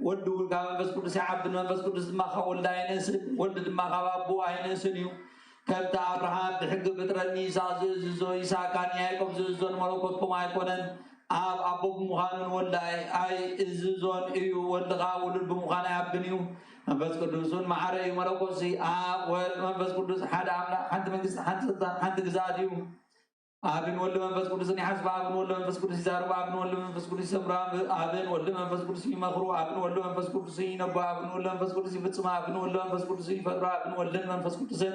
ወዲ እውን ካብ መንፈስ ቅዱስ ይዓብን፣ መንፈስ ቅዱስ ድማ ካብ ወልዲ ኣይንእስን፣ ወልዲ ድማ ካብ ኣቦኡ ኣይንእስን እዩ። ከምቲ ኣብርሃም ብሕጊ ፍጥረኒ ይስሐቅ ዝእዝዞ፣ ይስሐቅ ንያዕቆብ ዝእዝዞ ንመለኮት ከምኡ ኣይኮነን። ኣብ ኣቦ ብምዃኑ ንወልዲ ኣይ-፣ ኣይእዝዞን እዩ። ወልዲ ከኣ ውሉድ ብምዃኑ ኣይዓብን እዩ። መንፈስ ቅዱስ እውን መሓረ እዩ። መለኮትሲ ኣብ ወልድ መንፈስ ቅዱስ ሓደ ኣምላኽ፣ ሓንቲ መንግስቲ፣ ሓንቲ ስልጣን፣ ሓንቲ ግዝኣት እዩ። ኣብን ወልድ መንፈስ ቅዱስን ይሓስቡ፣ ኣብን ወልድ መንፈስ ቅዱስ ይዛረቡ፣ ኣብን ወልድ መንፈስ ቅዱስ ይሰምሩ፣ ኣብ-፣ ኣብን ወልድ መንፈስ ቅዱስ ይመኽሩ፣ ኣብን ወልድ መንፈስ ቅዱስ ይነቡ፣ ኣብን ወልድ መንፈስ ቅዱስ ይፍጽሙ፣ ኣብን ወልድ መንፈስ ቅዱስ ይፈጥሩ፣ ኣብን ወልድን መንፈስ ቅዱስን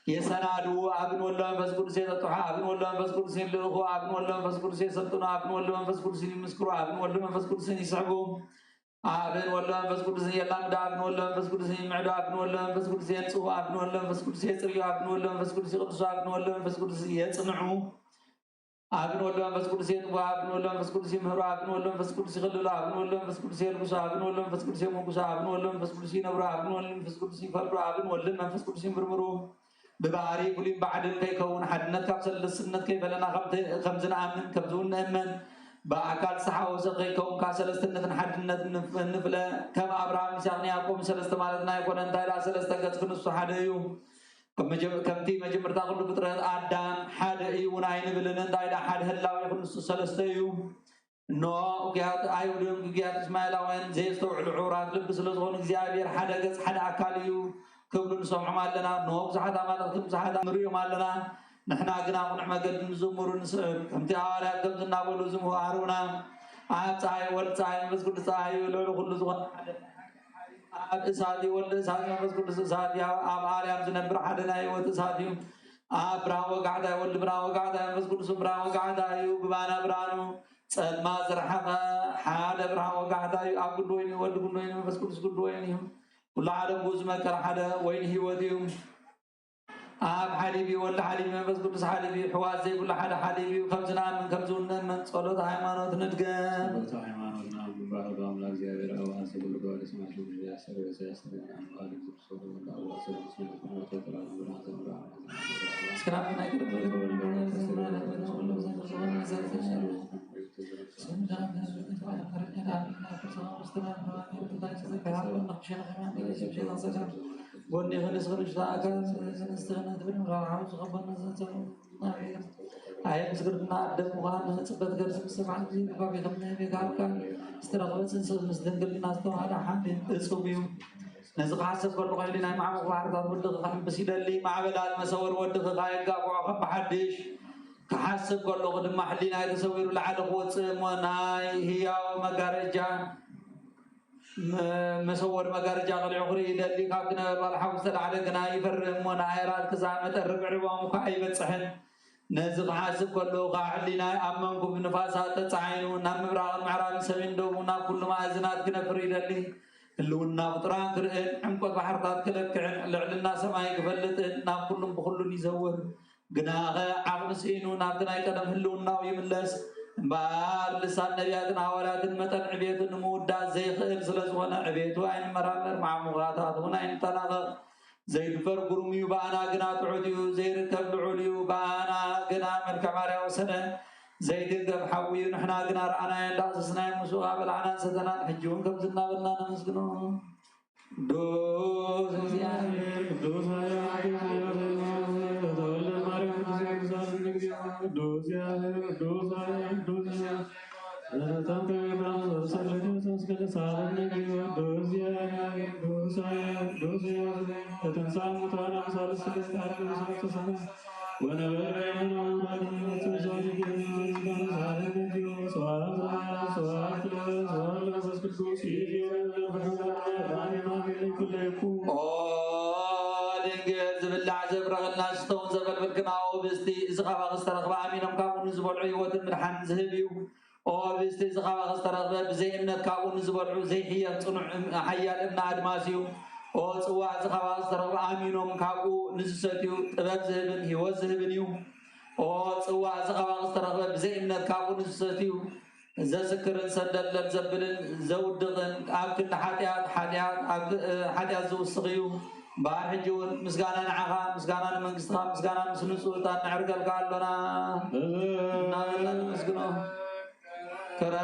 የሰናድዉ፣ ኣብን ወልድ መንፈስ ቅዱስ የጠጥሑ፣ ኣብን ወልድ መንፈስ ቅዱስ ይልእኹ፣ ኣብን ወልድ መንፈስ ቅዱስ የሰልጥኑ፣ ኣብን ወልድ መንፈስ ቅዱስ ይምስክሩ፣ ኣብን ወልድ መንፈስ ቅዱስን ይስሕቡ። ኣብን ወልድ መንፈስ ቅዱስን የላምዱ፣ ኣብን ወልድ መንፈስ ቅዱስን ይምዕዱ፣ ኣብን ወልድ መንፈስ ቅዱስ የንጽሁ፣ ኣብን ወልድ መንፈስ ቅዱስ የጽርዩ፣ ኣብን ወልድ መንፈስ ቅዱስ ይቅድሱ፣ ኣብን ወልድ መንፈስ ቅዱስ የጽንዑ፣ ኣብን ወልድ መንፈስ ቅዱስ የጥቡ፣ ኣብን ወልድ መንፈስ ቅዱስ ይምህሩ፣ ኣብን ወልድ መንፈስ ቅዱስ ይክልሉ፣ ኣብን ወልድ መንፈስ ቅዱስ የልግሱ፣ ኣብን ወልድ መንፈስ ቅዱስ የሞግሱ፣ ኣብን ወልድ መንፈስ ቅዱስ ይነብሩ፣ ኣብን ወልድ መንፈስ ቅዱስ ይፈርዱ፣ ኣብን ወልድን መንፈስ ቅዱስ ይምርምሩ። ብባህሪ ፍሉይን ባዕድን ከይከውን ሓድነት ካብ ሰለስትነት ከይፈለና ከምተ-፣ ከምዚ ንኣምን ከምዚ እውን ንእመን። ብኣካል ዝተሓወሰ ከይከውን ካብ ሰለስትነትን ሓድነትን ንፍ-፣ ንፍለ። ከም ኣብርሃም፣ ይስሐቅን ያዕቆብን ሰለስተ ማለትና ኣይኮነ። እንታይ ደኣ ሰለስተ ገጽ ክንሱ ሓደ እዩ። ከም መጀ-፣ ከምቲ መጀመርታ ኩሉ ፍጥረት ኣዳም ሓደ እዩ እውን ኣይንብልን። እንታይ ደኣ ሓደ ህላዌ ክንሱ ሰለስተ እዩ። እነሆ፣ ግጉያት ኣይሁድን ግጉያት እስማኤላውያን ዘየስተውዕሉ ዕውራት ልቢ ስለ ዝኾኑ እግዚኣብሔር ሓደ ገጽ ሓደ ኣካል እዩ ክብሉ ንሰምዖም ኣለና። እነሆ፣ ብዙሓት ኣማልኽትን ብዙሓት ንርእዮም ኣለና። ንሕና ግና ቅኑዕ መገዲ ንዝምሩ ንስዕብ። ከምቲ ሃዋርያት ከምዚ እናበሉ ዝምሃሩና፣ ኣብ ጸሓይ ወልድ ጸሓይ መንፈስ ቅዱስ ጸሓይ እዩ፣ ልዕሊ ኩሉ ዝኾነ ሓደ ኣብ እሳት እዩ፣ ወልድ እሳት መንፈስ ቅዱስ እሳት እዩ። ኣብ ኣርያም ዝነብር ሓደ ናይ ህይወት እሳት እዩ። ኣብ ብርሃን ወጋሕታ እዩ፣ ወልድ ብርሃን ወጋሕታ እዩ፣ መንፈስ ቅዱስ ብርሃን ወጋሕታ እዩ። ብባና ብርሃኑ ጸልማት ዝረሓቐ ሓደ ብርሃን ወጋሕታ እዩ። ኣብ ጉንዲ ወይኒ ወልድ ጉንዲ ወይኒ መንፈስ ቅዱስ ጉንዲ ወይኒ እዩ። ኩሉ ዓለም ብኡ ዝመቀለ ሓደ ወይኒ ህይወት እዩ። ኣብ ሓሊብ እዩ፣ ወልድ ሓሊብ እዩ፣ መንፈስ ቅዱስ ሓሊብ እዩ። ሕዋስ ዘይብሉ ሓደ ሓሊብ እዩ። ከምዚ ንኣምን ከምዚ እውን ንእመን። ጸሎተ ሃይማኖት ንድገም። ጸሎተ ሃይማኖትና ኣብ ግንባር ኣምላክ እግዚኣብሔር ኣብ ኣንሰ ኩሉ ከባቢ ስማሽ ውድያ ሰረገሰ ያስተገና ኣምላክ ጎኒ ክንስ ክንሽታ ኣካል ንስትህነት ብድምራ ሓው ዝኸበነ ዘንተ ኣየ ምስግርና ኣደ ምዃን ጽበት ገርሲ ምስ ሰብዓን ጊዜ ብባቢ ከም ናይ ቤት ኣካል ዝተረኽበ ጽንሲ ምስ ድንግልና ዝተዋሃደ ሓንቲ እጹብ እዩ። ነዚ ክሓስብ ከለኹ ሕሊናይ ማዕሙቕ ባሕርታት ወድኺ ከሕምብስ ይደሊ። ማዕበላት መሰወር ወድኺ ካየጋግዖ ከም ብሓድሽ ክሓስብ ከለኹ ድማ ሕሊናይ ተሰዊሩ ላዕሊ ክወጽእ እሞ ናይ ህያው መጋረጃ መ-፣ መሰወር መጋረጃ ቀሊዑ ክርኢ ይደሊ። ካብቲ ነበልባል ሓዊ ዝተላዕለ ግና ይፈርህ እሞ ንኣየራት ክዛመጠ ርብዒ ርባኦም እኳ ኣይበጽሕን። ነዚ ክሓስብ ከለኹ ከኣ ሕሊናይ ኣብ መንኩብ ንፋሳት ተጻዒኑ ናብ ምብራቕን ምዕራብን ሰሜን ደቡብ ናብ ኩሉ መኣዝናት ክነፍር ይደሊ። ህልውና ፍጡራን ክርእን ዕምቆት ባሕርታት ክለክዕን ልዕልና ሰማይ ክፈልጥን ናብ ኩሉን ብኹሉን ይዘውር። ግናኸ ዓቕሚ ስኢኑ ናብቲ ናይ ቀደም ህልውናኡ ይምለስ። እምበኣር ልሳን ነቢያትን ሃዋርያትን መጠን ዕቤቱ ንምውዳእ ዘይኽእል ስለ ዝኾነ ዕቤቱ ኣይንመራመር፣ ማዕሙቓታት እውን ኣይንጠናቐቕ። ዘይድፈር ግሩም እዩ፣ ብኣና ግና ትሑት እዩ። ዘይርከብ ልዑል እዩ፣ ብኣና ግና መልክዕ ማርያ ወሰነ። ዘይትንገፍ ሓዊ እዩ፣ ንሕና ግና ረኣናዮ እንዳኣሰስናዮ ምስኡ በላዕናን ሰተናን። ሕጂ እውን ከምዚ እናበልና ነመስግኖ። ቅዱስ እግዚኣብሔር፣ ቅዱስ ኃያል፣ ቅዱስ ኃያል፣ ተወልደ ማርያም፣ ቅዱስ ቅዱሳን እግዚኦ፣ ቅዱስ እግዚአብሔር፣ ቅዱስ ኃያል፣ ቅዱስ ኃያል፣ ለዘተንተ ቤዛ ዘሰለደ ተስገደ ሳለን እግዚኦ፣ ቅዱስ እግዚአብሔር፣ ቅዱስ ኃያል፣ ቅዱስ ኃያል፣ ለተንሳ ሙታን አምሳለ ስለ ጻድቅ ተሰማ ወነበረ የማነ አምላክ። ስብሐት ለአብ፣ ስብሐት ለወልድ፣ ስብሐት ለመንፈስ ቅዱስ። ኦ ድንግል፣ ዝብላዕ ዘብረኸልና፣ ዝስተውን ዘበልበልክና፣ ኦ ብስቲ፣ እዚ ካባኺ ዝተረኽበ ኣሚኖም ካብኡ ንዝበልዑ ህይወትን ምድሓንን ዝህብ እዩ። ኦ ብስቲ፣ እዚ ካባኺ ዝተረኽበ ብዘይ እምነት ካብኡ ንዝበልዑ ዘይሕየል ጽኑዕ እም-፣ ሓያል እምነ ኣድማስ እዩ። ኦ ጽዋእ፣ እዚ ካባኺ ዝተረኽበ ኣሚኖም ካብኡ ንዝሰትዩ ጥበብ ዝህብን ህይወት ዝህብን እዩ። ኦ ጽዋእ፣ እዚ ካባኺ ዝተረኽበ ብዘይ እምነት ካብኡ ንዝሰትዩ ዘስክርን ሰንደልደል ዘብልን ዘውድቕን ኣብ ክንዲ ሓጢኣት ሓጢኣት፣ ኣብ ክ-፣ ሓጢኣት ዝውስኽ እዩ። እምበኣር ሕጂ እውን ምስጋና ንዓኻ፣ ምስጋና ንመንግስትኻ፣ ምስጋና ምስ ንጹህ ዕጣን ነዕርገልካ ኣሎና እናበልና ነመስግኖ። ክረ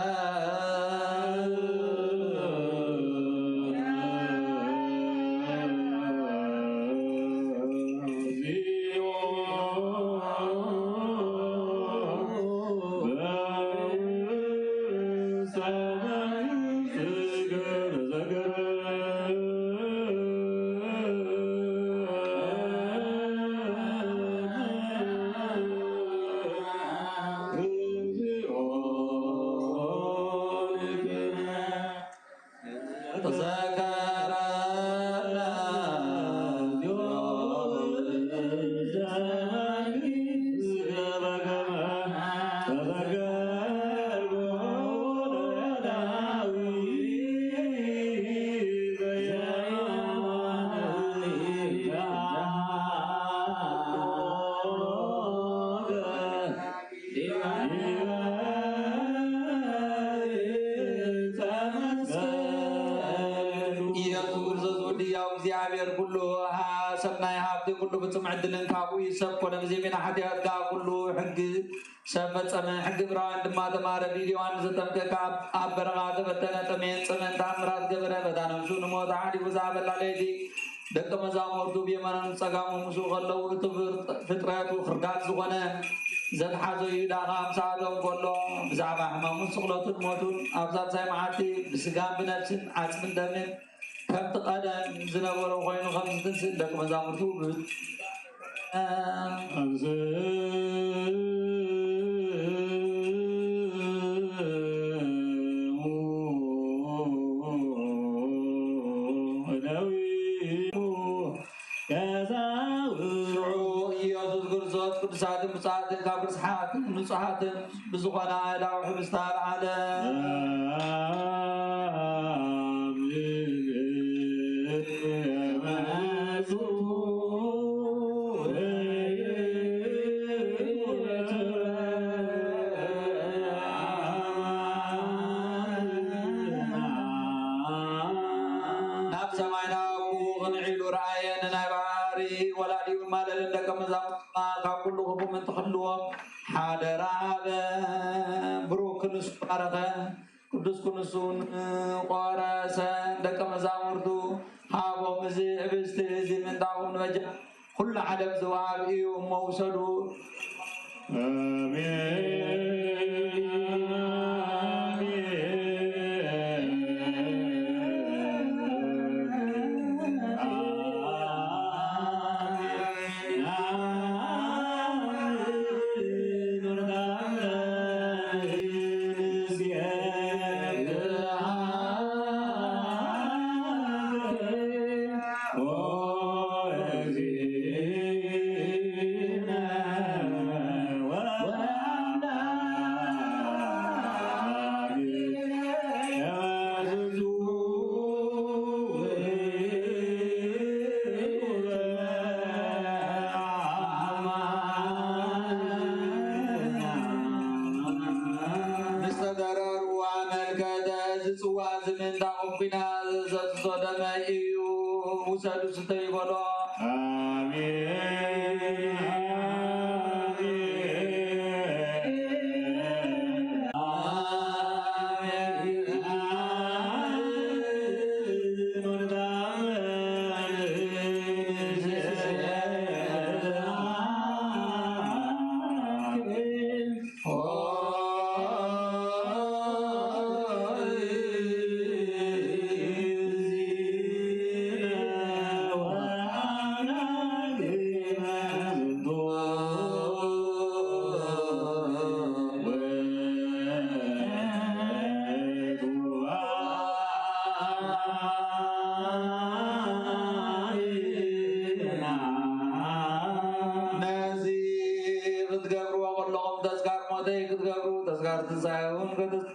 ዘከረና ኢየሱስ ክርስቶስ ወዲ ያው እግዚኣብሔር ኩሉ ሰናይ ሃብቲ ኩሉ ፍጹም ዕድልን ካብኡ ይሰብ ኮነ ብዘይ ሜዳ ሓጢኣትካ ኩሉ ሕጊ ሰብ ፈጸመ። ሕጊ ዕብራውያን ድማ ተማረ። ብኢድ ዮሃንስ ዘጠምቀካ ኣብ በረኻ ተፈተነ፣ ጠሜን ጽምን ተኣምራት ገበረ። በታ ነፍሱ ንሞት ሓዲጉ ዝሃበላ ለይቲ ደቂ መዛሙርቱ ብየማኑን ብጸጋሙ ምስኡ ከለዉ እቲ ፍጥረቱ ክርዳት ዝኾነ ዘትሓዞ ይሁዳ ከኣ ምሳቶም ከሎ ብዛዕባ ሕማሙን ስቕለቱን ሞቱን ኣብ ሳልሳይ መዓልቲ ብስጋን ብነፍስን ዓጽምን ደምን ከምቲ ቀደም ዝነበሮ ኮይኑ ከም ዝትንስእ ደቂ መዛሙርቱ ብ- ኣብዚ ሽዑ ኢየሱስ ክርስቶስ ቅዱሳትን ብፁዓትን ካብ ርስሓትን ንጹሓትን ብዝኾና ኣእዳው ሕብስቲ ኣልዓለ። ናብ ሰማይ ናብ ክንዒሉ ረኣየ። ንናይ ባህሪ ወላዲኡ ማለለን ደቀ መዛሙርትና ካብ ኩሉ ክፉእ ምእንቲ ክሕልዎም ሓደራ ሃበ። ብሩክ ክንሱ ባረኸ። ቅዱስ ክንሱን ቆረሰ ደቀ መዛሙርቱ ሃቦም፣ እዚ ህብስቲ እዚ ምንታኹም ንመጀ ኩሉ ዓለም ዝወሃብ እዩ እሞ ውሰዱ። ዝተደረሩ ኣመልከተ። እዚ ጽዋ እዚ ምእንታኹም ኲናት ዘፍስሶ ደመይ እዩ። ውሰዱ ስተዩ በሎ። ኣሜን። ነዚ ክትገብርዎ ከለኹም ተስካር ሞተይ ክትገብሩ ተስካር ትንሳኤ እውን ክትስ-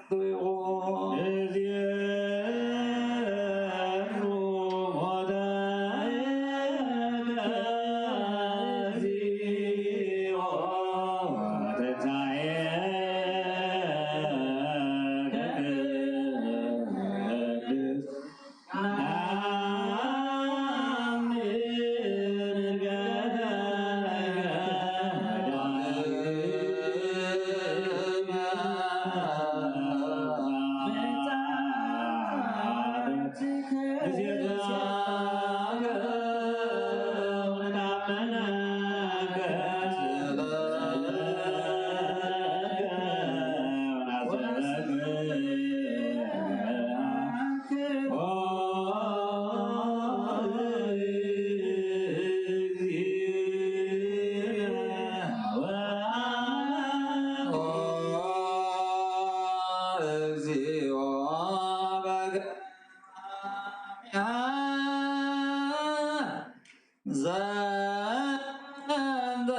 ዘንተ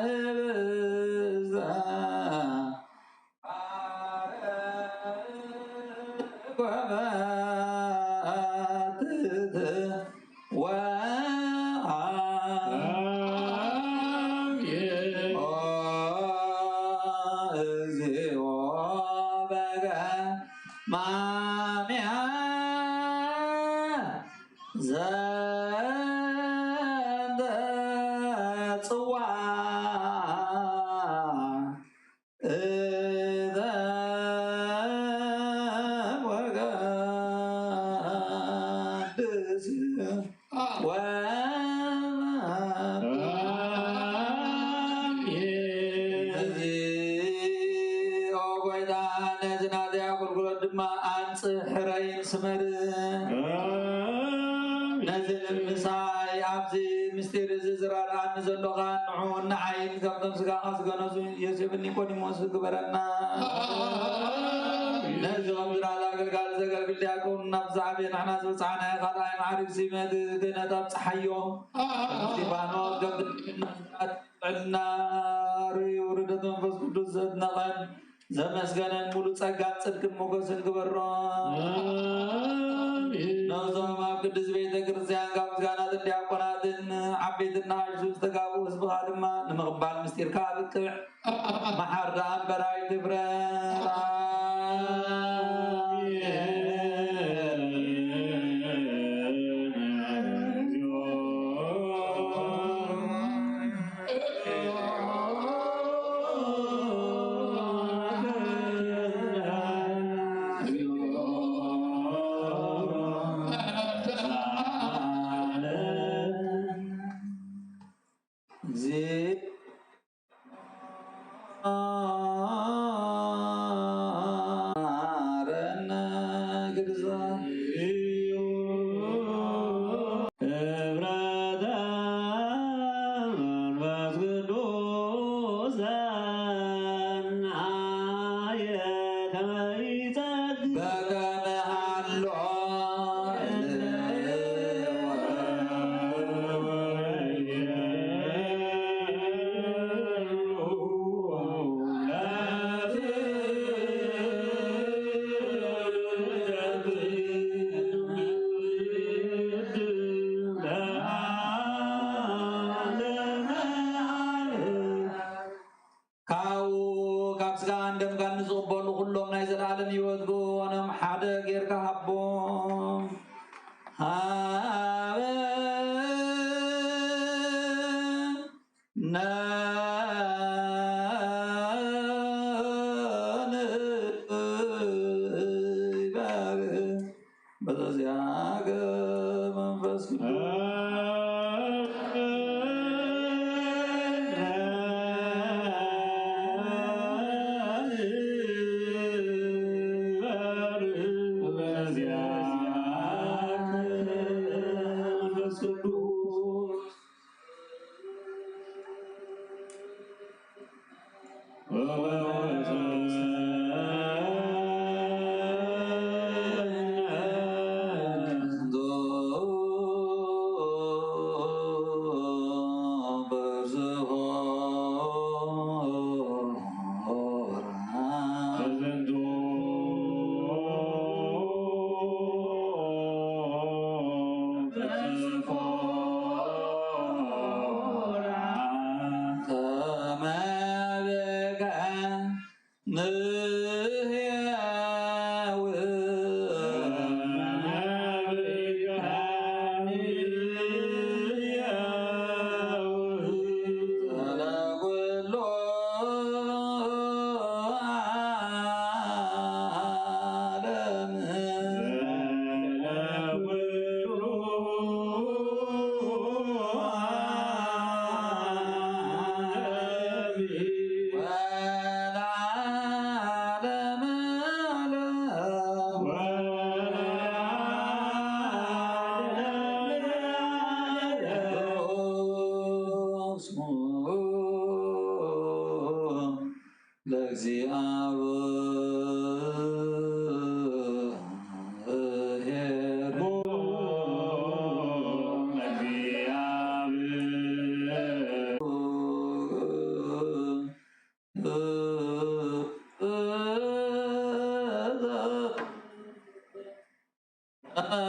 ህብስተ ኮበትት ወአብየ ኦ እግዚኦ በገ ማምያ ዘንተ ጽዋ እተ ወቀድስ ወ አሜን። እዚ ኦ ጎይታ ነዚ ናተይ ኣገልግሎት ድማ ኣንጽህ ሕረይን ስመር። ኣሜን። ነዚ ንምሳይ ኣብዚ ምስጢር እዚ ዝረድኣኒ ዘሎኻ ንዑን ንዓይን ከምቶም ስጋኻ ዝገነዙ ዮሴፍን ኒቆዲሞስ ግበረና። ኣሜን። ነዚ ከም ዝረኣለ ኣገልጋሊ ዘገልግል ዲያቆን ናብ ዝዓበየ ንሕና ዝበጽሓናዮ ካልኣይ ማዕርግ ሲመት ክህነት ኣብጽሓዮ። እስጢፋኖስ ከም ጥዕና ርእዩ ውርደት መንፈስ ቅዱስ ዘድነቐን ዘመስገነን ሙሉ ጸጋን ጽድቅን ሞገስን ግበሮ። ኣሜን። ነዞም ኣብ ቅድስት ቤተ ክርስቲያን ካብ ምስጋናትን ዲያቆናትን ዓበይትን ንኣሽቱ ዝተጋብኡ ህዝብኻ ድማ ንምቕባል ምስጢርካ ኣብቅዕ። መሓር ደኣ እምበር ኣይትፍረድ። መሐረነ ግርዛ ህብረተ መንፈስ ቅዱስ ዘናየ ከመ ይጸግ በከመ ሃሎ ካብኡ ካብ ስጋን ደምካን ንዝቕበሉ ኩሎም ናይ ዘለኣለም ህይወት ክህቦም ሓደ ጌርካ ሃቦም። ሃበ ነንባብ በዘዚአከ መንፈስ ቅዱስ ለእግዚአብሔር ይመጽእ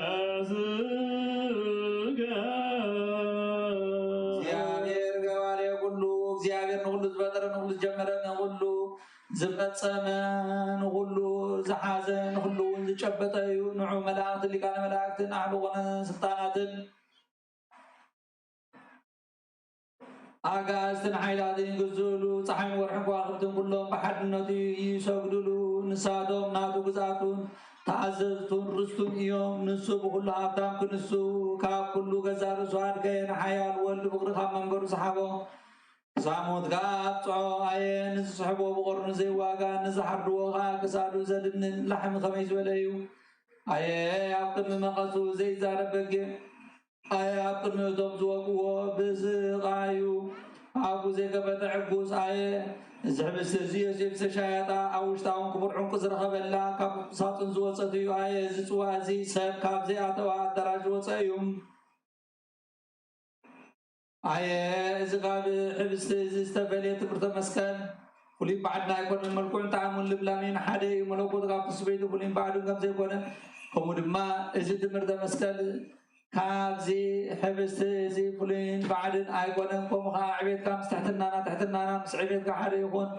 መንፈስ ቅዱስ እግዚአብሔር ገባሬ ኩሉ፣ እግዚአብሔር ንኹሉ ዝፈጠረ፣ ንኹሉ ዝጀመረ፣ ንኹሉ ዝፈጸመ፣ ንኹሉ ዝሓዘ፣ ንኹሉ እውን ዝጨበጠ እዩ። ንዑ መላእክትን ሊቃነ መላእክትን ኣዕሉቕን ስልጣናትን ኣጋእዝትን ሓይላትን ይግዝእሉ፣ ጸሓይን ወርሕን ከዋኽብትን ኩሎም ብሓድነቱ ይሰግድሉ። ንሳቶም ናቱ ግዝኣቱን ተኣዘዝቱን ርስቱን እዮም። ንሱ ብኹሉ ሃብታም ክንሱ ካብ ኩሉ ገዛእ ርእሱ ኣድገ፣ ንሓያል ወልድ ፍቕሪ ካብ መንበሩ ሰሓቦ። ክሳብ ሞት ከኣ ኣብጽሖ። ኣየ ንዝስሕቦ ብቐርኑ ዘይዋጋ፣ ንዝሓርድዎ ከኣ ክሳዱ ዘድንን ላሕሚ ከመይ ዝበለ እዩ። ኣየ ኣብ ቅድሚ መቐሱ ዘይዛረብ በጊዕ። ኣየ ኣብ ቅድሚ እቶም ዝወግእዎ ብስቓዩ ኣፉ ዘይከፈተ ዕጉስ። ኣየ እዚ ሕብስቲ እዚ ዮሴፍ ዝተሻየጣ ኣብ ውሽጣ እውን ክቡር ዕንቁ ዝረኸበላ ካብ ሳጹን ዝወጸት እዩ። ኣየ እዚ ጽዋ እዚ ሰብ ካብ ዘይኣተዋ ኣዳራሽ ዝወጸ እዩ። ኣየ እዚ ካብ ሕብስቲ እዚ ዝተፈልየ ትምህርተ መስቀል ፍሉይ ባዕድና ኣይኮነን። መልክዑን ጣዕሙን ልምላሜን ሓደ እዩ። መለኮት ካብ ትስብእቲ ፍሉይን ባዕዱን ከም ዘይኮነ፣ ከምኡ ድማ እዚ ትምህርተ መስቀል ካብዚ ሕብስቲ እዚ ፍሉይን ባዕድን ኣይኮነን። ከምኡ ኸዓ ዕቤትካ ምስ ትሕትናና፣ ትሕትናና ምስ ዕቤትካ ሓደ ይኹን።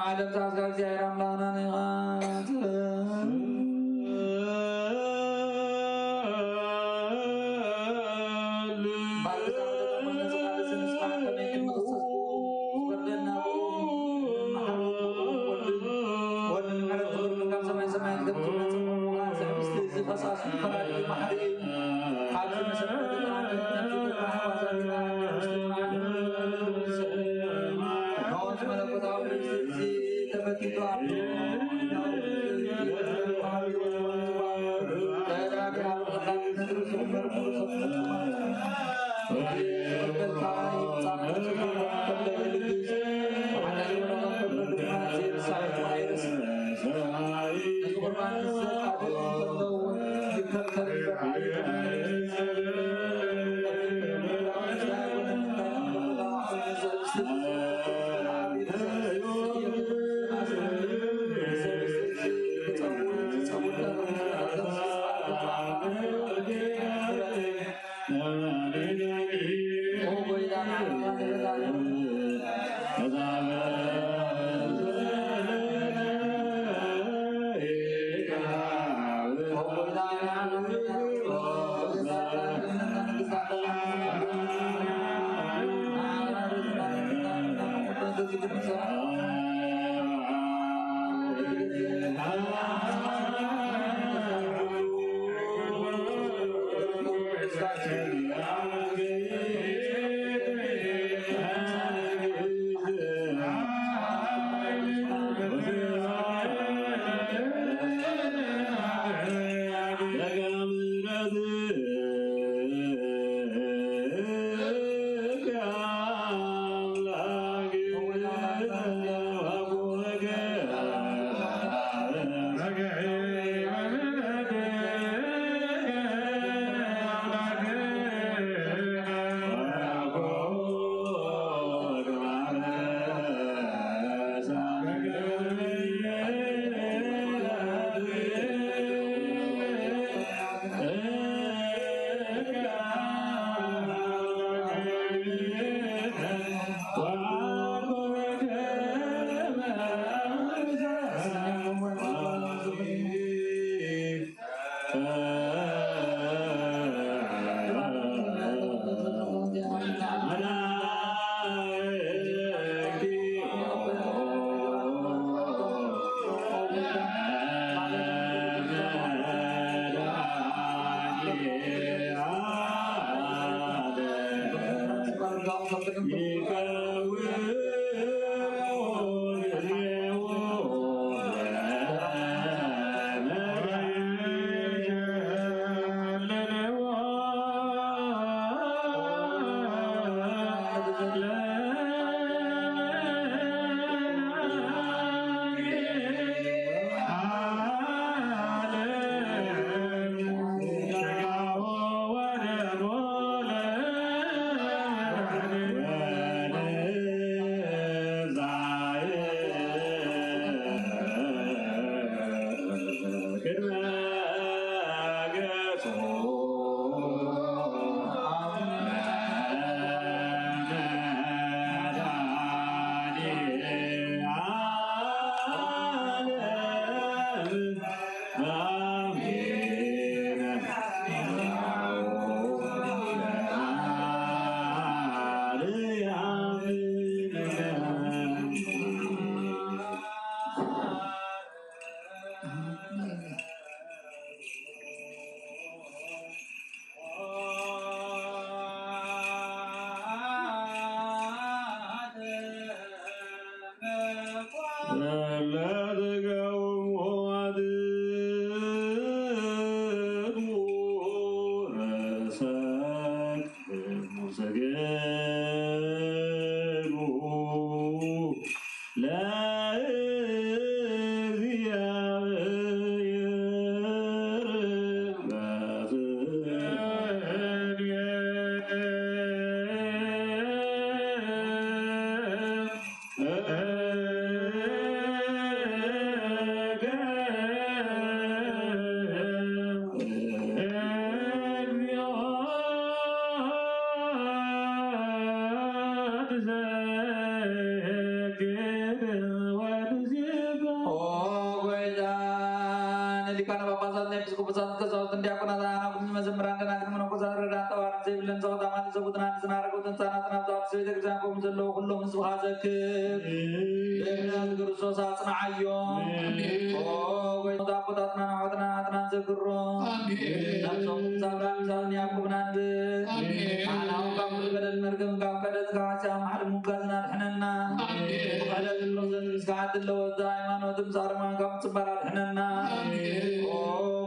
ዓለም ዝሓዝካ እግዚኣብሔር ኣምላኽና ንኢኻ። ተፈቲቱ ኣሎ። ሊቃነ ጳጳሳት ናይ ኤጲስቆጶሳት ቀሳውስትን ዲያቆናት ኣናብስትን መዘምራን ደናግል መነኮሳት ረዳት ኣዋርድ ዘይብለን ሰብኡት ኣማልድ ሰብኡትን ኣንስትን ኣረገውትን ህፃናትን ኣብዛ ቅድስት ቤተ ክርስቲያን ከምኡ ዘለዉ ኩሎም ህዝብኻ ዘክር ብእምነት ክርስቶስ ኣጽንዓዮም። ኦ ጎይታ ኣቦታትና ኣሕዋትና ኣሕዋትና ዘክሮ። ኣሜን። ነፍሶም ሳብራ ምሳን ያዕቆብ ናንድ። ኣሜን። ኣናው ካብ ኩሉ በደል መርገም ካብ ከደት ካብ ሓጢኣት ማሕለፍ ምንካዝና ድሕነና። ኣሜን። ብኸደት ንሮዘን ምስ ከሓት ኣለዎ እዛ ሃይማኖት ምስ ኣርማን ካብ ጽባራ ድሕነና። ኣሜን። ኦ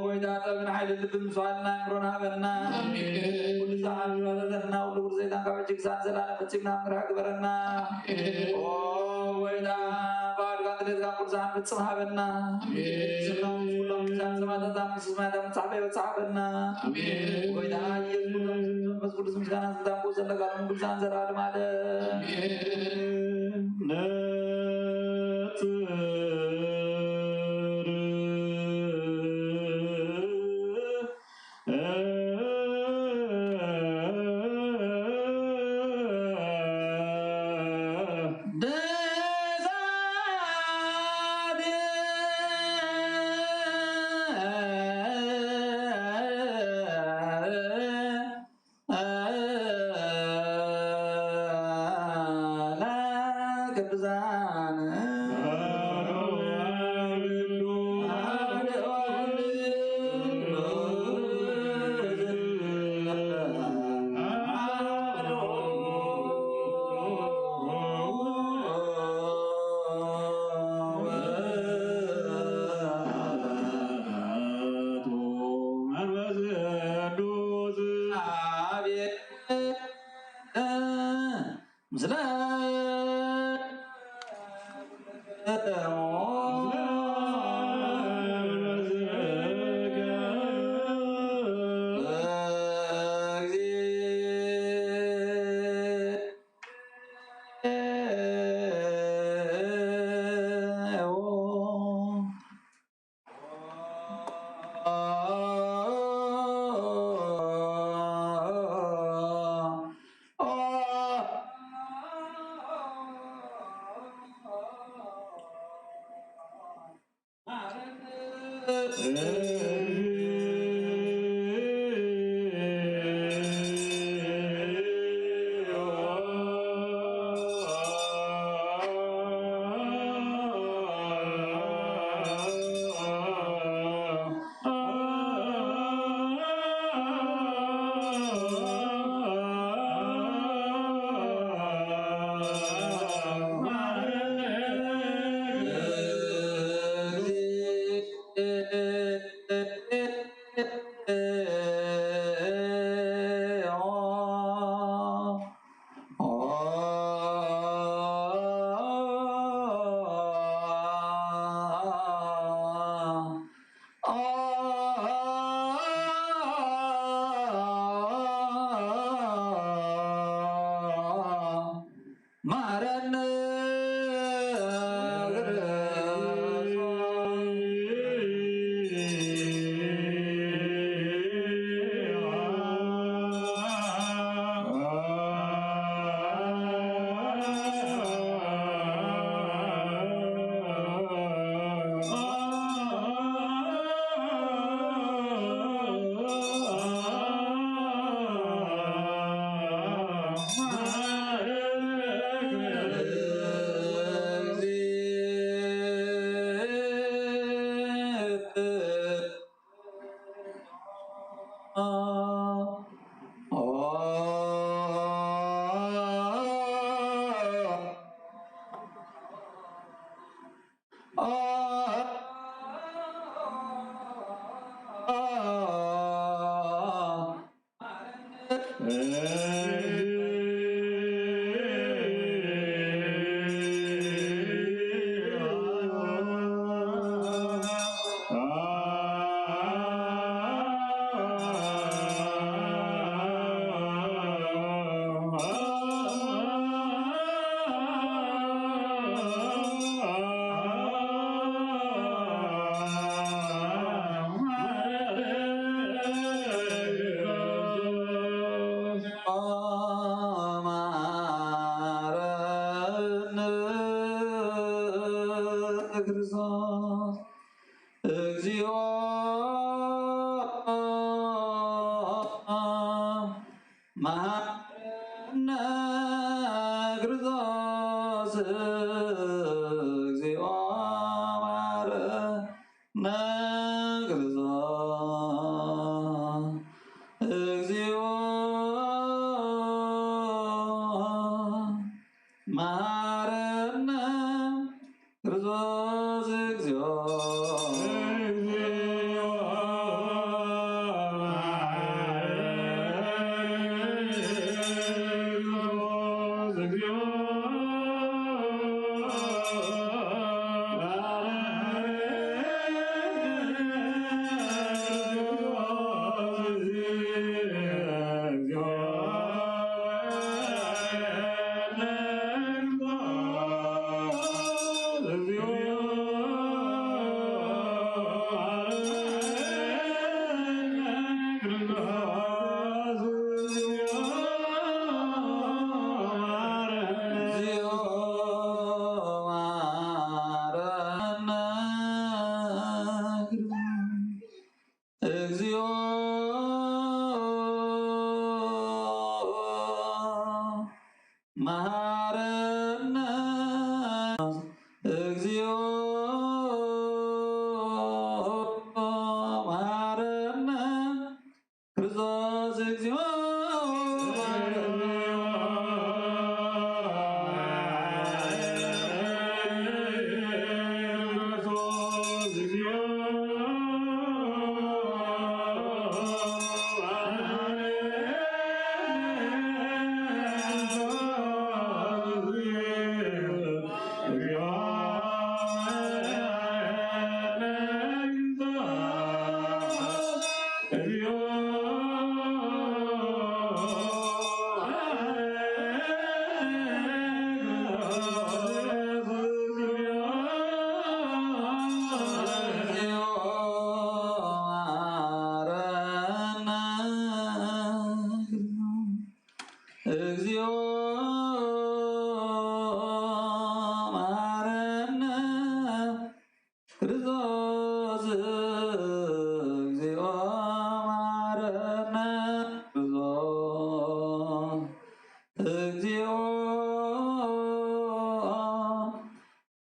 ጎይታ ጥበብን ሓይልን ልብን ምስተዋልና ኣእምሮን ሃበና። ኣሜን። ኩሉ ዝዓሉ ረተተትና ኩሉ ጉርዘይታን ካብ እጅግ ሳን ዘላለም ፈጺምና ምርሃ ግበረና። ኣሜን። ኦ ጎይታ ባድጋ ጥሌትካ ቅዱሳን ፍጽም ሃበና። ኣሜን። ስምና ምስ ኩሎም ቅዱሳን ሰማዕታት ኣብ መንግስቲ ሰማያት ኣብ መጽሓፈ ይወጽእ ሃበና። ኣሜን። ጎይታ ኢየሱስ ክርስቶስ መንፈስ ቅዱስ ምስጋና ስልጣን ብኡ ዘለካ ሎም ቅዱሳን ዘላለም ዓለም። ኣሜን። ነጽር ማረነ ክርስቶስ እግዚኦ መሐረነ ክርስቶስ እግዚኦ መሐረነ ክርስቶስ ክርስቶስ እግዚኦ። እግዚኦ መሐረነ። እግዚኦ መሐረነ። ክርስቶስ እግዚኦ መሐረነ። እግዚኦ መሐረነ። ክርስቶስ እግዚኦ መሐረነ። ክርስቶስ እግዚኦ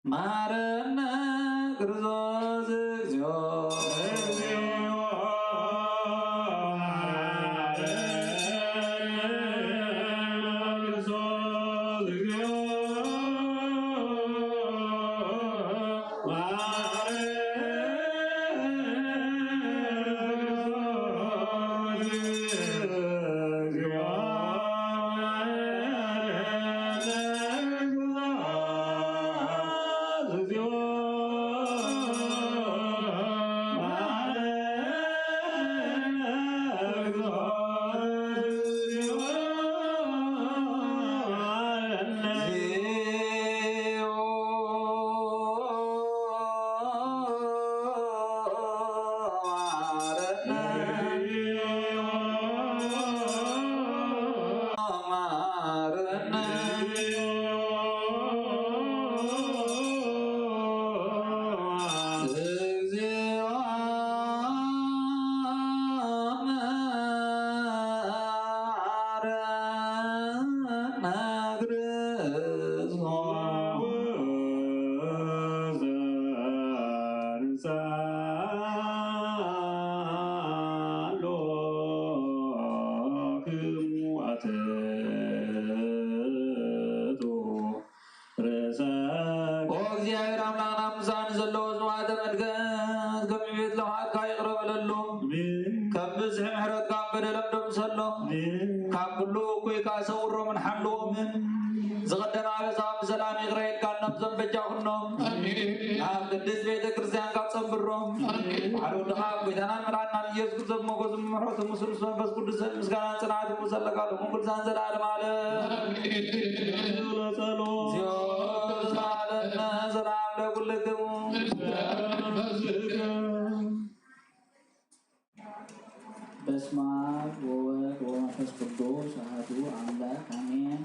መሐረነ። ክርስቶስ እግዚኦ። ርእሰ። ኦ እግዚኣብሔር ኣምላኽና፣ ምሳን ዘለዎ ዝዋተ መልከት ከም ቤት ለውሃትካ ይቕረ በለሉ። ከም ብዝሒ ምሕረትካ በደሎም ደምሰሎም። ካብ ኩሉ እኩይ ከኣ ሰውሮምን ሓልዎምን። ዝቐደመ ኣበሳ ብሰላም ይቕረ ኢልካ ነብሶም በጃ ኩኖም። ኣብ ቅድስት ቤተ ክርስቲያንካ ጸንብሮም። ባሕሪ ወድኻ ጎይታናን መድሓንናን ኢየሱስ ክርስቶስ ሞገስን ምሕረትን ምስሉስ መንፈስ ቅዱስን ምስጋናን ጽንዓትን ይኹን ዘለካ ሎምን ኩሉ ሳን ዘላለም ዓለም። ጸሎት። እግዚኦ ተሳለነ ሰላም ለኩልክሙ። በስመ አብ ወወልድ ወመንፈስ ቅዱስ አሐዱ አምላክ አሜን።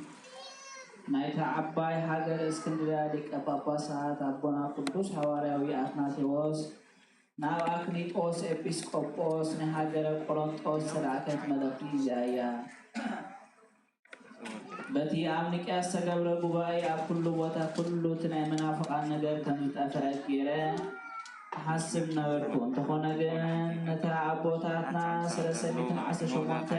ናይታ ዓባይ ሃገር እስክንድርያ ሊቀ ጳጳሳት ኣቦና ቅዱስ ሐዋርያዊ አትናቴዎስ ናብ ኣክሊጦስ ኤጲስቆጶስ ናይ ሃገረ ቆሮንጦስ ዝተላእከት መልእኽቲ እዚኣ እያ። በቲ ኣብ ኒቅያ ዝተገብረ ጉባኤ ኣብ ኩሉ ቦታ ኩሉ እቲ ናይ መናፍቓን ነገር ከም ዝጠፍአ ገይረ እሓስብ ነበርኩ። እንተኾነ ግን ነታ ኣቦታትና ሰለስተ ሚእትን ዓሰርተ ሸሞንተ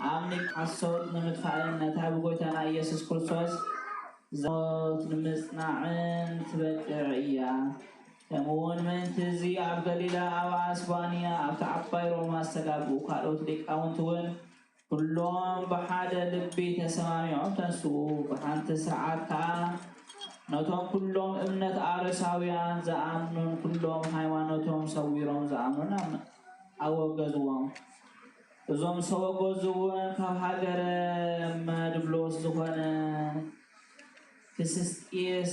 ኣብ ኒቅ ሓሶት ንምጥፋእን ነታ ብጎይታና ኢየሱስ ክርስቶስ ሞት ንምጽናዕን ትበቅዕ እያ። ከምኡ እውን ምእንቲ እዚ ኣብ ገሊላ ኣብ ኣስባንያ ኣብታ ዓባይ ሮማ ዝተጋብኡ ካልኦት ሊቃውንቲ እውን ኩሎም ብሓደ ልቢ ተሰማሚዖም ተንስኡ። ብሓንቲ ሰዓት ከኣ ነቶም ኩሎም እምነት ኣርዮሳውያን ዝኣምኑን ኩሎም ሃይማኖቶም ሰዊሮም ዝኣምኑን ኣወገዝዎም። እዞም ዝተወገዙ እውን ካብ ሃገረ መድብሎስ ዝኾነ ክስስጢስ፣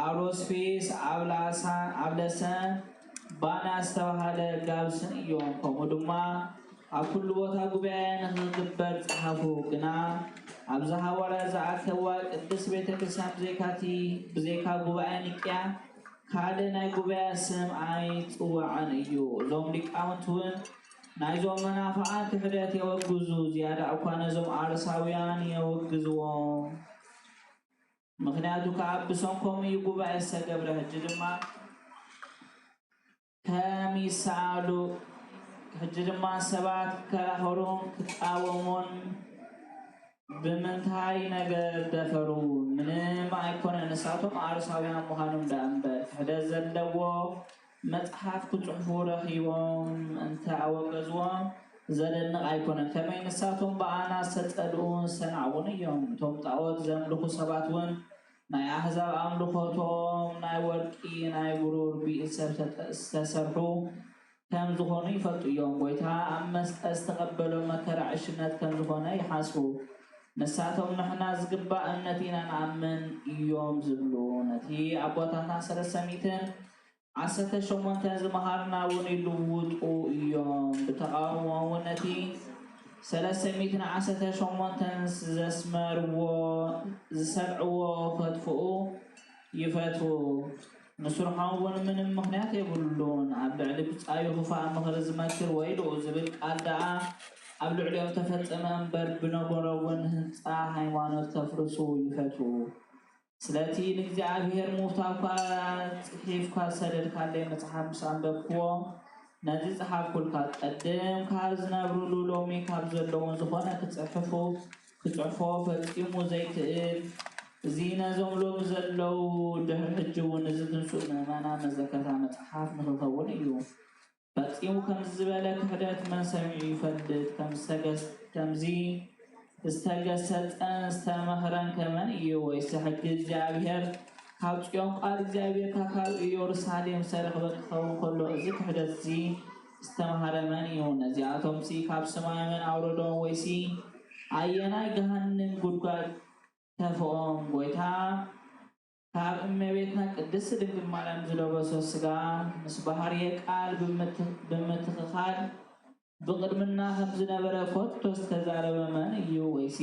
ኣውሎስፊስ፣ ኣብላሳ ኣብለሰ፣ ባና ዝተባሃለ ጋብስን እዮም። ከምኡ ድማ ኣብ ኩሉ ቦታ ጉባኤ ንኽግበር ጸሓፉ። ግና ኣብዚ ሃዋርያ ዝኣተዋ ቅድስት ቤተ ክርስቲያን ብዘይካቲ ብዘይካ ጉባኤ ኒቅያ ካልእ ናይ ጉባኤ ስም ኣይጽዋዕን እዩ። እዞም ሊቃውንቲ እውን ናይዞም መናፍቓን ክሕደት የወግዙ፣ ዝያዳ እኳ ነዞም ኣርሳውያን የወግዝዎም። ምኽንያቱ ከኣ ብሰንኮም እዩ ጉባኤ ዝተገብረ። ሕጂ ድማ ከም ይሰኣሉ፣ ሕጂ ድማ ሰባት ክከራኸሩን ክቃወሙን ብምንታይ ነገር ደፈሩ? ምንም ኣይኮነ፣ ንሳቶም ኣርሳውያን ምዃኖም ደኣ እምበር። ክሕደት ዘለዎ መጽሓፍ ክጽሕፉ ረኺቦም እንተ ኣወገዝዎም ዘደንቕ ኣይኮነን። ከመይ ንሳቶም ብኣና ዝተጸልኡን ዝተናዕቑን እዮም። እቶም ጣዖት ዘምልኹ ሰባት እውን ናይ ኣህዛብ ኣምልኾቶም ናይ ወርቂ፣ ናይ ብሩር፣ ብኢድ ሰብ ዝተሰርሑ ከም ዝኾኑ ይፈልጡ እዮም። ጎይታ ኣብ መስቀል ዝተቐበሎ መከራ ዕሽነት ከም ዝኾነ ይሓስቡ። ንሳቶም ንሕና ዝግባእ እምነት ኢና ንኣምን እዮም ዝብሉ። ነቲ ኣቦታትና ሰለስተ ሚእትን ዓሰርተ ሸሞንተን ዝመሃርና እውን ይልውጡ እዮም። ብተቓውሞ እውን ነቲ ሰለስተ ሚእትን ዓሰርተ ሸሞንተን ዘስመርዎ፣ ዝሰልዕዎ ከጥፍኡ ይፈትዉ። ንስርሖም እውን ምንም ምኽንያት የብሉን። ኣብ ልዕሊ ብጻዩ ክፉእ ምኽሪ ዝመክር ወይልኡ ዝብል ቃል ደኣ ኣብ ልዕሊኦም ተፈጸመ እምበር ብነገሮም እውን ህንጻ ሃይማኖት ከፍርሱ ይፈትዉ። ስለቲ ንእግዚኣብሔር ምውታ እኳ ጽሒፍካ ዝሰደድካለይ መጽሓፍ ምስ ኣንበብክዎ ነዚ ጸሓፍኩልካ። ቀደም ካብ ዝነብሩሉ ሎሚ ካብ ዘለዉን ዝኾነ ክጽሕፉ ክጽሕፎ ፈጺሙ ዘይክእል እዚ ነዞም ሎሚ ዘለዉ ድሕሪ ሕጂ እውን እዚ ትንሱእ ምእመናን መዘከርታ መጽሓፍ ንኽኸውን እዩ። ፈጺሙ ከምዚ ዝበለ ክሕደት መን ሰሚዑ ይፈልጥ? ከም ዝተገስ-፣ ከምዚ ዝተገሰጸን ዝተመኽረን ከመን እዩ? ወይስ ሕጊ እግዚኣብሔር ካብ ጽዮን ቃል እግዚኣብሔር ካብ ኢየሩሳሌም ዝተረኽበ ክኸውን ከሎ እዚ ክሕደት እዚ ዝተምሃረ መን እዩ? ነዚኣቶምሲ ካብ ሰማይ መን ኣውረዶም? ወይሲ ኣየናይ ገሃንም ጉድጓድ ተፍኦም? ጎይታ ካብ እመቤትና ቅድስት ድንግል ማርያም ዝለበሶ ስጋ ምስ ባህርየ ቃል ብምት-፣ ብምትኽኻል ብቕድምና ከም ዝነበረ ኮቶ ዝተዛረበ መን እዩ? ወይሲ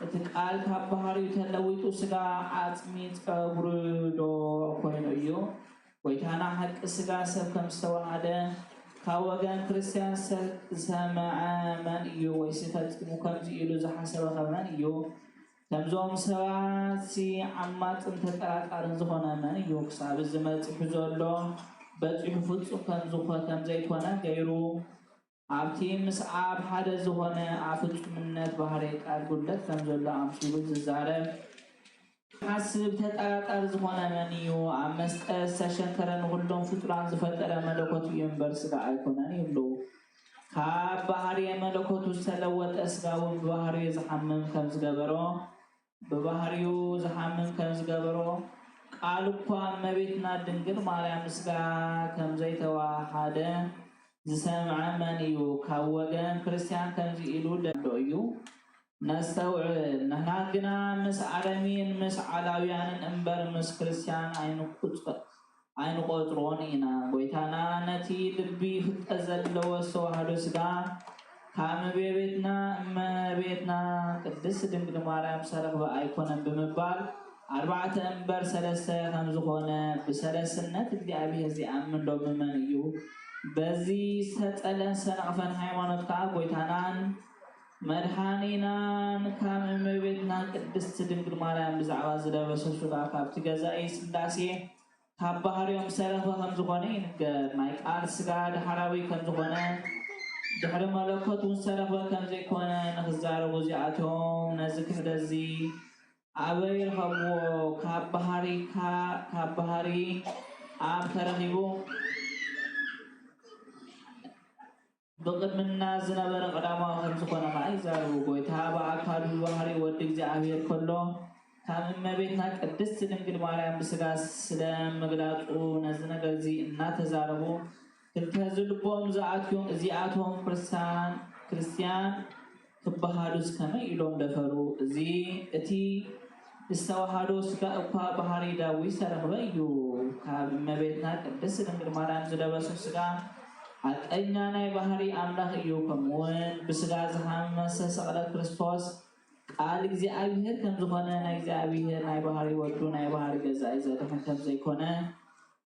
እቲ ቃል ካብ ባህሪኡ ተለዊጡ ስጋ ዓጽሚ ጸጉሪ ዶ ኮይኑ እዩ? ጎይታና ሓቂ ስጋ ሰብ ከም ዝተዋሃደ ካብ ወገን ክርስትያን ሰብ ዝሰምዐ መን እዩ? ወይሲ ፈጺሙ ከምዚ ኢሉ ዝሓሰበ ከ መን እዩ? ከምዞም ሰባትሲ ዓማጽን ተጠራጣርን ዝኾነ መን እዩ? ክሳብ እዚ መጺሑ ዘሎ በጺሑ ፍጹም ከም ዝኾ-፣ ከም ዘይኮነ ገይሩ ኣብቲ ምስ ኣብ ሓደ ዝኾነ ኣብ ፍጹምነት ባህርይ ቃል ጉድለት ከም ዘሎ ኣምሲሉ ዝዛረብ ሓስብ ተጠራጣሪ ዝኾነ መን እዩ? ኣብ መስቀል ዝተሸንከረ ንኹሎም ፍጡራን ዝፈጠረ መለኮት እዩ እምበር ስጋ ኣይኮነን ይብሉ። ካብ ባህርየ መለኮቱ ዝተለወጠ ስጋ እውን ብባህርዩ ዝሓምም ከም ዝገበሮ፣ ብባህርዩ ዝሓምም ከም ዝገበሮ፣ ቃል እኳ እመቤትና ድንግል ማርያም ስጋ ከም ዘይተዋሃደ ዝሰምዐ መን እዩ? ካብ ወገን ክርስትያን ከምዚ ኢሉ ደሎ እዩ። ነስተውዕል፣ ንሕና ግና ምስ ኣረሚን ምስ ዓላውያንን እምበር ምስ ክርስትያን ኣይንቁጽ-፣ ኣይንቆጽሮን ኢና። ጎይታና ነቲ ልቢ ፍልጠት ዘለዎ ዝተዋህዶ ስጋ ካብ እመቤትና፣ እመቤትና ቅድስት ድንግል ማርያም ዝተረኽበ ኣይኮነን ብምባል ኣርባዕተ እምበር ሰለስተ ከም ዝኾነ ብሰለስነት እግዚኣብሔር ዘይኣምን ሎሚ መን እዩ? በዚ ዝተጸልአን ዝተነቕፈን ሃይማኖት ከኣ ጎይታናን መድሓኒናን ካብ እመቤትና ቅድስት ድንግል ማርያም ብዛዕባ ዝለበሶ ስጋ ካብቲ ገዛኢ ስላሴ ካብ ባህርዮም ዝተረኽበ ከም ዝኾነ ይንገር። ናይ ቃል ስጋ ዳሕራዊ ከም ዝኾነ ድሕሪ መለኮት እውን ዝተረኽበ ከም ዘይኮነ ንኽዛረቡ እዚኣቶም ነዚ ክሕደት እዚ ኣበይ ይረኸብዎ? ካብ ባህሪ፣ ካብ ባህሪ ኣብ ተረኺቡ ብቕድምና ዝነበረ ቀዳማዊ ከም ዝኾነ ኸዓ ይዛረቡ። ጎይታ ብኣካሉ ባህሪ ወዲ እግዚኣብሔር ከሎ፣ ካብ እመቤትና ቅድስት ድንግል ማርያም ብስጋ ስለ ምግላጹ፣ ነዚ ነገር እዚ እናተዛረቡ፣ ክልተ ዝልቦም ዝኣትዮም፣ እዚኣቶም ክርስቲያን፣ ክርስቲያን ክበሃሉስ ከመይ ኢሎም ደፈሩ? እዚ እቲ ዝተዋሃዶ ስጋ እኳ ባህሪ ዳዊት ዝተረኽበ እዩ። ካብ እመቤትና ቅድስት ድንግል ማርያም ዝለበሶ ስጋ ሓቀኛ ናይ ባህሪ ኣምላኽ እዩ። ከምኡውን ብስጋ ዝሃመ ዝተሰቕለ ክርስቶስ ቃል እግዚኣብሔር ከም ዝኾነ፣ ናይ እግዚኣብሔር ናይ ባህሪ ወዱ ናይ ባህሪ ገዛኢ ዘድሕን ከም ዘይኮነ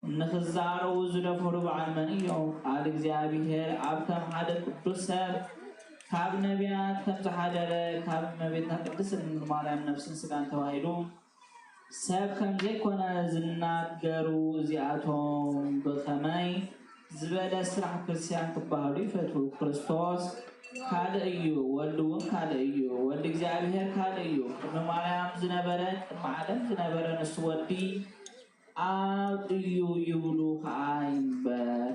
ንኽዛረቡ ዝደፈሩ በዓል መን እዮም? ቃል እግዚኣብሔር ኣብ ከም ሓደ ቅዱስ ሰብ ካብ ነቢያት ከም ዝሓደረ፣ ካብ እመቤትና ቅድስት ድንግል ማርያም ነፍስን ስጋን ተዋሂዱ ሰብ ከም ዘይኮነ ዝናገሩ እዚኣቶም ብኸመይ ዝበለ ስራሕ ክርስቲያን ክበሃሉ ይፈትዉ? ክርስቶስ ካልእ እዩ፣ ወልድ እውን ካልእ እዩ። ወልድ እግዚኣብሔር ካልእ እዩ። ቅድሚ ማርያም ዝነበረ፣ ቅድሚ ዓለም ዝነበረ ንሱ ወዲ ኣብ እዩ ይብሉ ኸዓ ይንበር።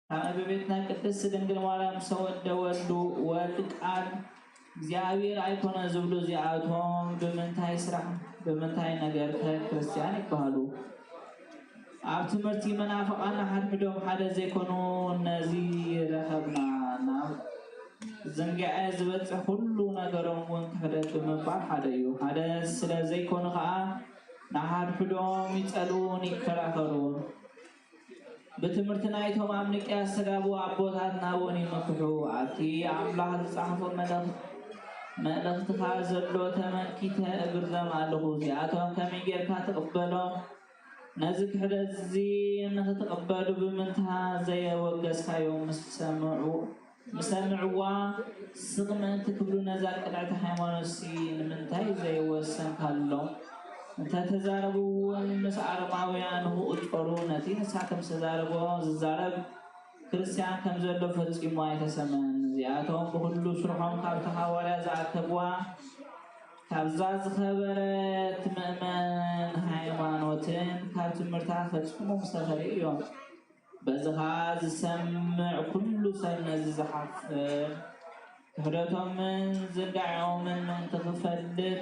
ካብ እመቤትና ቅድስት ድንግል ማርያም ዝተወልደ ወልዱ፣ ወልድ ቃል እግዚኣብሔር ኣይኮነ ዝብሉ እዚኣቶም ብምንታይ ስራሕ፣ ብምንታይ ነገር ከ ክርስቲያን ይበሃሉ? ኣብ ትምህርቲ መናፍቃን ሓድሕዶም ሓደ ዘይኮኑ ነዚ ረኸብና። ናብ ዝንግዐ ዝበጽሕ ኩሉ ነገሮም እውን ክሕደት ብምባል ሓደ እዩ። ሓደ ስለ ዘይኮኑ ኸዓ ንሓድሕዶም ይጸልኡን ይከራኸሩን። ብትምህርቲ ናይቶም ኣብ ንቅያ ዝተጋብኡ ኣቦታትና እውን ይምክሑ። ኣብቲ ኣምላኽ ዝጸሓፎ መልእኽ-፣ መልእኽትኻ ዘሎ ተመልኪተ እግርዘም ኣለኹ። እዚኣቶም ከመይ ጌርካ ትቕበሎም? ነዚ ክሕደት እዚ ንኽትቕበሉ ብምንታ ዘየወገዝካዮም ምስ ሰምዑ፣ ምስ ሰምዕዋ ስቕ ምእንቲ ክብሉ ነዛ ቅንዕቲ ሃይማኖትሲ ንምንታይ ዘየወሰንካሎም? እንተ ተዛረቡ እውን ምስ ኣረማውያን ንኽቑጸሩ ነቲ ንስኻ ከም ዝተዛረቦ ዝዛረብ ክርስቲያን ከም ዘሎ ፈጺሙ ኣይተሰምዐን። እዚኣቶም ብኹሉ ስርሖም ካብቲ ሃዋርያ ዝኣከብዋ ካብዛ ዝኸበረት ምእመን ሃይማኖትን ካብ ትምህርታ ፈጺሞም ዝተፈለዩ እዮም። በዚ ኸኣ ዝሰምዕ ኩሉ ሰብ ነዚ ዝሓፍር ክሕደቶምን ዝንጋዒኦምን ምእንቲ ክፈልጥ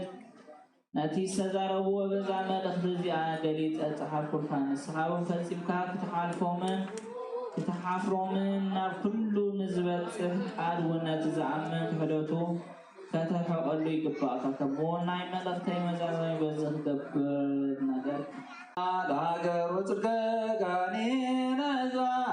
ነቲ ዝተዛረብዎ በዛ መልእኽቲ እዚኣ ገሊጸ ጸሓፍኩልካ። ንስኻ እውን ፈጺምካ ክትሓልፎምን ክትሓፍሮምን ናብ ኩሉ ንዝበጽሕ ቃል እውን ነቲ ዝኣምን ክሕደቱ ከተርሕቐሉ ይግባእካ። ከምኡውን ናይ መልእኽተይ መዛዘሚ በዚ ክገብር ነገር ለሃገሩ ጽድቀ ጋኔን ኣሕዛብ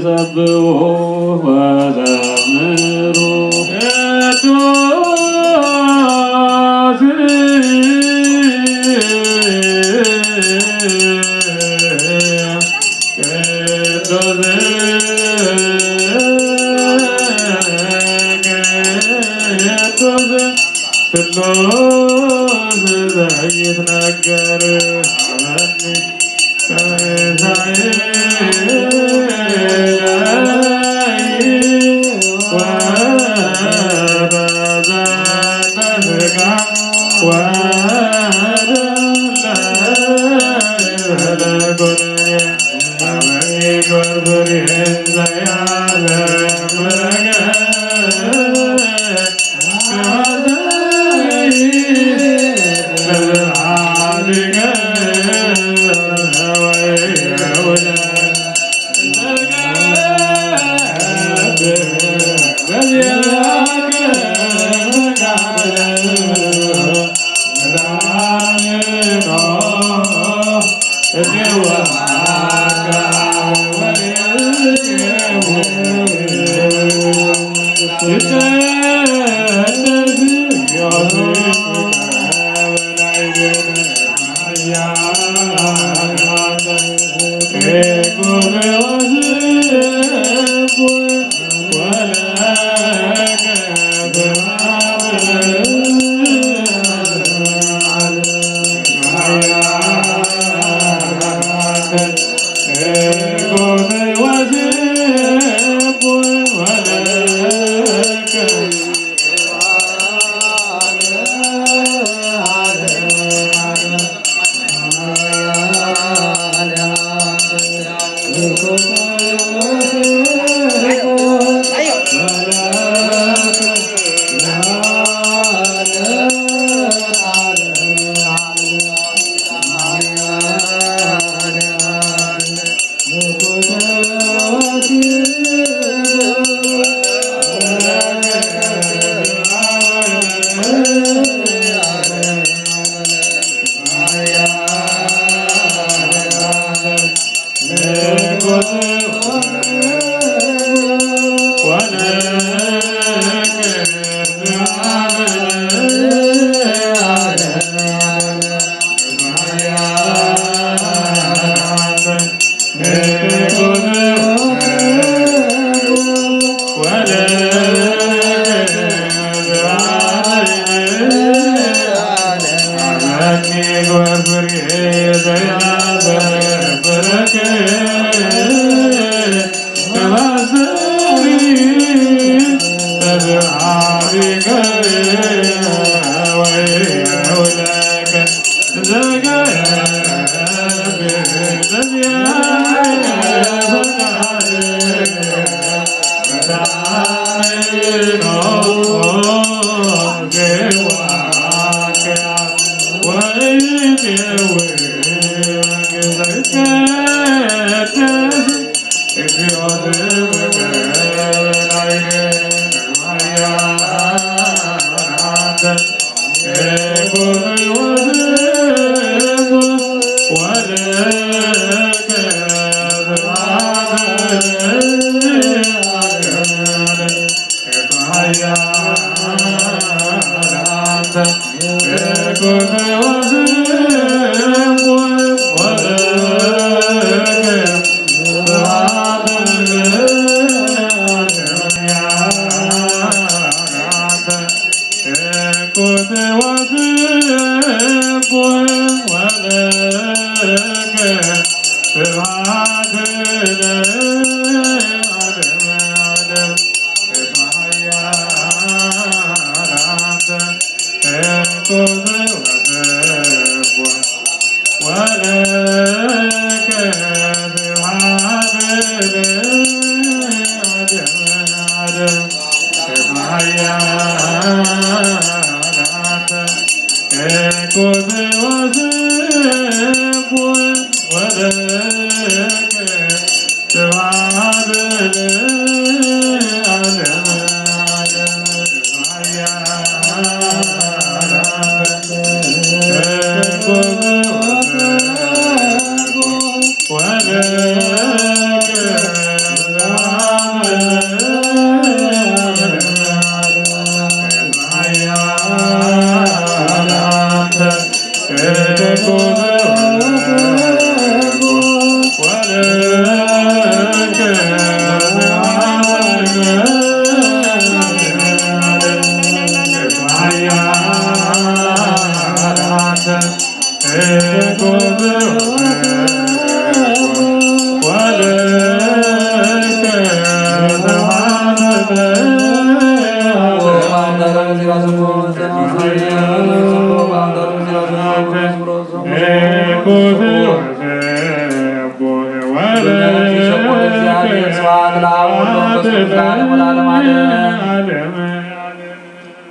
ዘብዎ ወዘምሩ ቅዱስ ቅዱስ ቅዱስ ስሉስ ዘይትነገር።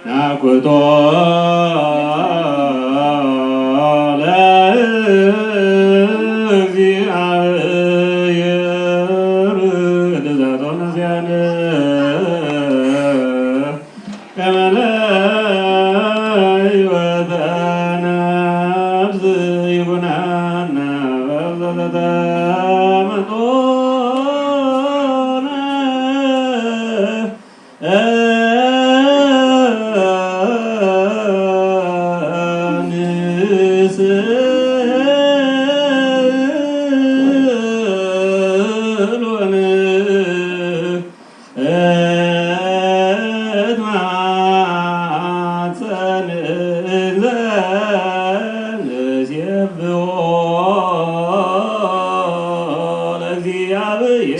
ናኩቶ ለእግዚአብሔር። እድዛቶም ነዚያን ከመለ ሕይወተ ነፍስ ይኩነነ በዘተመጦነ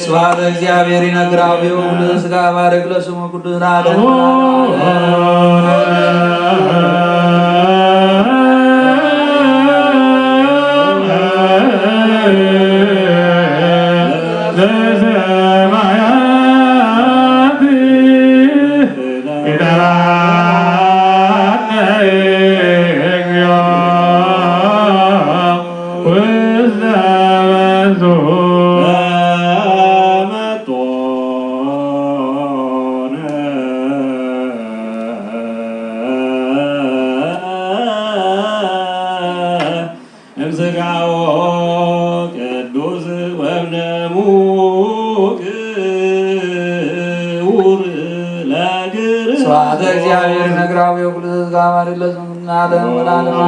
ስብሐት ለእግዚአብሔር ይነግር አብዮ ኩሉ ዘሥጋ ባርክ ለስሙ ቅዱስ ለዓለሙ። እምስጋዎ ቅዱስ ወእምደሙ ክቡር ለግር። ስብሐተ እግዚአብሔር ነግራዊ ኩሉ ዘዝጋባሪ ለስሙ እናተ ወላለም።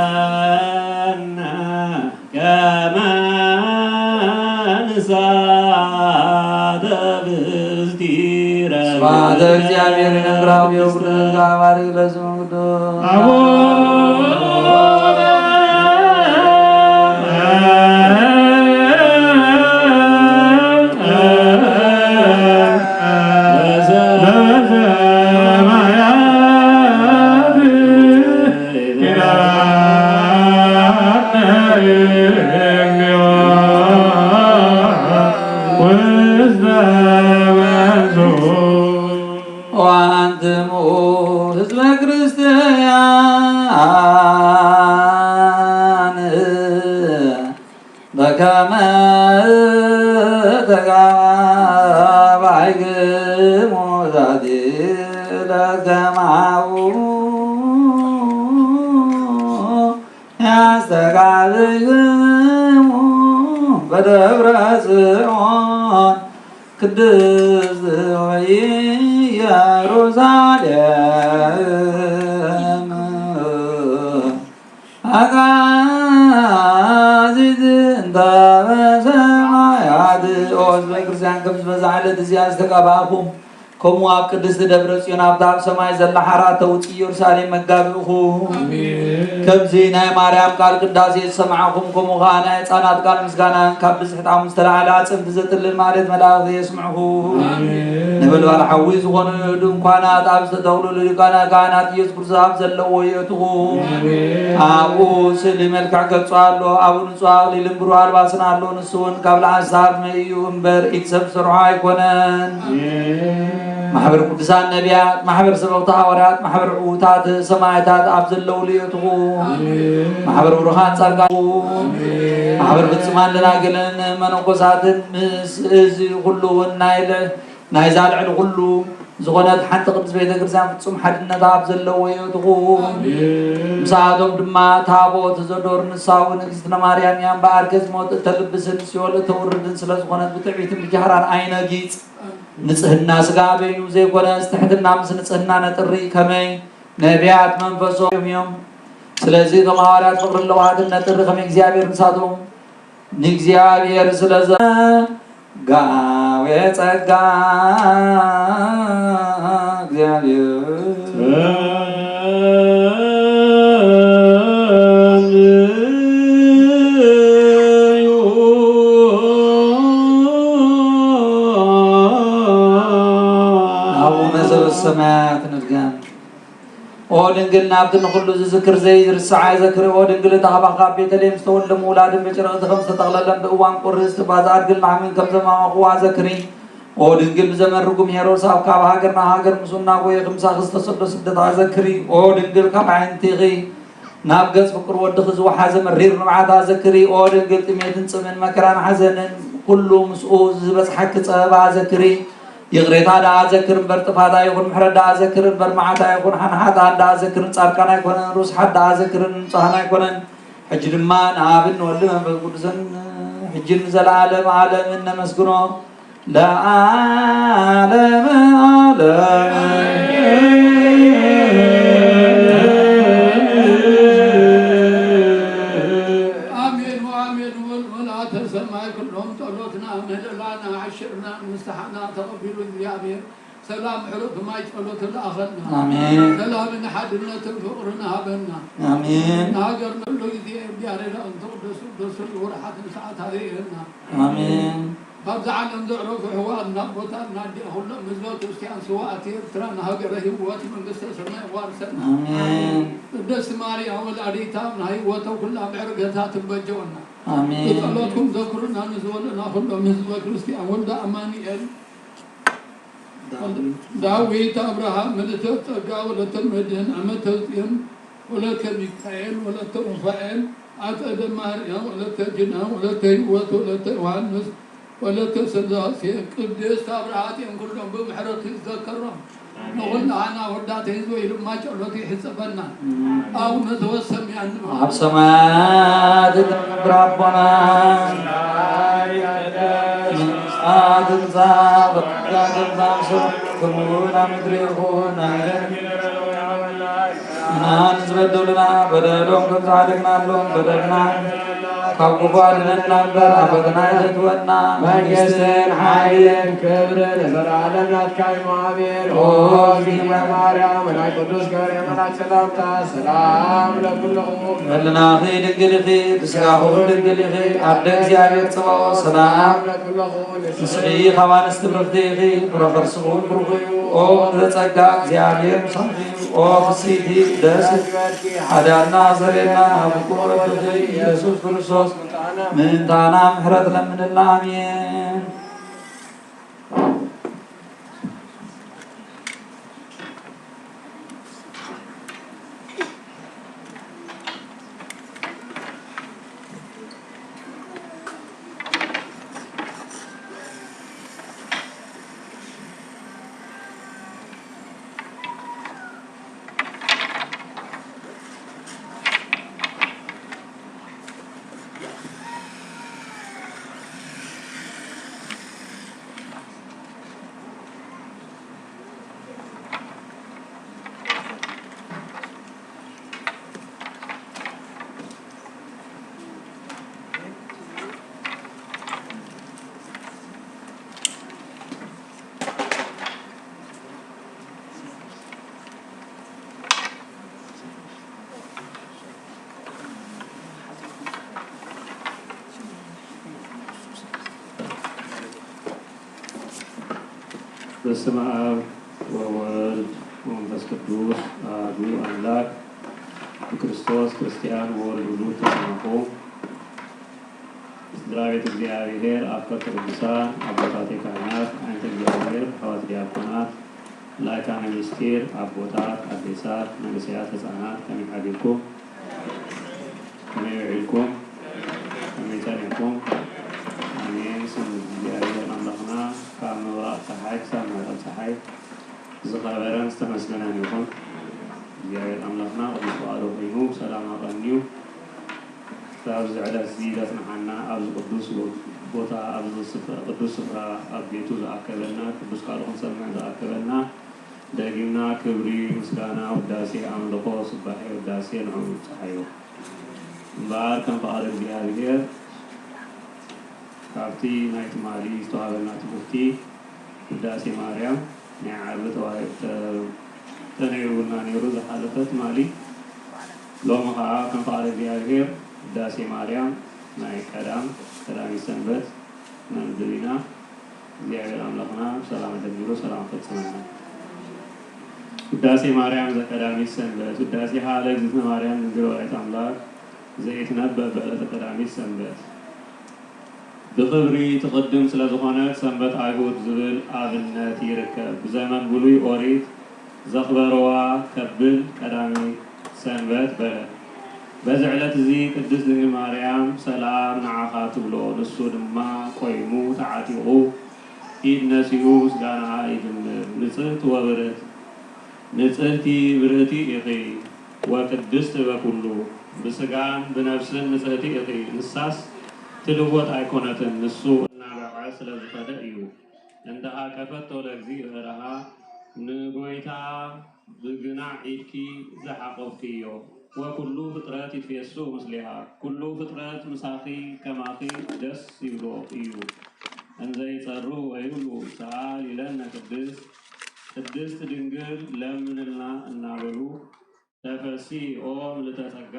ይደልወና ከመ ንሳተፍ ምስጢረ ስብሐተ እግዚአብሔር ነግራዊ ወቅዱስ ጋባሪ ለስሙ ቅዱስ። አቡነ ወአንትሙ ህዝበ ክርስቲያን በከመ ተጋባይክሙ ዛቲ ለከማሁ ያስተጋብክሙ በደብረ ጽዮን ቅድስት ወኢየሩሳሌም አቃዚት እንተ በሰማያት። ኦ ህዝበ ክርስቲያን፣ ከምዚ በዛ ዕለት እዚኣ ዝተቀባእኩም፣ ከምኡ ኣብ ቅድስቲ ደብረ ጽዮን ኣብታ ኣብ ሰማይ ዘላ ሓራ ተውጽእ ኢየሩሳሌም መጋቢእኹም። ኣሜን። ከምዚ ናይ ማርያም ቃል ቅዳሴ ዝሰማዕኹም፣ ከምኡ ኸዓ ናይ ህፃናት ቃል ምስጋና ካብ ብዝሒ ጣዕሙ ዝተላዕለ ኣጽምቲ ዘጥልል ማለት መላእኽቲ የስምዕኹ። ኣሜን። ነበልባል ሓዊ ዝኾኑ ድንኳናት ኣብ ዝተተኽሉ ሊቃነ ካህናት ኢየሱስ ክርስቶስ ኣብ ዘለዎ የእትኹ። ኣሜን። ኣብኡ ስእሊ መልክዕ ገጹ ኣሎ። ኣብኡ ንጹህ ኣኽሊልን ብሩህ ኣልባስን ኣሎ። ንሱ እውን ካብ ለኣሳብ መይኡ እምበር ኢድ ሰብ ዝሰርሖ ኣይኮነን። ኣሜን። ማሕበር ቅዱሳን ነቢያት፣ ማሕበር ሰበኽቲ ሃዋርያት፣ ማሕበር ዕዉታት ሰማዕታት ኣብ ዘለውሉ የእትኹ። ማሕበር ብሩኻን ጻድቃን፣ ማሕበር ፍጹማን ደናግልን መነኮሳትን ምስ እዚ ኩሉ እውን ናይ ለ-፣ ናይዛ ልዕሊ ኩሉ ዝኾነት ሓንቲ ቅድስት ቤተ ክርስቲያን ፍጹም ሓድነት ኣብ ዘለዎ የእትኹ። ምሳቶም ድማ ታቦት ዘዶር ንሳ እውን እግዝእትነ ማርያም እያ እምበኣር፣ ከዚ ሞት እተልብስን ሲኦል እተውርድን ስለ ዝኾነት ብትዕቢትን ብጃህራን ኣይነጊጽ። ንጽህና ስጋ በይኑ ዘይኮነስ ትሕትና ምስ ንጽህና ነጥሪ ከመይ ነቢያት መንፈሶም እዮም። ስለዚ ከም ሃዋርያት ፍቕርን ለዋሃትን ነጥሪ ከመይ እግዚኣብሔር ንሳቶም ንእግዚኣብሔር ስለ ዘ-፣ ጋዌ ጸጋ እግዚኣብሔር ኣቡነ ዘበሰማያት ንድገም። ኦ ድንግል ናብቲ ንኹሉ ዝዝክር ዘይርስዓ ዘክሪ። ኦ ድንግል እታ ካባኻ ኣብ ቤተልሔም ዝተወልደ ምውላድን ብጭርቕቲ ከም ዝተጠቕለለን ብእዋን ቁሪ ዝተባዝኣ ድንግል ንዓምን ከም ዘማመቕዋ ዘክሪ። ኦ ድንግል ብዘመን ርጉም ሄሮድስ ኣብ ካብ ሃገር ናብ ሃገር ምስኡ እናጎየ ክምሳኺ ዝተሰዶ ስደት ኣዘክሪ። ኦ ድንግል ካብ ኣዒንቲኺ ናብ ገጽ ፍቁር ወድኺ ዝወሓዘ መሪር ንብዓት ኣዘክሪ። ኦ ድንግል ጥሜትን ጽምን መከራን ሓዘንን ኩሉ ምስኡ ዝበጽሓኪ ጸበባ ኣዘክሪ። ይቕሬታ ደኣ ዘክር እምበር ጥፋት ኣይኹን፣ ምሕረት ደኣ ዘክር እምበር መዓት ኣይኹን፣ ሓንሓጣን ደኣ ዘክርን ጻድቃን ኣይኮነን፣ ርስሓት ደኣ ዘክርን ንጹሃን ኣይኮነን። ሕጂ ድማ ንኣብን ንወልድ መንፈስ ቅዱስን ሕጂ ንዘለዓለም ዓለምን ነመስግኖ። ለዓለመ ዓለም። ኣሜን ወኣሜን። ወል-፣ መልኣተ ሰማይ ኩሎም ጸሎትና ምህለላና ዓሽርና ንስሓና ተቐቢሉ እግዚኣብሔር ሰላም ሕሩፍ ማይ ጸሎት ለኣኸልና። ኣሜን። ሰላምን ሓድነትን ፍቕርን ሃበና። ኣሜን። ንሃገርና ኩሉ ግዜ ብያሬዳ እንተ ቅዱስ ቅዱስ ወርሓትን ሰዓታት የእና። ኣሜን። ኣብዚ ዓለም ዘዕረፉ ኣሕዋትና ኣቦታትና ኣዲኣ ኩሎም ህዝበ ክርስቲያን ስውኣት ኤርትራ ንሃገረ ህይወት መንግስተ ሰማይ ዋርሰና። ኣሜን። ቅድስቲ ማርያም ወላዲታ ናይ ህይወተ ኩላ ምዕርገታት ትበጀወና። ኣሜን። ብጸሎትኩም ዘክሩና ንዝበሉና ኩሎም ህዝበ ክርስቲያን ወልደ ኣማኑኤል ዳዊት፣ ዳዊት፣ ኣብርሃም፣ ምልእተ ጸጋ፣ ወለተ መድህን፣ ዓመተ ጽዮን፣ ወለተ ሚካኤል፣ ወለተ ሩፋኤል፣ ኣጸደ ማርያም፣ ወለተ ጅና፣ ወለተ ህይወት፣ ወለተ ዮሃንስ፣ ወለተ ስላሴ፣ ቅድስት ኣብርሃ ጽዮን ኩሎም ብምሕረቱ ይዘከሮም። ንኹላህና ወዳተ ህዝበ ኢሉ ድማ ጸሎቱ ይሕጸበና። ኣቡነ ዘበሰማያት ንባል። ኣብ ሰማያት እትነብር ኣቦና፣ መንግስትካ ትምጻእ፣ ፈቃድካ ትምጻእ፣ ከምኡ ኣብ ምድሪ ይኹን። ናይ ንሕና ንዝበደሉና በደሎም ከም ዝዓደግናሎም በደልና ካብ ክፉ ኣድነና እምበር ኣብ ፈተና ኣይተእትወና። መንግስትን ሓይልን ክብርን ንዘለዓለም ናትካ እዩ፣ ኣሜን። ኦ እግዝእትነ ማርያም፣ ናይ ቅዱስ ገብርኤል መልኣክ ሰላምታ ሰላም ለኩልኹም። ህልናኺ ድንግል ኢኺ፣ ብስጋኹ ድንግል ኢኺ፣ ኣደ እግዚኣብሔር ጽባኦት ሰላም ለኩልኹም። ንስኺ ካብ ኣንስቲ ብርኽቲ ኢኺ፣ ፍረ ከርስኺ እውን ብሩኽ እዩ። ኦ ምልእተ ጸጋ፣ እግዚኣብሔር ምሳኺ እዩ። ኦ ፍስሕቲ ደስ ሓዳርና ኣሰሬና፣ ኣብ ፍቁር ወድኺ ኢየሱስ ክርስቶስ ምእንታና ምሕረት ለምንልና። ኣሜን። በስመ አብ ወወልድ ወመንፈስ ቅዱስ አሐዱ አምላክ። ብክርስቶስ ክርስቲያን ወወልድ ውሉድ ተሰማኹም። ስድራ ቤት እግዚኣብሔር፣ ኣፈቀ ቅዱሳን፣ ኣቦታተይ ካህናት፣ ኣዕንተ እግዚኣብሔር፣ ኣሕዋት ዲያቆናት፣ ላይካ ናይ ምስጢር ኣቦታት፣ ኣዴታት፣ መንእሰያት፣ ህፃናት ከመይ ሓዲርኩም? ከመይ ውዒልኩም? ከመይ ጸኒሕኩም? ኣሜን። ስም እግዚኣብሔር ኣምላኽና ካብ ምብራቕ ፀሓይ ክሳብ ምዕራብ ፀሓይ ዝኸበረን ዝተመስገነን ይኹን። እግዚኣብሔር ኣምላኽና ቅዱስ ፈቓዱ ኮይኑ ሰላም ኣቐንዩ ካብዚ ዕለት እዚ ዘጽንሓና፣ ኣብዚ ቅዱስ ቦታ፣ ኣብዚ ስፍራ፣ ቅዱስ ስፍራ ኣብ ቤቱ ዝኣከበና፣ ቅዱስ ቃሉ ክንሰምዕ ዝኣከበና፣ ደጊምና ክብሪ፣ ምስጋና፣ ውዳሴ፣ ኣምልኾ፣ ስባሄ፣ ውዳሴ ንዕኡ ንብጽሓዮ። እምበኣር ከም ፍቓድ እግዚኣብሔር ካብቲ ናይ ትማሊ ዝተዋህበና ትምህርቲ ውዳሴ ማርያም ናይ ዓርቢ ተዋሂ-፣ ተ-፣ ተነይሩና ነይሩ ዝሓለፈ ትማሊ። ሎሚ ኸዓ ከም ፍቓድ እግዚኣብሔር ውዳሴ ማርያም ናይ ቀዳም፣ ቀዳሚት ሰንበት ነንብብ ኢና። እግዚኣብሔር ኣምላኽና ብሰላም ኣደሚሩ ሰላም ፈጽመና። ውዳሴ ማርያም ዘቀዳሚት ሰንበት። ውዳሴሃ ለእግዝእትነ ማርያም ድንግል ወላዲተ ኣምላክ ዘይትነበብ በዕለተ ቀዳሚት ሰንበት። ብኽብሪ ትቕድም ስለ ዝኾነት ሰንበት ኣይሁድ ዝብል ኣብነት ይርከብ። ብዘመን ብሉይ ኦሪት ዘኽበርዋ ከብል ቀዳሚት ሰንበት በለ። በዚ ዕለት እዚ ቅድስት ድንግል ማርያም ሰላም ንዓኻ ትብሎ፣ ንሱ ድማ ቆይሙ ተዓጢቑ ኢድ ነሲኡ ምስጋናኣ ይጅምር። ንጽህቲ ወብርህት ንጽህቲ ብርህቲ ኢኺ ወቅድስት በኩሉ፣ ብስጋን ብነፍስን ንጽህቲ ኢኺ። ንሳስ ትልወጥ ኣይኮነትን፣ ንሱ እናበቕዐ ስለ ዝኸደ እዩ። እንተ ሃቀፈቶ ለእግዚእ ብእራሃ፣ ንጎይታ ብግናዕ ኢድኪ ዝሓቆፍክዮ። ወኩሉ ፍጥረት ይትፌሱ ምስሌሃ፣ ኩሉ ፍጥረት ምሳኺ ከማኺ ደስ ይብሎ እዩ። እንዘ ይጸሩ ወይብሉ፣ ሰኣል ይለነ ቅድስት፣ ቅድስት ድንግል ለምንልና እናበሉ፣ ተፈሲ ኦ ምልዕተ ጸጋ፣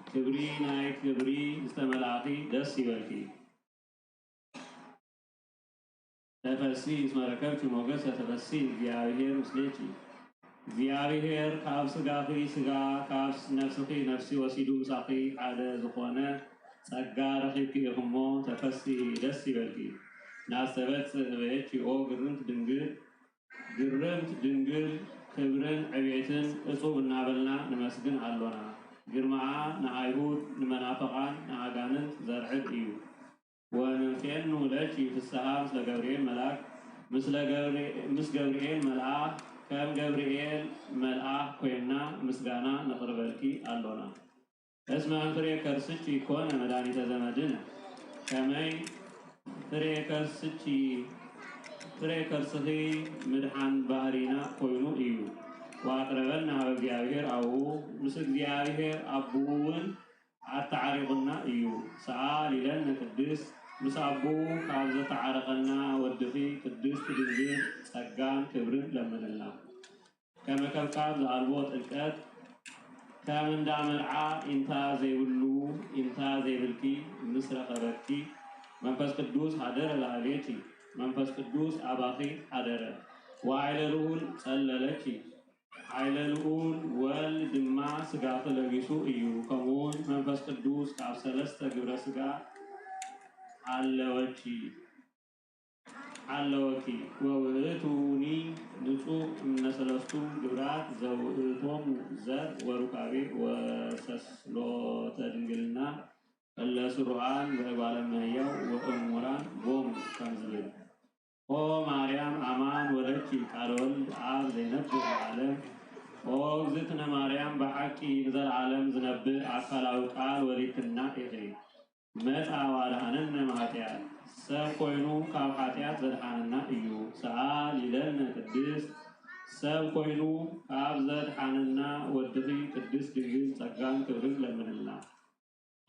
ክብሪ ናይ ክብሪ ዝተመልኣኺ ደስ ይበልኪ። ተፈሲ እስመ ረከብኪ ሞገሰ፣ ተፈሲ እግዚአብሔር ምስሌኪ። እግዚአብሔር ካብ ስጋኺ ስጋ፣ ካብ ነፍስኺ ነፍሲ ወሲዱ ምሳኺ ሓደ ዝኾነ ጸጋ ረኺብኪ ኢኽሞ፣ ተፈሲ ደስ ይበልኪ። ናስተበጽእ እበየኪ ኦ ግርምት ድንግል፣ ግርምት ድንግል ክብርን ዕቤትን እጹብ እናበልና ንመስግን ኣሎና። ግርማኣ ንኣይሁድ ንመናፍቓን ንኣጋንንት ዘርዕድ እዩ። ወንንፌኑ ለኪ ፍስሓ ምስለ ገብርኤል መልኣክ፣ ምስለ ገብርኤ-፣ ምስ ገብርኤል መልኣኽ ከም ገብርኤል መልኣኽ ኮይንና ምስጋና ነቕርበልኪ ኣሎና። እስመ እምፍሬ ከርስኪ ኮነ መድኃኒተ ዘመድነ። ከመይ ፍሬ ከርስኪ፣ ፍሬ ከርስኺ ምድሓን ባህሪና ኮይኑ እዩ። ወኣቅረበና ሀበ እግዚኣብሔር ኣቡሁ፣ ምስ እግዚኣብሔር ኣቡኡ እውን ኣተዓሪቑና እዩ። ሰኣሊ ለነ ቅድስት፣ ምስ ኣቡኡ ካብ ዘተዓረቐና ወድኺ ቅድስት ድንግል ጸጋን ክብርን ለምንልና። ከመ ከብካብ ዘኣልቦ ጥልቀት፣ ከም እንዳ መርዓ ኢንታ ዘይብሉ ኢንታ ዘይብልኪ ምስ ረኸበኪ፣ መንፈስ ቅዱስ ሀደረ ላዕሌኪ፣ መንፈስ ቅዱስ ኣባኺ ሀደረ፣ ወኃይለ ልዑል ጸለለኪ፣ ኃይለ ልዑል ወልድ ድማ ሥጋኺ ለቢሱ እዩ። ከምኡውን መንፈስ ቅዱስ ካብ ሰለስተ ግብረ ሥጋ ኣለወኪ፣ ኣለወኪ። ወውእቱኒ ንጹሕ እምነ ሰለስቱ ግብራት ዘውእቶሙ ዘር ወሩካቤ ወሰስሎተ ድንግልና እለ ስሩዓን በእጓለ እመሕያው ወእሙራን ቦሙ ከም ዝብል። ኦ ማርያም አማን ወለኪ ቃለ ወልድ አብ ዘይነብር ለዓለም። ኦ እግዝእትነ ማርያም ብሓቂ ንዘለዓለም ዝነብር ኣካላዊ ቃል ወሊድክና ኢኺ። መጻ ወአድኃነነ እምኃጢአት። ሰብ ኮይኑ ካብ ኃጢአት ዘድኃነና እዩ። ሰኣሊ ለነ ቅድስት። ሰብ ኮይኑ ካብ ዘድኃነና ወድኺ ቅድስት ድንግል ጸጋን ክብርን ለምንልና።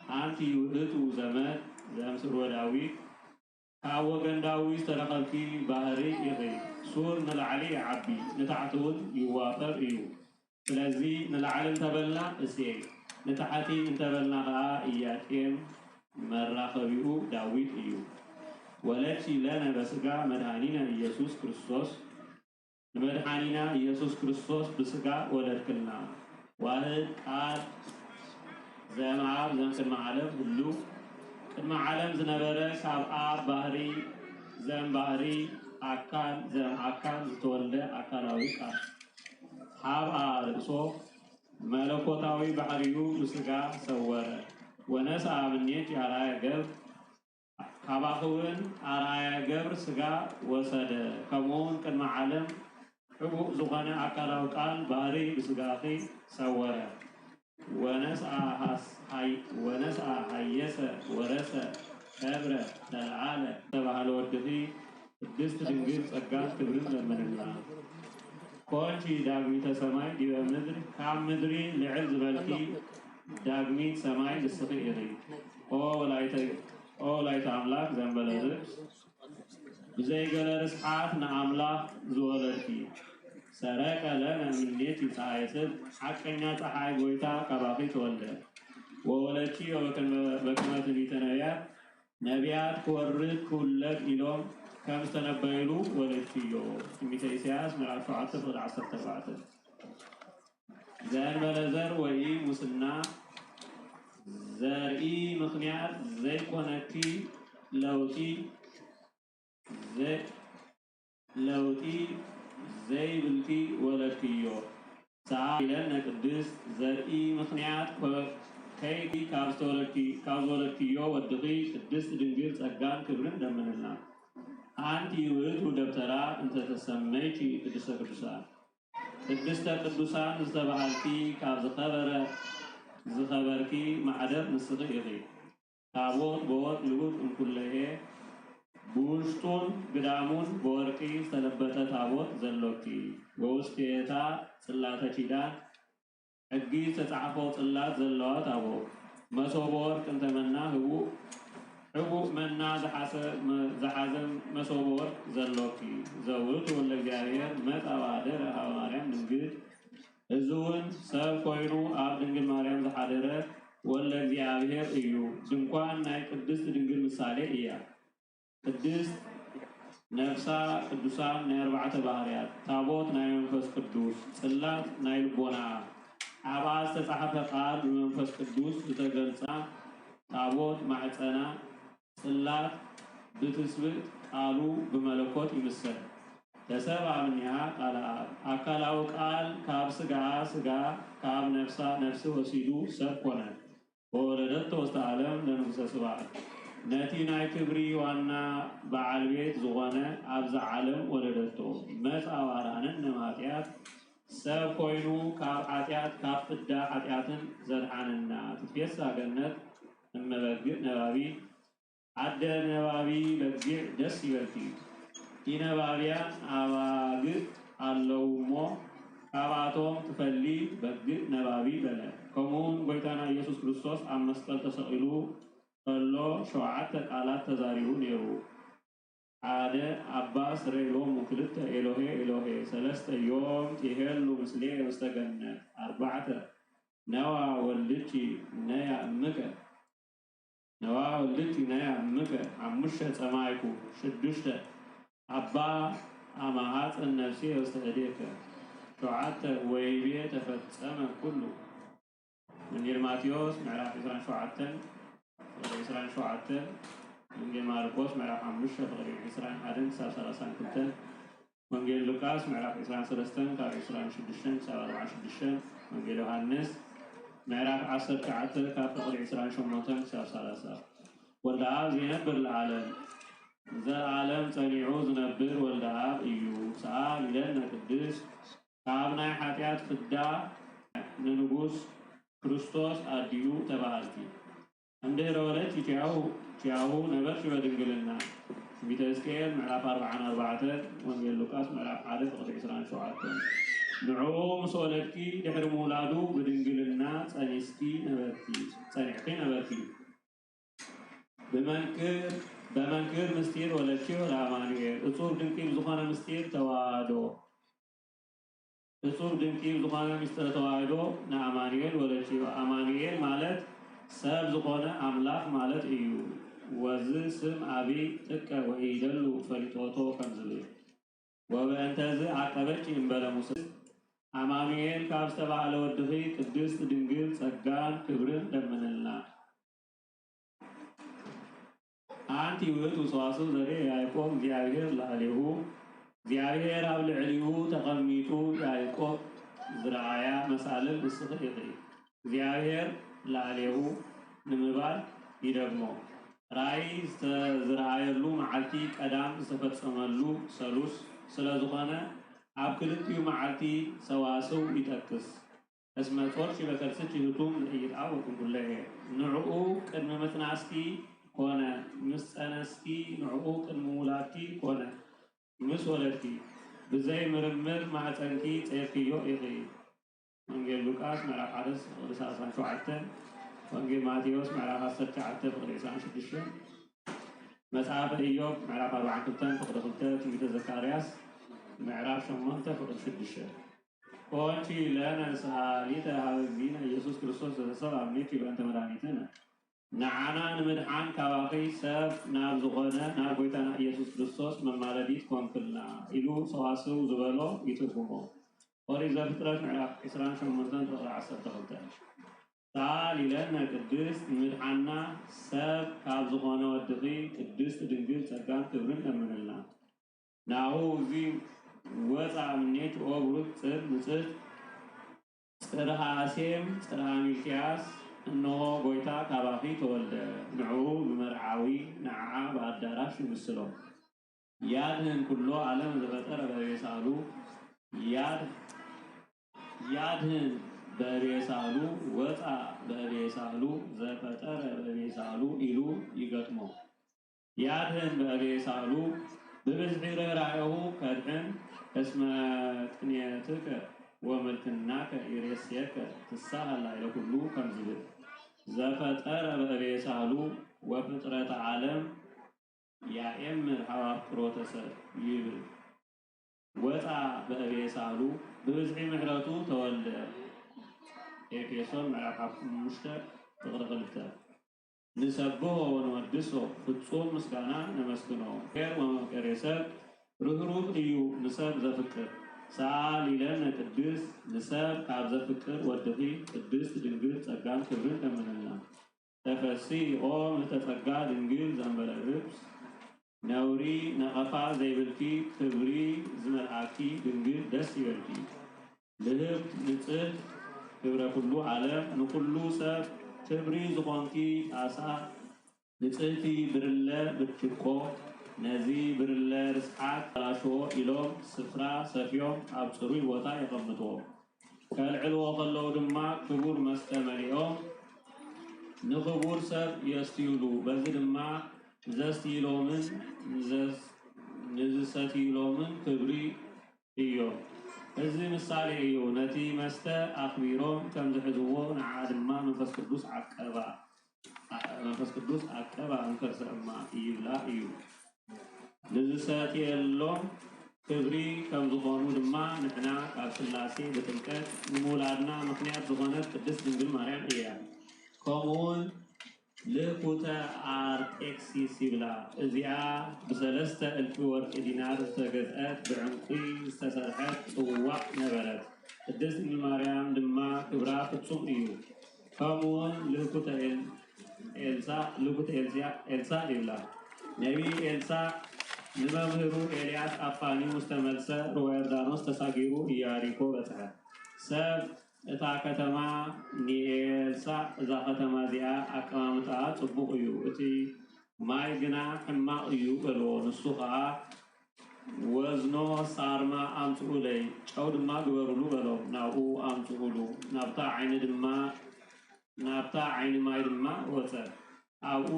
አንቲ ውእቱ ዘመድ ዘእምስርወ ዳዊት፣ ካብ ወገን ዳዊት ዝተረኸብኪ ባህሪ ኢኺ። ሱር ንላዕሊ ይዓቢ፣ ንታሕቲ እውን ይዋፈር እዩ። ስለዚ ንላዕሊ እንተበልና እሴይ፣ ንታሕቲ እንተበልና ኸዓ ኢያቄም መራኸቢኡ ዳዊት እዩ። ወለድኪ ለነ በሥጋ መድኃኒነ ኢየሱስ ክርስቶስ፣ ንመድኃኒና ኢየሱስ ክርስቶስ ብሥጋ ወለድክልና። ዋህድ ቃል ዘእምአብ ዘእምቅድመ ዓለም ህሉ፣ ቅድመ ዓለም ዝነበረ ካብ ኣብ ባህሪ ዘእምባህሪ ኣካል ዘም ኣካል ዝተወልደ ኣካላዊ ቃል። ሀብአ ርእሶ መለኮታዊ ባህሪኡ ብስጋ ሰወረ። ወነስአ ምኔኪ አርአያ ገብር፣ ካባኺ እውን አርአያ ገብር ስጋ ወሰደ። ከምኡውን ቅድመ ዓለም ሕቡእ ዝኾነ ኣካላዊ ቃል ባህሪ ብስጋኺ ሰወረ። ወነስአ ሐስ- ሐይ- ወነስአ ሐየሰ ወረሰ ከብረ ተለዓለ ዝተባህለ ወድኺ ቅድስት ድንግል ጸጋን ክብርን ለምንልና። ኮንቺ ዳግሚተ ሰማይ ዲበ ምድር፣ ካብ ምድሪ ልዕል ዝበልኪ ዳግሚት ሰማይ ንስኺ ኢኺ። ኦ ወላይተ ኦ ወላይተ ኣምላኽ ዘንበለ ርእስ፣ ብዘይገለ ርስሓት ንኣምላኽ ዝወለድኪ፣ ሰረቀ ለነ እምኔኪ ፀሐየ ጽድቅ፣ ሓቀኛ ፀሓይ ጎይታ ካባኺ ተወልደ። ወወለድኪዮ በከመ ትንቢተ ነቢያት፣ ነቢያት ክወርድ ክውለድ ኢሎም ከም ዝተነበዩሉ ወለድኪዮ። ትንቢተ ኢሳያስ ምዕራፍ ሸውዓተ ፍቕዲ ዓሰርተ ኣርባዕተ። ዘእንበለ ዘር ወይ ሙስና ዘርኢ ምኽንያት ዘይኮነኪ ለውጢ ለውጢ ዘይብልኪ ወለድክዮ። ሰዓሊ ለነ ቅድስት ዘርኢ ምኽንያት ከይኪ ካብ ዝተወለድኪ ካብ ዝወለድክዮ ወድኺ ቅድስት ድንግል ጸጋን ክብርን ለምንልና። ኣንቲ ውእቱ ደብተራ እንተ ተሰመይኪ ቅድስተ ቅዱሳን ቅድስተ ቅዱሳን ዝተባሃልኪ ካብ ዝኸበረ ዝኸበርኪ ማሕደር ንስኺ ኢኺ። ታቦት በወርቅ ልቡጥ እንኩለሄ ብውሽጡን ግዳሙን በወርቂ ዝተለበጠ ታቦት ዘሎኪ፣ ወውስቴታ ጽላተ ኪዳን ሕጊ ዝተጻሕፎ ጽላት ዘለዋ ታቦት፣ መሶበ ወርቅ እንተ መና ህቡእ ሕቡእ መና ዝሓዘ መሶበ ወርቅ ዘሎኪ፣ ዘውቱ ወልደ እግዚኣብሔር መጻ ወአደረ ሀበ ማርያም ድንግል፣ እዚ እውን ሰብ ኮይኑ ኣብ ድንግል ማርያም ዝሓደረ ወልደ እግዚኣብሔር እዩ። ድንኳን ናይ ቅድስት ድንግል ምሳሌ እያ። ቅድስት ነፍሳ ቅዱሳን ናይ ኣርባዕተ ባህርያት፣ ታቦት ናይ መንፈስ ቅዱስ፣ ጽላት ናይ ልቦናኣ፣ ኣብኣ ዝተጻሕፈ ቃል ብመንፈስ ቅዱስ ዝተገልጻ፣ ታቦት ማሕጸና፣ ጽላት ብትስብእት ቃሉ ብመለኮት ይምሰል። ተሰብአ እምኔሃ ቃለ ኣብ፣ ኣካላዊ ቃል ካብ ስጋኣ ስጋ፣ ካብ ነፍሳ ነፍሲ ወሲዱ ሰብ ኮነ። ወወለደቶ ውስተ ዓለም ለንጉሰ ስብሐት። ነቲ ናይ ክብሪ ዋና በዓል ቤት ዝኾነ ኣብዛ ዓለም ወለደቶ። መጻ ወአድኃነነ እምኃጢአት፣ ሰብ ኮይኑ ካብ ኃጢአት ካብ ፍዳ ኃጢአትን ዘድሓነና። ትትፌሳ ገነት እመ በግዕ ነባቢ፣ ኣደ ነባቢ በጊዕ ደስ ይበልኪ። ኢነባብያን ኣባግዕ ኣለዉ እሞ፣ ካብኣቶም ትፈሊ በግዕ ነባቢ በለ። ከምኡውን ጐይታና ኢየሱስ ክርስቶስ ኣብ መስቀል ተሰቒሉ ከሎ ሸውዓተ ቃላት ተዛሪቡ ነይሩ። ሓደ፣ ኣባ ስረይ ሎሙ ክልተ፣ ኤሎሄ ኤሎሄ ሰለስተ፣ ዮም ትሄሉ ምስሌየ ውስተ ገነት። ኣርባዕተ፣ ነዋ ወልድኪ ነያ እምከ። ነዋ ወልድኪ ነያ እምከ። ሓሙሽተ፣ ጸማይኩ። ሽዱሽተ፣ ኣባ ኣመ ሐጽን ነፍስየ ውስተ እዴከ። ሸውዓተ፣ ወይቤ ተፈጸመ ኩሉ። ወንጌል ማቴዎስ ምዕራፍ ዕስራን ሸውዓተን ፍቕዲ ዕስራን ሸውዓተን፣ ወንጌል ማርቆስ ምዕራፍ ሓሙሽተ ፍቕዲ ዕስራን ሓደን ክሳብ ሰላሳን ክልተን፣ ወንጌል ሉቃስ ምዕራፍ ዕስራን ሰለስተን ካብ ዕስራን ሽዱሽተን ክሳብ ኣርባዓን ሽዱሽተን፣ ወንጌል ዮሃንስ ምዕራፍ ዓሰርተ ትሽዓተ ካብ ፍቕዲ ዕስራን ሸሞንተን ክሳብ ሰላሳ። ወልደ ኣብ ዘይነብር ለዓለም፣ ዘለዓለም ጸኒዑ ዝነብር ወልደ ኣብ እዩ። ሰኣሊ ለነ ቅድስት ካብ ናይ ሓጢኣት ፍዳ ንንጉስ ክርስቶስ ኣዲኡ ተባሃልኪ። እምድህረ ወለድኪ ኪያሁ ኪያሁ ነበርኪ በድንግልና። ትንቢተ ሕዝቅኤል ምዕራፍ ኣርብዓን ኣርባዕተን፣ ወንጌል ሉቃስ ምዕራፍ ሓደ ፍቕዲ ዕስራን ሸውዓተን። ንዕኡ ምስ ወለድኪ ድሕሪ ምውላዱ ብድንግልና ጸኒስኪ ነበርኪ ጸኒዕኪ ነበርኪ። ብመንክር በመንክር ምስጢር ወለድኪ ወለአማኑኤል። እጹብ ድንቂ ብዝኾነ ምስጢር ተዋህዶ እጹብ ድንቂ ብዝኾነ ምስጢረ ተዋህዶ ንኣማኑኤል ወለድኪዮ። ኣማኑኤል ማለት ሰብ ዝኾነ ኣምላኽ ማለት እዩ። ወዝ ስም ኣብይ ጥቀ ወኢይደሉ ፈሊጦቶ ከም ዝብል። ወበእንተዝ ዓቀበኪ እምበለ ሙሴ። ኣማኑኤል ካብ ዝተባህለ ወድኺ ቅድስት ድንግል ጸጋን ክብርን ለምንልና። ኣን እቲ ውእቱ ሰዋስው ዘርኢ ያዕቆብ እግዚኣብሔር ላዕሌሁ፣ እግዚኣብሔር ኣብ ልዕሊኡ ተቐሚጡ ያዕቆብ ዝረኣያ መሳልል ንስኺ ኢኺ። እግዚኣብሔር ላዕሌሁ ንምባል ይደግሞ። ራእይ ዝተ- ዝረኣየሉ መዓልቲ ቀዳም ዝተፈጸመሉ ሰሉስ ስለ ዝኾነ ኣብ ክልቲኡ መዓልቲ ሰዋስው ይጠቅስ። እስመ ጾርኪ በከርስኪ ህቱም ለኢይትዐወቅ እምኩለሄ። ንዕኡ ቅድሚ ምጽናስኪ ኮነ ምስ ጸነስኪ፣ ንዕኡ ቅድሚ ምውላድኪ ኮነ ምስ ወለድኪ ብዘይ ምርምር ማህጸንኪ ጼርክዮ ኢኺ። ወንጌል ሉቃስ ምዕራፍ ሓደ ፍቕዲ ሰላሳን ሸውዓተን፣ ወንጌል ማቴዎስ ምዕራፍ ዓሰርተ ትሽዓተ ፍቕዲ ዕስራን ሽዱሽተን፣ መጽሓፈ ኢዮብ ምዕራፍ ኣርባዓን ክልተን ፍቕዲ ክልተ፣ ትንቢተ ዘካርያስ ምዕራፍ ሸሞንተ ፍቕዲ ሽዱሽተ። ኮንኪ ለነ ሰኣሊተ ሀበ እግዚእነ ኢየሱስ ክርስቶስ ዘተሰብአ እምኔኪ በእንተ መድኃኒትነ። ንዓና ንምድሓን ካባኺ ሰብ ናብ ዝኾነ ናብ ጎይታና ኢየሱስ ክርስቶስ መማለዲት ኮንክልና ኢሉ ሰዋስው ዝበሎ ይትርጉሞ። ኦሪት ዘፍጥረት ምዕራፍ ዕስራን ሸሞንተን ፍቕዲ ዓሰርተ ክልተ። ሰኣሊ ለነ ቅድስት ንምድሓና ሰብ ካብ ዝኾነ ወድኺ ቅድስት ድንግል ጸጋን ክብርን ለምንልና። ናሁ እዚ ወፃ እምኔኪ ኦ ብሩክ ጽር ንጽሕት ጽርሃ ሴም ጽርሃ ሚልክያስ፣ እነሆ ጎይታ ካባኺ ተወልደ፣ ንዕኡ ብመርዓዊ ንዓዓ ብኣዳራሽ ይምስሎ። ያድህን ኩሎ ዓለም ዘፈጠረ በቤሳሉ ያድ ያድህን በቤሳሉ ወፃ በቤሳሉ ዘፈጠረ በቤሳሉ ኢሉ ይገጥሞ። ያድህን በቤሳሉ ብብዝሒ ርህራሄሁ ከድሕን እስመ ቅንየትከ ወምልክናከ ይሬስየከ ትሳሃል ላዕለ ኩሉ ከም ዝብል ዘፈጠረ በቤሳሉ ወፍጥረተ ዓለም ያኤምር ሀብ አፍቅሮተ ሰብ ይብል። ወፃ በእቤሳሉ ብብዝሒ ምሕረቱ ተወልደ። ኤፌሶን ምዕራፍ ሓሙሽተ ፍቕዲ ክልተ። ንሰብሖ ወንወድሶ ፍጹም ምስጋና ነመስግኖ። ሄር ወመፍቀሬ ሰብ ርህሩህ እዩ ንሰብ ዘፍቅር። ሰኣሊ ለነ ቅድስት ንሰብ ካብ ዘፍቅር ወድኺ ቅድስት ድንግል ጸጋን ክብርን ለምንልና። ተፈሲ ኦ ምልዕተ ጸጋ ድንግል ዘንበለ ርብስ ነውሪ ነቐፋ ዘይብልኪ ክብሪ ዝመልኣኪ ድንግል ደስ ይበልኪ። ልህብት ንጽህት ክብረ ኩሉ ዓለም ንኩሉ ሰብ ክብሪ ዝኾንኪ ጣሳ ንጽህቲ ብርለ ብርጭቆ ነዚ ብርለ ርስሓት ተላሽዎ ኢሎም ስፍራ ሰፍዮም ኣብ ጽሩይ ቦታ የቐምጥዎ። ከልዕልዎ ከለዉ ድማ ክቡር መስተ መሊኦም ንኽቡር ሰብ የስትዩሉ። በዚ ድማ ንዘስትይሎምን ንዘስ- ንዝሰትይሎምን ክብሪ እዮም። እዚ ምሳሌ እዩ። ነቲ መስተ ኣኽቢሮም ከም ዝሕዝዎ ንዓ ድማ መንፈስ ቅዱስ ዓቀባ መንፈስ ቅዱስ ዓቀባ እምከርሰ እማ ይብላ እዩ። ንዝሰትየሎም ክብሪ ከም ዝኾኑ ድማ ንሕና ካብ ስላሴ ብጥምቀት ንምውላድና ምኽንያት ዝኾነት ቅድስት ድንግል ማርያም እያ። ከምኡውን ልህኩተ ኣርጤክሲስ ይብላ። እዚኣ ብሰለስተ እልፊ ወርቂ ዲናር ዝተገዝአት ብዕንቁ ዝተሰርሐት ጽዋዕ ነበረት። ቅድስት ድንግል ማርያም ድማ ክብራ ፍጹም እዩ። ከምኡውን ልህኩተ ኤል- ኤልሳዕ ልህኩተ ኤልሲያ- ኤልሳዕ ይብላ። ነቢይ ኤልሳዕ ንመምህሩ ኤልያስ ኣፋንዩ ምስ ተመልሰ ሩባ ዮርዳኖስ ተሳጊሩ ኢያሪኮ በጽሐ። ሰብ እታ ከተማ ንኤልሳዕ እዛ ከተማ እዚኣ ኣቀማምጣኣ ጽቡቕ እዩ፣ እቲ ማይ ግና ሕማቕ እዩ በልዎ። ንሱ ኸኣ ወዝኖ ሳርማ ኣምጽኡለይ፣ ጨው ድማ ግበሩሉ በሎም። ናብኡ ኣምጽኡሉ። ናብታ ዓይኒ ድማ ናብታ ዓይኒ ማይ ድማ ወጸ። ኣብኡ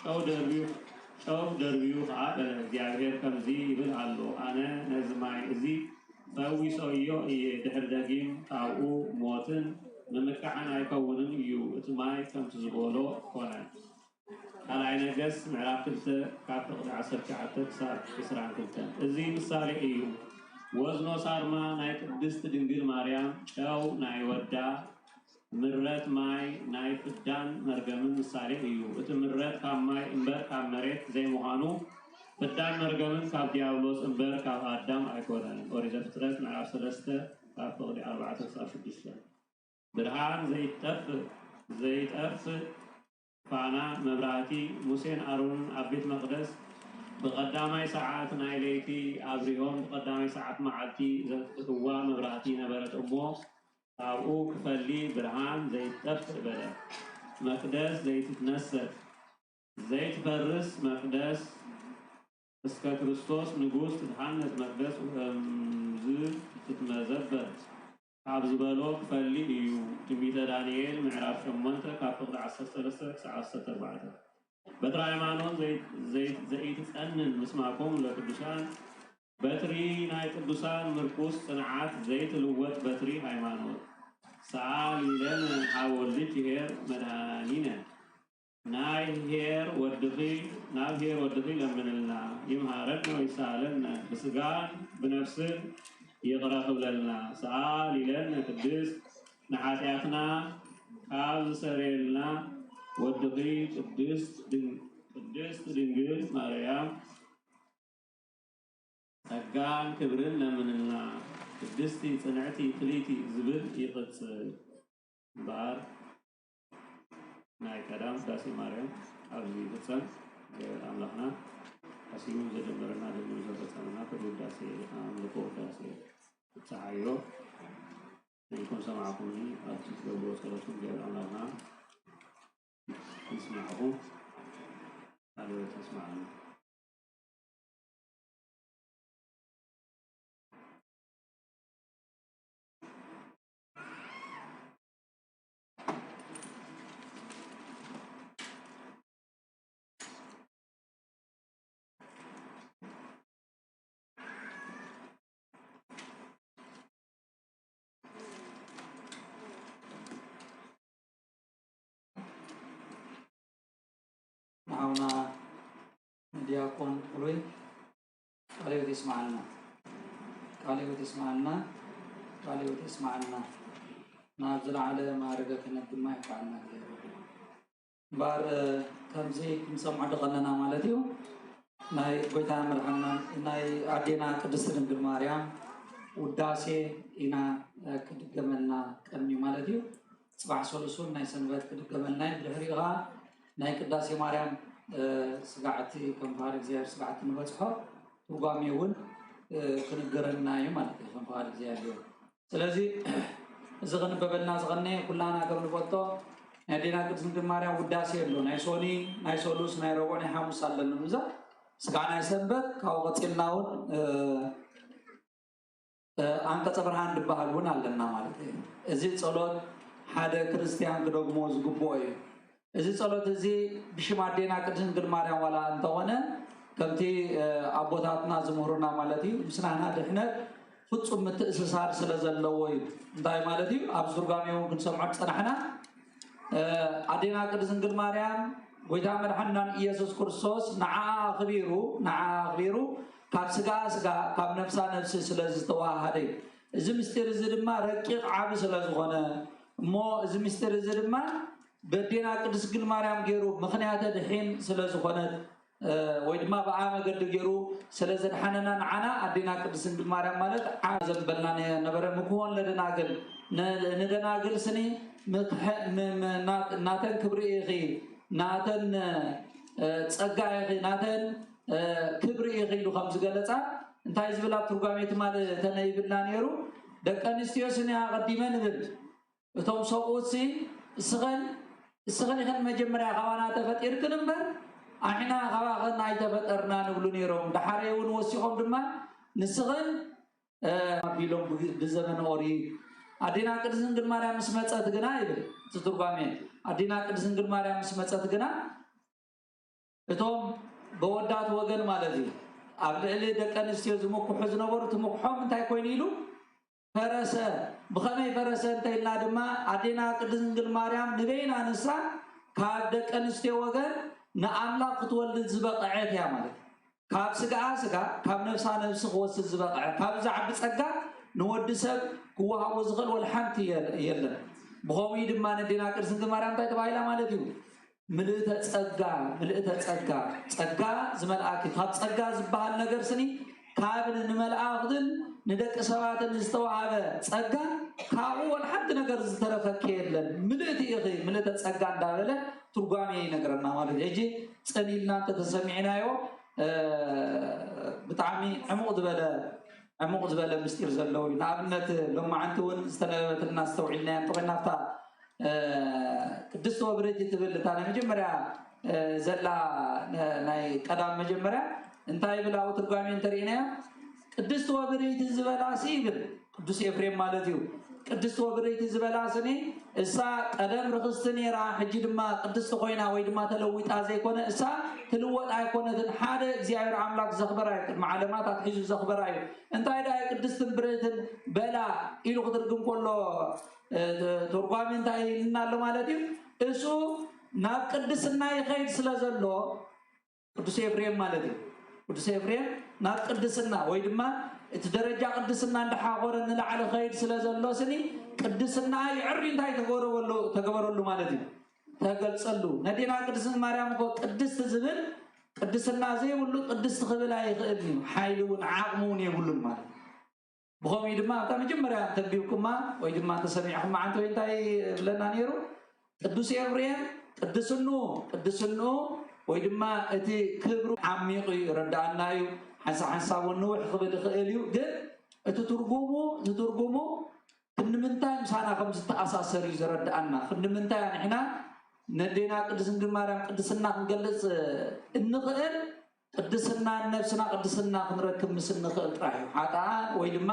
ጨው ደርብዩ ጨው ደርብዩ ኸኣ በለ፣ እግዚኣብሔር ከምዚ ይብል ኣሎ፣ ኣነ ነዚ ማይ እዚ ፈዊሰዮ እየ፣ ድሕሪ ደጊም ካብኡ ሞትን ምምቃዕን ኣይከውንን እዩ። እቲ ማይ ከምቲ ዝበሎ ኮነ። ካልኣይ ነገስት ምዕራፍ ክልተ ካብ ፍቕዲ ዓሰርተ ትሽዓተ ክሳብ ዕስራን ክልተን። እዚ ምሳሌ እዩ። ወዝኖ ሳርማ ናይ ቅድስት ድንግል ማርያም፣ ጨው ናይ ወዳ፣ ምረት ማይ ናይ ፍዳን መርገምን ምሳሌ እዩ። እቲ ምረት ካብ ማይ እምበር ካብ መሬት ዘይምዃኑ፣ ፍዳን መርገምን ካብ ዲያብሎስ እምበር ካብ ኣዳም ኣይኮነን። ኦሪት ዘፍጥረት ምዕራፍ ሰለስተ ካብ ፍቕዲ ኣርባዕተ ክሳብ ሽዱሽተ። ብርሃን ዘይጠፍእ ዘይጠፍእ ፋና መብራህቲ ሙሴን ኣሮንን ኣብ ቤት መቕደስ ብቐዳማይ ሰዓት ናይ ለይቲ ኣብሪሆም ብቐዳማይ ሰዓት መዓልቲ ዘጥፍእዋ መብራህቲ ነበረት እሞ፣ ካብኡ ክፈሊ ብርሃን ዘይትጠፍእ በለ። መቕደስ ዘይትትነሰት ዘይትፈርስ መቕደስ እስከ ክርስቶስ ንጉስ ትትሃነጽ መቅደስ ወእምዝ ትትመዘበር ካብ ዝበሎ ክፈሊ እዩ። ትንቢተ ዳንኤል ምዕራፍ ሸሞንተ ካብ ፍቕዲ ዓሰርተ ሰለስተ ክሳብ ዓሰርተ ኣርባዕተ። በትረ ሃይማኖት ዘይ- ዘይ- ዘይትጸንን ምስማኮም ለቅዱሳን በትሪ ናይ ቅዱሳን ምርኩስ ጽንዓት ዘይትልወጥ በትሪ ሃይማኖት ሰኣል ኢለን ሃብ ወልድኪ ኄር መድኃኒነ ናይ ኄር ወድኺ ናብ ኄር ወድኺ ለምንልና ይምሃረነ ወይሳለነ ብስጋን ብነፍስን ይቕረ ክብለልና ሰኣል ኢለነ ቅድስት ንሓጢኣትና ካብ ዝሰረየልና ወድኺ ቅድስት ድን- ቅድስት ድንግል ማርያም ጸጋን ክብርን ለምንልና ቅድስቲ ጽንዕቲ ፍልይቲ ዝብል ይቕጽል እምበኣር ናይ ቀዳም ውዳሴ ማርያም ኣብዚ ይፍጸም። እግዚኣብሔር ኣምላኽና ቀሲሙ ዘጀመረና ደሚሩ ዘፈጸመና ኩሉ ውዳሴ ኣምልኮ ውዳሴ ይብጽሓዮ። ነይኩም ሰማዕኩምኒ ኣብቲ ትገብርዎ ጸሎትኩም እግዚኣብሔር ኣምላኽና ይስማዕኹም። ቃለ ሕይወት የስማዕና። ንሓውና ንዲያቆን ጥሉይ ቃለ ሕይወት የስምዓልና፣ ቃለ ሕይወት የስምዓልና፣ ቃለ ሕይወት የስምዓልና። ናብ ዝለዓለ ማዕርገ ክህነት ድማ የብቅዓና እግዚኣብሔር። እምበኣር ከምዚ ክንሰምዖ ከለና ማለት እዩ ናይ ጎይታ መድሓንና ናይ ኣዴና ቅድስቲ ድንግል ማርያም ውዳሴ ኢና ክድገመልና ቀንዩ ማለት እዩ። ጽባሕ ሰሉሱን ናይ ሰንበት ክድገመልና እዩ። ብድሕሪኡ ኸዓ ናይ ቅዳሴ ማርያም ስጋዕቲ ከም ፍቓድ እግዚኣብሔር ስጋዕቲ ንበጽሖ ትርጓሜ እውን ክንገረልና እዩ ማለት እዩ ከም ፍቓድ እግዚኣብሔር። ስለዚ እዚ ክንበበልና ዝቐነየ ኩላና ከም ንፈልጦ ናይ ኣዴና ቅድስቲ ድንግል ማርያም ውዳሴ ኣሎ። ናይ ሶኒ፣ ናይ ሰሉስ፣ ናይ ረቡዕ፣ ናይ ሓሙስ ኣለና። እዛ ስጋዕ ናይ ሰንበት ካብኡ ቀጺልና እውን ኣንቀጸ ብርሃን ዝበሃል እውን ኣለና ማለት እዩ። እዚ ጸሎት ሓደ ክርስትያን ክደግሞ ዝግብኦ እዩ። እዚ ጸሎት እዚ ብሽም ኣዴና ቅድስቲ ድንግል ማርያም ዋላ እንተኾነ ከምቲ ኣቦታትና ዝምህሩና ማለት እዩ ምስ ናህና ድሕነት ፍጹም ምትእስሳር ስለ ዘለዎ እዩ። እንታይ ማለት እዩ? ኣብ ትርጓሜ እውን ክንሰምዖ ዝጸናሕና ኣዴና ቅድስቲ ድንግል ማርያም ጎይታ መድሓንናን ኢየሱስ ክርስቶስ ንዓኣ ኣኽቢሩ ንዓኣ ኣኽቢሩ ካብ ስጋ ስጋ ካብ ነፍሳ ነፍሲ ስለ ዝተዋሃደ እዩ። እዚ ምስጢር እዚ ድማ ረቂቕ ዓቢ ስለ ዝኾነ እሞ እዚ ምስጢር እዚ ድማ በዴና ቅድስት ድንግል ማርያም ገይሩ ምኽንያተ ድሒን ስለ ዝኾነት ወይ ድማ ብኣ መገዲ ገይሩ ስለ ዘድሓነና ንዓና ኣዴና ቅድስት ድንግል ማርያም ማለት ዓቢ ዘንበልና ነበረ። ምክሆን ለደናግል ንደናግል ስኒ ናተን ክብሪ ኢኺ ናተን ጸጋ ኢኺ ናተን ክብሪ ኢኺ ኢሉ ከም ዝገለጻ እንታይ ዝብል ኣብ ትርጓሜ ትማል ተነይብልና ነይሩ። ደቂ ኣንስትዮ ስኒ ኣቐዲመ ንብል እቶም ሰብኡትሲ እስኸን እስኸን ኢኸን መጀመርያ ካባና ተፈጢርክን እምበር ኣሕና ካባኸን ኣይተፈጠርና ንብሉ ነይሮም። ዳሓረይ እውን ወሲኾም ድማ ንስኸን ኣቢሎም ብዘመን ኦሪት ኣዴና ቅድስት ድንግል ማርያም ምስ መጸት ግና ይብል እቲ ትርጓሜ ኣዴና ቅድስት ድንግል ማርያም ምስ መጸት ግና እቶም በወዳት ወገን ማለት እዩ ኣብ ልዕሊ ደቂ ኣንስትዮ ዝምክሑ ዝነበሩ ትምክሖም እንታይ ኮይኑ ኢሉ ፈረሰ። ብኸመይ ፈረሰ እንተኢልና ድማ ኣዴና ቅድስት ድንግል ማርያም ንበይና ንሳ ካብ ደቂ ኣንስትዮ ወገን ንኣምላኽ ክትወልድ ዝበቕዐት እያ ማለት እዩ። ካብ ስጋኣ ስጋ ካብ ነፍሳ ነፍሲ ክወስድ ዝበቕዐ ካብ ዝዓቢ ጸጋ ንወዲ ሰብ ክወሃቦ ዝኽእል ወላ ሓንቲ የለን። ብኸምኡ ድማ ነዴና ቅድስት ድንግል ማርያም እንታይ ተባሂላ ማለት እዩ? ምልእተ ጸጋ ምልእተ ጸጋ ጸጋ ዝመልኣኪ ካብ ጸጋ ዝበሃል ነገር ስኒ ካብ ንመልኣኽትን ንደቂ ሰባትን ዝተዋሃበ ጸጋ ካብኡ ወላ ሓንቲ ነገር ዝተረፈኪ የለን፣ ምልእቲ ኢኺ፣ ምልእተ ጸጋ እንዳበለ ትርጓሜ ይነግረና ማለት እዩ። ሕጂ ጸኒልና እንተተሰሚዕናዮ፣ እ፣ ብጣዕሚ ዕሙቕ ዝበለ፣ ዕሙቕ ዝበለ ምስጢር ዘለዎ እዩ። ንኣብነት ሎማዓንቲ እውን ዝተነበበትና፣ ዝተውዒልናያ እንተኾይና፣ ኣብታ፣ እ፣ ቅድስቲ ወብርህቲ ትብል እታ ናይ መጀመርያ፣ እ፣ ዘላ፣ እ፣ ናይ ቀዳም መጀመርያ እንታይ ይብል ኣብኡ ትርጓሜ እንተሪእናዮ፣ ቅድስቲ ወብርህቲ ዝበላሲ ይብል ቅዱስ ኤፍሬም ማለት እዩ። ቅድስቲ ወብርህቲ ዝበላስኒ እሳ ቀደም ርኽስቲ ነይራ፣ ሕጂ ድማ ቅድስቲ ኮይና ወይ ድማ ተለዊጣ ዘይኮነ፣ እሳ ትልወጥ ኣይኮነትን። ሓደ እግዚኣብሔር ኣምላክ ዘኽበራ እዩ፣ ቅድሚ ዓለማት ኣትሒዙ ዘኽበራ እዩ። እንታይ ደኣ ቅድስትን ብርህትን በላ ኢሉ ክትርግም ከሎ፣ እ፣ ተርጓሚ እንታይ ኢልና ኣሎ ማለት እዩ? እሱ ናብ ቅድስና ይኸይድ ስለ ዘሎ፣ ቅዱስ ኤፍሬም ማለት እዩ። ቅዱስ ኤፍሬም ናብ ቅድስና ወይ ድማ እቲ ደረጃ ቅድስና እንዳሓኾረ ንላዕሊ ኸይድ ስለ ዘሎ ስኒ፣ ቅድስና ይዕሪ እንታይ ተገበረሉ፣ ተገበረሉ ማለት እዩ? ተገልጸሉ። ነዴና ቅድስት ማርያም እኮ ቅድስት ዝብል ቅድስና ዘይብሉ ቅድስት ክብል ኣይኽእልን እዩ። ሓይሊ እውን ዓቕሚ እውን የብሉን ማለት እዩ። ብኸምኡ ድማ ኣብታ መጀመርያ ተንቢብኩማ ወይ ድማ ተሰሚዕኩማ ዓንተ ወይ እንታይ ብለና ነይሩ? ቅዱስ ኤፍሬም ቅድስኑ፣ ቅድስኑ ወይ ድማ እቲ ክብሩ ዓሚቑ እዩ፣ ረዳኣና እዩ። ሓንሳብ ሓንሳብ እውን ንውሕ ክብል ይኽእል እዩ። ግን እቲ ትርጉሙ፣ እቲ ትርጉሙ ክንዲ ምንታይ ምሳና ከም ዝተኣሳሰር እዩ ዘረዳኣና። ክንዲ ምንታይ ንሕና ነዴና ቅድስት ድንግል ማርያም ቅድስና ክንገልጽ እንኽእል? ቅድስና ነብስና ቅድስና ክንረክብ ምስ እንኽእል ጥራሕ እዩ። ሓጥኣን ወይ ድማ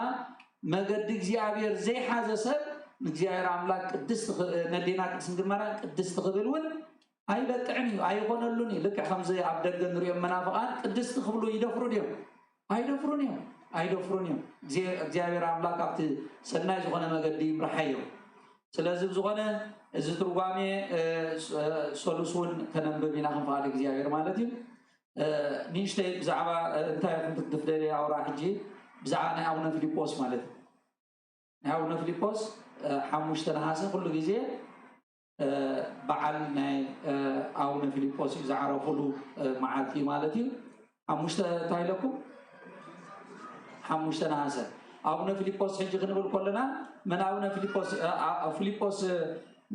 መገዲ እግዚኣብሔር ዘይሓዘ ሰብ ንእግዚኣብሔር ኣምላክ ቅድስት ኽ-፣ ነዴና ቅድስት ድንግል ማርያም ቅድስት ክብል እውን ኣይበቅዕን እዩ፣ ኣይኾነሉን እዩ። ልክዕ ከምዚ ኣብ ደገ ንሪኦም መናፍቓን ቅድስቲ ክብሉ ይደፍሩ ድዮም? ኣይደፍሩን እዮም፣ ኣይደፍሩን እዮም። እግዜ-፣ እግዚኣብሔር ኣምላክ ኣብቲ ሰናይ ዝኾነ መገዲ ይምርሓዮም። ስለዚ ብዝኾነ እዚ ትርጓሜ፣ እ፣ ስ-፣ እ፣ ሰሉስ እውን ከነንብብ ኢና ከም ፍቓድ እግዚኣብሔር ማለት እዩ። እ፣ ንእሽተይ ብዛዕባ፣ እ፣ እንታይ ኢኹም ክትደልዩ ኣውራ ሕጂ ብዛዕባ ናይ ኣቡነ ፊልጶስ ማለት እዩ። ናይ ኣቡነ ፊልጶስ፣ እ፣ ሓሙሽተ ነሓሰ ኩሉ ግዜ፣ እ፣ በዓል ናይ፣ እ፣ ኣቡነ ፊልጶስ እዩ ዝዓረፉሉ፣ እ፣ መዓልቲ ማለት እዩ። ሓሙሽተ እንታይ ኢለኩም? ሓሙሽተ ነሓሰ። ኣቡነ ፊልጶስ ሕጂ ክንብል ከለና መን ኣቡነ ፊልጶስ፣ እ፣ ኣ-፣ ፊልጶስ፣ እ፣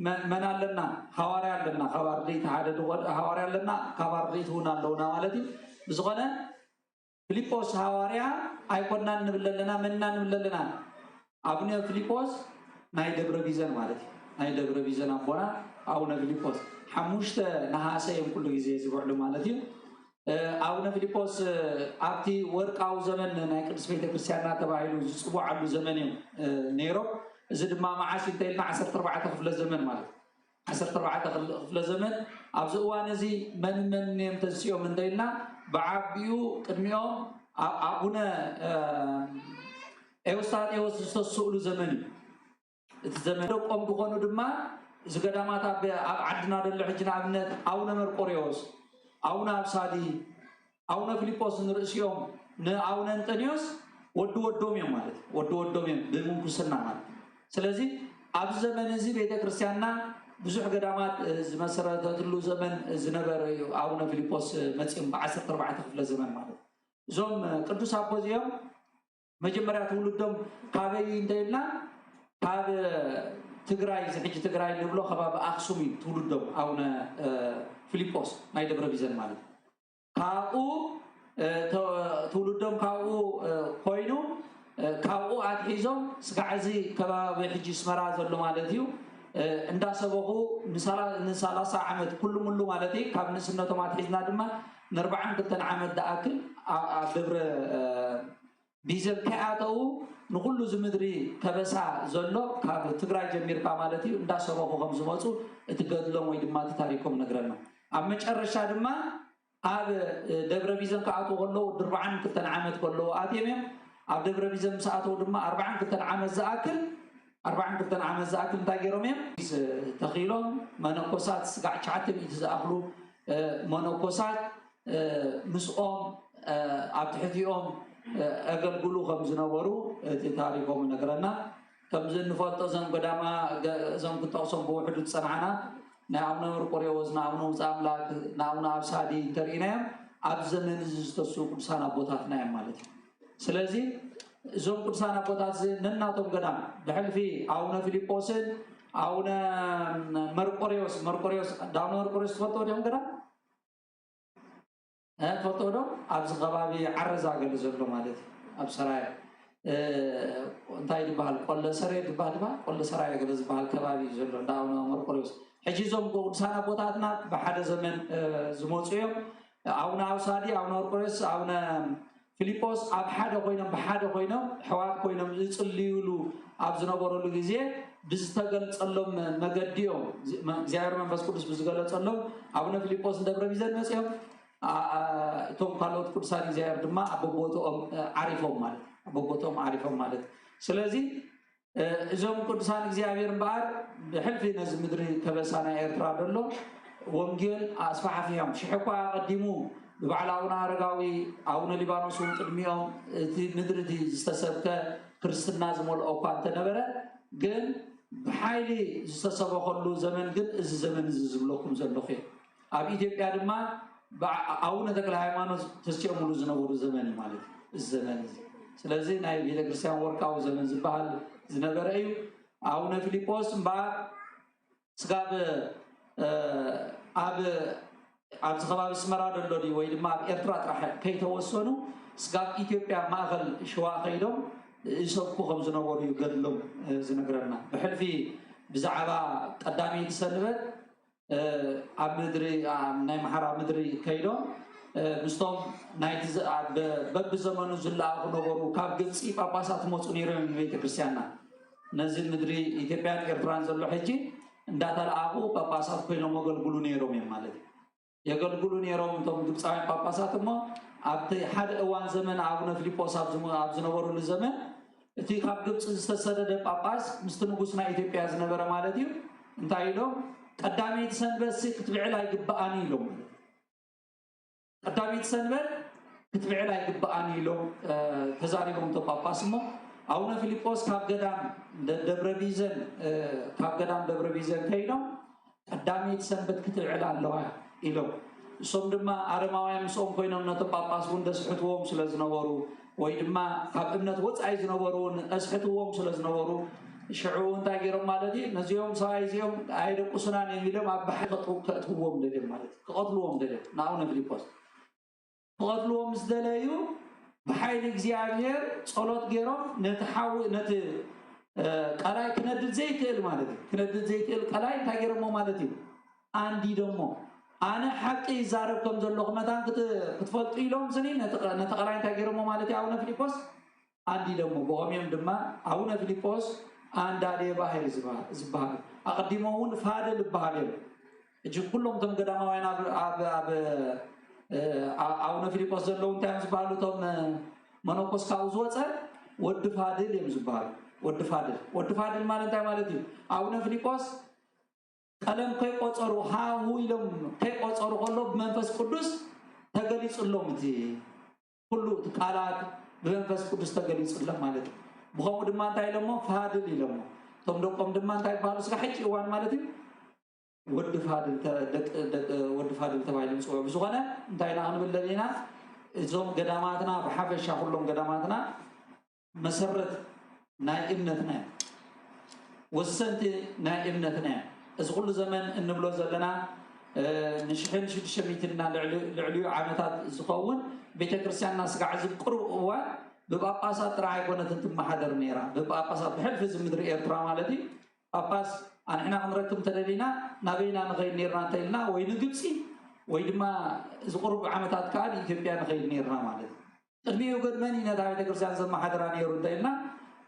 መ-፣ መን ኣለና? ሃዋርያ ኣለና። ካብ ኣርድእቲ ሓደ ዝኾነ ሃዋርያ ኣለና። ካብ ኣርድእቲ እውን ኣለውና ማለት እዩ። ብዝኾነ ፊልጶስ ሃዋርያ ኣይኮናን ንብል ኣለና። መን ኢና ንብል ኣለና? ኣቡነ ፊልጶስ ናይ ደብረ ቢዘን ማለት እዩ። ናይ ደብረ ቢዘን ኣቦና ኣቡነ ፊልጶስ ሓሙሽተ ነሓሰ እዮም ኩሉ ግዜ ዝውዕሉ ማለት እዩ። እ፣ ኣቡነ ፊልጶስ፣ እ፣ ኣብቲ ወርቃዊ ዘመን ናይ ቅድስት ቤተክርስትያንና ተባሂሉ ዝጽውዓሉ ዘመን እዮም፣ እ፣ ነይሮም። እዚ ድማ መዓስ እዩ እንተኢልና ዓሰርተ ኣርባዕተ ክፍለ ዘመን ማለት እዩ። ዓሰርተ ኣርባዕተ ክፍለ ዘመን ኣብዚ እዋን እዚ መን መን እዮም ተንሲኦም እንተኢልና ብዓቢኡ ቅድሚኦም ኣ-፣ ኣቡነ፣ እ፣ ኤውስጣቴዎስ ዝተስእሉ ዘመን እዩ። እቲ ዘመን ደቆም ዝኾኑ ድማ እዚ ገዳማት ኣብ፣ ኣብ ዓድና ዘሎ ሕጂ ንኣብነት ኣቡነ መርቆሬዎስ፣ ኣቡነ ኣብሳዲ፣ ኣቡነ ፊልጶስ ንርእሲኦም ንኣቡነ እንጠንዮስ ወዲ ወዶም እዮም ማለት እዩ። ወዲ ወዶም እዮም ብምንኩስና ማለት እዩ። ስለዚ ኣብዚ ዘመን እዚ ቤተክርስትያንና ብዙሕ ገዳማት፣ እ፣ ዝመሰረተትሉ ዘመን ዝነበረ እዩ። ኣቡነ ፊልጶስ፣ እ፣ መጺኦም ብዓሰርተ ኣርባዕተ ክፍለ ዘመን ማለት እዩ። እዞም፣ እ፣ ቅዱስ ኣቦ እዚኦም መጀመርያ ትውልዶም ካበይ እንተ ኢልና ካብ ትግራይ፣ እዚ ሕጂ ትግራይ ንብሎ ከባቢ ኣክሱም እዩ ትውልዶም ኣቡነ፣ እ፣ ፊልጶስ ናይ ደብረ ቢዘን ማለት እዩ። ካብኡ፣ እ፣ ተ-፣ ትውልዶም ካብኡ፣ እ፣ ኮይኑ፣ እ፣ ካብኡ ኣትሒዞም ስጋዕ እዚ ከባቢ ሕጂ ኣስመራ ዘሎ ማለት እዩ፣ እ፣ እንዳሰበኹ ንሳላ-፣ ንሰላሳ ዓመት ኩሉ ሙሉ ማለት እዩ። ካብ ንእስነቶም ኣትሒዝና ድማ ንኣርባዓን ክልተን ዓመት ዝኣክል ኣ-፣ ኣብ ደብረ፣ እ፣ ቢዘን ከይኣተዉ ንኹሉ እዚ ምድሪ ከበሳ ዘሎ ካብ ትግራይ ጀሚርካ ማለት እዩ እንዳሰበኹ ከም ዝመፁ እቲ ገድሎም ወይ ድማ እቲ ታሪኮም ነግረና። ኣብ መጨረሻ ድማ ኣብ፣ እ፣ ደብረ ቢዘን ክኣትዉ ከለዉ ወዲ ኣርባዓን ክልተን ዓመት ከለዉ ኣትዮም እዮም። ኣብ ደብረ ቢዘን ምስ ኣተዉ ድማ ኣርባዓን ክልተን ዓመት ዝኣክል፣ ኣርባዓን ክልተን ዓመት ዝኣክል እንታይ ገይሮም እዮም? ተኺሎም መነኮሳት ስጋዕ ትሽዓተ ሚእቲ ዝኣኽሉ፣ እ፣ መነኮሳት፣ እ፣ ምስኦም፣ እ፣ ኣብ ትሕቲኦም፣ እ፣ ኣገልግሉ ከም ዝነበሩ እቲ ታሪኮም ይነግረና። ከምዚ እንፈልጦ እዞም ገዳማ-፣ ገ-፣ እዞም ክንጠቕሶም ብውሕዱ ዝጸናሕና ናይ ኣቡነ መርቆሬዎስ፣ ንኣቡነ ውፅእ ኣምላክ፣ ንኣቡነ ኣብሳዲ እንተርኢናዮም ኣብ ዘመን እዚ ዝተስኡ ቅዱሳን ኣቦታትና እዮም ማለት እዩ። ስለዚ እዞም ቅዱሳን ኣቦታት እዚ ነናቶም ገዳም ብሕልፊ ኣቡነ ፊልጶስን ኣቡነ መርቆሬዎስ መርቆሬዎስ ዳውነ መርቆሬዎስ ትፈልጦ ዲኹም ገዳም ትፈልጦ ዶ? ኣብዚ ከባቢ ዓረዛ ገለ ዘሎ ማለት እዩ። ኣብ ሰራየ እንታይ ዝበሃል ቆለ ሰራየ ዝበሃል ባ ቆለ ሰራየ ገለ ዝበሃል ከባቢ እዩ ዘሎ እንዳ ኣቡነ መርቆሬዎስ። ሕጂ እዞም ቅዱሳን ኣቦታትና ብሓደ ዘመን ዝመፁ እዮም። ኣቡነ ኣውሳዲ፣ ኣቡነ መርቆሬዎስ፣ ኣቡነ ፊልጶስ ኣብ ሓደ ኮይኖም ብሓደ ኮይኖም ኣሕዋት ኮይኖም ዝፅልዩሉ ኣብ ዝነበረሉ ግዜ ብዝተገልፀሎም መገዲ እዮም። እግዚኣብሔር መንፈስ ቅዱስ ብዝገለፀሎም ኣቡነ ፊልጶስ ንደብረ ቢዘን መፅኦም፣ እቶም ካልኦት ቅዱሳን እግዚኣብሔር ድማ ኣብ ቦቦትኦም ዓሪፎም ማለት ኣብ ቦቦትኦም ዓሪፎም ማለት። ስለዚ እዞም ቅዱሳን እግዚኣብሔር እምበኣር ብሕልፊ ነዚ ምድሪ ከበሳ ናይ ኤርትራ ዘሎ ወንጌል ኣስፋሕፊሖም። ሽሕ እኳ ኣቐዲሙ ብባዕሊ ኣቡነ ኣረጋዊ ኣቡነ ሊባኖስ እውን ቅድሚኦም እቲ ምድሪ እቲ ዝተሰብከ ክርስትና ዝመልኦ እኳ እንተነበረ ግን ብሓይሊ ዝተሰበኸሉ ዘመን ግን እዚ ዘመን እዚ ዝብለኩም ዘለኹ እዩ። ኣብ ኢትዮጵያ ድማ ኣቡነ ተክለ ሃይማኖት ተስኦምሉ ዝነበሩ ዘመን እዩ ማለት እዩ እዚ ዘመን እዚ። ስለዚ ናይ ቤተክርስትያን ወርቃዊ ዘመን ዝበሃል ዝነበረ እዩ። ኣቡነ ፊልጶስ እምበኣር ስጋብ ኣብ ኣብዚ ከባቢ ኣስመራ ደሎ ድዩ ወይ ድማ ኣብ ኤርትራ ጥራሕ ከይተወሰኑ ስጋብ ኢትዮጵያ ማእኸል ሽዋ ከይዶም ይሰብኩ ከም ዝነበሩ እዩ ገድሎም ዝነግረና። ብሕልፊ ብዛዕባ ቀዳመይቲ ሰንበት ኣብ ምድሪ ናይ መሓራ ምድሪ ከይዶም ምስቶም ናይቲ በብዘመኑ ዝለኣኹ ነበሩ። ካብ ግብፂ ጳጳሳት መፁ ነይሮም ቤተክርስትያንና ነዚ ምድሪ ኢትዮጵያን ኤርትራን ዘሎ ሕጂ እንዳተለኣኹ ጳጳሳት ኮይኖም ኣገልግሉ ነይሮም እዮም ማለት እዩ። የገልግሉ ነይሮም እቶም ግብፃውያን ጳጳሳት እሞ ኣብቲ ሓደ እዋን ዘመን ኣቡነ ፊልጶስ ኣብ ዝነበሩሉ ዘመን እቲ ካብ ግብፂ ዝተሰደደ ጳጳስ ምስቲ ንጉስ ናይ ኢትዮጵያ ዝነበረ ማለት እዩ እንታይ ኢሎም ቀዳመይቲ ሰንበት ሲ ክትብዕል ኣይግበኣን ኢሎም ቀዳመይቲ ሰንበት ክትብዕል ኣይግበኣን ኢሎም ተዛሪቦም እቶም ጳጳስ እሞ ኣቡነ ፊልጶስ ካብ ገዳም ደብረ ቢዘን ካብ ገዳም ደብረ ቢዘን ከይዶም ቀዳመይቲ ሰንበት ክትብዕል ኣለዋ ኢሎም እሶም ድማ ኣረማውያን ምስኦም ኮይኖም ነቶም ጳጳስ እውን ደስሕትዎም ስለ ዝነበሩ ወይ ድማ ካብ እምነት ወፃኢ ዝነበሩ እውን ኣስሕትዎም ስለ ዝነበሩ ሽዑ እንታይ ገይሮም ማለት እዩ ነዚኦም ሰብኣይ እዚኦም ኣየደቁሱናን እዮም ኢሎም ኣብ ባሕሪ ከእትውዎም ደልዮም ማለት እዩ ክቐትልዎም ደልዮም ንኣቡነ ፊልጶስ ክቐትልዎ ምስ ደለዩ ብሓይሊ እግዚኣብሔር ጸሎት ገይሮም ነቲ ሓዊ ነቲ ቀላይ ክነድድ ዘይክእል ማለት እዩ ክነድድ ዘይክእል ቀላይ እንታይ ገይሮሞ ማለት እዩ ኣንዲዶሞ ኣነ ሓቂ ይዛረብ ከም ዘለኹ መታን ክትፈልጡ ኢሎም ስኒ ነቲ ቀላይ እንታይ ገይሮሞ ማለት እዩ ኣቡነ ፊልጶስ ኣንዲዶሞ ብኸምኦም ድማ ኣቡነ ፊልጶስ ኣንዳዴ ባህ ዝበሃል ኣቐዲሞ እውን ፋደል ይበሃል እዮም ሕጂ ኩሎም እቶም ገዳማውያን ኣብ ኣብ ኣብ ኣቡነ ፊልጶስ ዘለዉ እንታይ እዮም ዝበሃሉ እቶም መነኮስ ካብኡ ዝወፀ ወዲ ፋድል እዮም ዝበሃሉ ወዲ ፋድል ወዲ ፋድል ማለት እንታይ ማለት እዩ ኣቡነ ፊልጶስ ቀለም ከይቆፀሩ ሃሁ ኢሎም ከይቆፀሩ ከሎ ብመንፈስ ቅዱስ ተገሊፁሎም እቲ ኩሉ እቲ ቃላት ብመንፈስ ቅዱስ ተገሊፁሎም ማለት እዩ ብኸምኡ ድማ እንታይ ኢሎሞ ፋድል ኢሎሞ እቶም ደቆም ድማ እንታይ ይበሃሉ ስጋ ሕጂ እዋን ማለት እዩ ወዲ ፋድል ወዲ ፋድል ተባሂሎም ዝፅውዑ ብዝኾነ እንታይ ኢና ክንብል ደሊና እዞም ገዳማትና ብሓፈሻ ኩሎም ገዳማትና መሰረት ናይ እምነትና እዮም ወሰንቲ ናይ እምነትና እዮም እዚ ኩሉ ዘመን እንብሎ ዘለና ንሽሕን ሽዱሽተ ሚእትን እና ልዕሊኡ ዓመታት ዝኸውን ቤተክርስትያንና ስጋዕ እዚ ቅሩብ እዋን ብጳጳሳት ጥራሕ ኣይኮነትን ትመሓደር ነይራ ብጳጳሳት ብሕልፊ እዚ ምድሪ ኤርትራ ማለት እዩ ጳጳስ ኣንሕና ክንረክብ እንተደሊና ናበይና ንኸይድ ነርና እንተኢልና ወይ ንግብፂ ወይ ድማ እዚ ቁሩብ ዓመታት ከዓ ንኢትዮጵያ ንኸይድ ነርና ማለት እዩ ቅድሚኡ ግን መን እዩ ነታ ቤተክርስትያን ዘመሓድራ ነይሩ እንተኢልና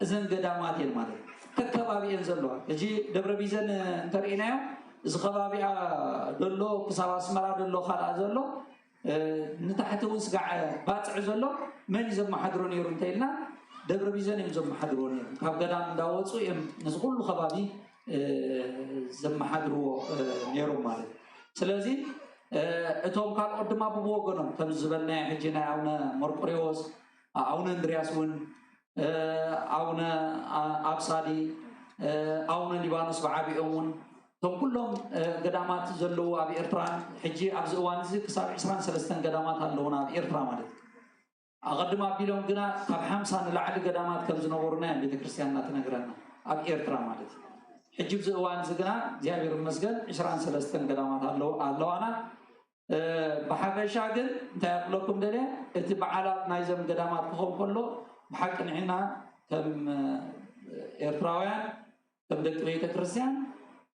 እዘን ገዳማት እየን ማለት እዩ ተከባቢ እየን ዘለዋ ሕጂ ደብረ ቢዘን እንተርኢናዮ እዚ ከባቢኣ ደሎ ክሳብ ኣስመራ ደሎ ካልኣ ዘሎ ንታሕቲ እውን ስጋዕ ባፅዕ ዘሎ መን እዩ ዘመሓድሮ ነይሩ እንተኢልና ደብረ ቢዘን እዮም ዘመሓድርዎ ነይሩ ካብ ገዳም እንዳወፁ እዮም ነዚ ኩሉ ከባቢ ዘመሓድርዎ ነይሮም ማለት እዩ ስለዚ እቶም ካልኦት ድማ ብወገኖም ከም ዝበልናዮ ሕጂ ናይ ኣቡነ መርቆሪዎስ ኣቡነ እንድርያስ እውን ኣቡነ ኣብሳዲ ኣቡነ ሊባኖስ ብዓቢኦም እውን እቶም ኩሎም ገዳማት ዘለዉ ኣብ ኤርትራን ሕጂ ኣብዚ እዋን እዚ ክሳብ ዕስራን ሰለስተን ገዳማት ኣለዉና ኣብ ኤርትራ ማለት እዩ ኣቐድም ኣቢሎም ግና ካብ ሓምሳ ንላዕሊ ገዳማት ከም ዝነበሩና እያ ቤተክርስትያንና ትነግረና፣ ኣብ ኤርትራ ማለት እዩ። ሕጂ ኣብዚ እዋን እዚ ግና እግዚኣብሔር ይመስገን ዕስራን ሰለስተን ገዳማት ኣለዋና። ብሓፈሻ ግን እንታይ ኣብለኩም ደልየ፣ እቲ በዓላት ናይዘም ገዳማት ክኸውን ከሎ ብሓቂ ንሕና ከም ኤርትራውያን ከም ደቂ ቤተክርስትያን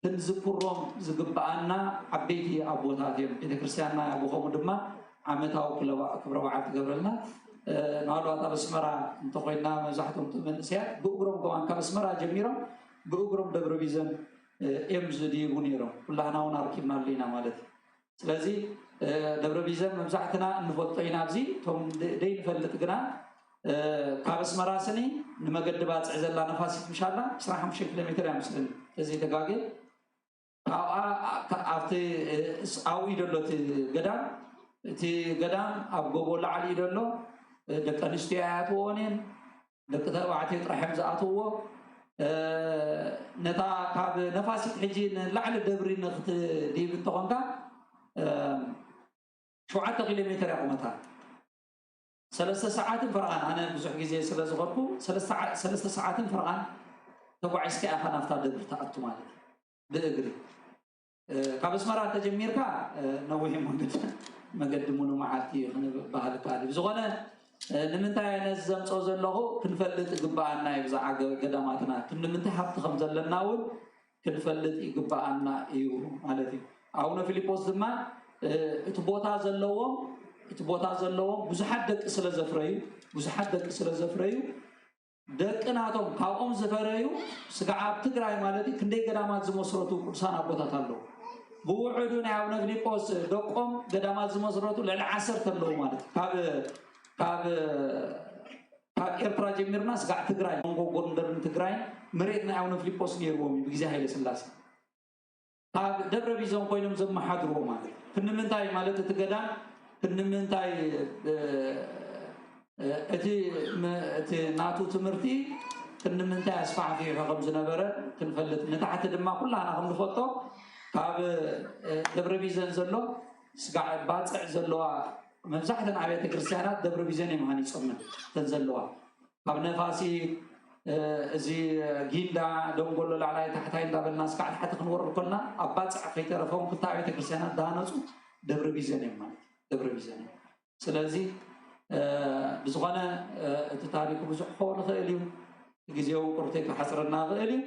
ክንዝክሮም ዝግብኣና ዓበይቲ ኣቦታት እዮም። ቤተክርስትያንና ብኸምኡ ድማ ዓመታዊ ክብረ በዓል ትገብረልና። ምናልባት ኣብ ኣስመራ እንተኮይና መብዛሕትኦም መንእሰያት ብእግሮም ከማን ካብ ኣስመራ ጀሚሮም ብእግሮም ደብረ ቢዘን እዮም ዝድይቡ ነይሮም። ኩላህና እውን ኣርኪብናሉ ኢና ማለት እዩ። ስለዚ ደብረ ቢዘን መብዛሕትና እንፈልጦ ኢና። ኣብዚ እቶም ደይንፈልጥ ግና ካብ ኣስመራ ስኒ ንመገዲ ባፅዕ ዘላ ነፋሲት ምሻላ ዕስራን ሓሙሽተን ኪሎ ሜትር እያ ምስልን ተዘይተጋገ። ኣብቲ ኣብኡ እዩ ዘሎ እቲ ገዳም። እቲ ገዳም ኣብ ጎቦ ላዕሊ እዩ ዘሎ። ደቂ ኣንስትዮ ኣይኣትዎን እየን። ደቂ ተባዕትዮ ጥራሕ እዮም ዝኣትውዎ። ነታ ካብ ነፋሲት ሕጂ ንላዕሊ ደብሪ ንክትድይብ እንተኾንካ ሸውዓተ ኪሎ ሜትር እያ ቁመታ። ሰለስተ ሰዓትን ፈረቓን፣ ኣነ ብዙሕ ግዜ ስለ ዝኾንኩ ሰለስተ ሰዓትን ፈረቓን ተጓዒዝካ ኢኻ ናብታ ደብሪ ትኣቱ ማለት እዩ። ብእግሪ ካብ ኣስመራ እንተጀሚርካ ነዊሕ መንገዲ መገዲ ሙሉ መዓልቲ እዩ ክንበሃል ይከኣል እዩ። ብዝኾነ ንምንታይ ነዚ ዘምፅኦ ዘለኹ ክንፈልጥ ይግበኣና እዩ። ብዛዕባ ገዳማትና ክንዲ ምንታይ ሃብቲ ከም ዘለና እውን ክንፈልጥ ይግበኣና እዩ ማለት እዩ። ኣቡነ ፊልጶስ ድማ እቲ ቦታ ዘለዎም እቲ ቦታ ዘለዎም ብዙሓት ደቂ ስለ ዘፍረዩ ብዙሓት ደቂ ስለ ዘፍረዩ ደቂ ናቶም ካብኦም ዝፈረዩ ስጋዕ ኣብ ትግራይ ማለት እዩ ክንደይ ገዳማት ዝመስረቱ ቅዱሳን ኣቦታት ኣለዉ። ብውሕዱ ናይ ኣቡነ ፊልጶስ ደቆም ገዳማት ዝመስረቱ ልዕሊ ዓሰርተ ኣለዉ ማለት እዩ። ካብ ካብ ካብ ኤርትራ ጀሚርና ስጋዕ ትግራይ መንጎ ጎንደርን ትግራይ መሬት ናይ ኣቡነ ፊልጶስ ነይርዎም እዩ ብግዜ ሃይለ ስላሴ። ካብ ደብረ ቢዘን ኮይኖም ዘመሓድርዎ ማለት እዩ። ክንምንታይ ማለት እቲ ገዳም ክንምንታይ እቲ እቲ ናቱ ትምህርቲ ክንምንታይ ኣስፋሕፊሑ ከም ዝነበረ ክንፈልጥ ንታሕቲ ድማ ኩላና ከም ንፈልጦ ካብ ደብረ ቢዘን ዘሎ ስጋዕ ባፅዕ ዘለዋ መብዛሕተን ኣብያተ ክርስቲያናት ደብረ ቢዘን እዮም ሃኒፆምን እተን ዘለዋ ካብ ነፋሲ እዚ ጊንዳ ደንጎሎ ላዕላይ ታሕታይ እንዳበልና እስካዕ ታሕቲ ክንወርድ ኮልና ኣብ ባፅዕ ከይተረፈውን ክልተ ኣብያተ ክርስቲያናት ዝሃነፁ ደብረ ቢዘን እዮም ማለት ደብረ ቢዘን እዮም። ስለዚ ብዝኾነ እቲ ታሪኩ ብዙሕ ክኸውን ይኽእል እዩ። ግዜው ቁርተይ ክሓፅረና ይኽእል እዩ።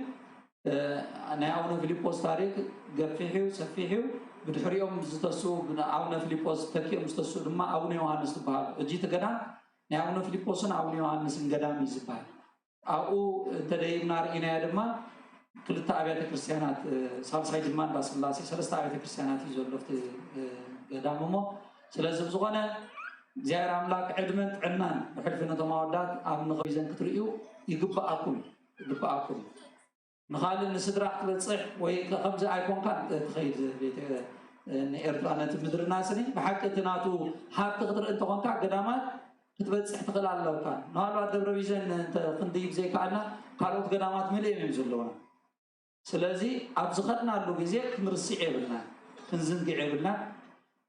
ናይ ኣቡነ ፊልጶስ ታሪክ ገፊሕ እዩ፣ ሰፊሕ እዩ። ብድሕሪኦም ዝተስኡ ኣቡነ ፊልጶስ ተኪኦም ዝተስኡ ድማ ኣቡነ ዮሃንስ ዝበሃሉ። እጂ እቲ ገዳም ናይ ኣቡነ ፊልጶስን ኣቡነ ዮሃንስን ገዳም እዩ ዝበሃል። ኣብኡ እንተደይብና ርኢናዮ ድማ ክልተ ኣብያተ ክርስቲያናት ሳልሳይ ድማ እንዳስላሴ ሰለስተ ኣብያተ ክርስቲያናት እዩ ዘሎ ኣብቲ ገዳም እሞ ስለዚ ብዝኾነ እግዚኣብሔር ኣምላክ ዕድመን ጥዕናን ብሕልፊ ነቶም ኣወዳት ኣብ ንኸቢዘን ክትርእዩ ይግብኣኩም ይግብኣኩም። ንኻልእ ንስድራ ክትበፅሕ ወይ ከምዚ ኣይኮንካ ትኸይድ ንኤርትራ ነቲ ምድርና ስኒ ብሓቂ እቲ ናቱ ሃብቲ ክትርኢ እንተኾንካ ገዳማት ክትበፅሕ ትኽእል ኣለካ። ንሃልባት ደብረ ቢዘን ክንድይብ ዘይከኣልና ካልኦት ገዳማት መሊኦም እዮም ዘለውና። ስለዚ ኣብ ዝኸድናሉ ግዜ ክንርስዕ የብልና ክንዝንግዕ የብልና።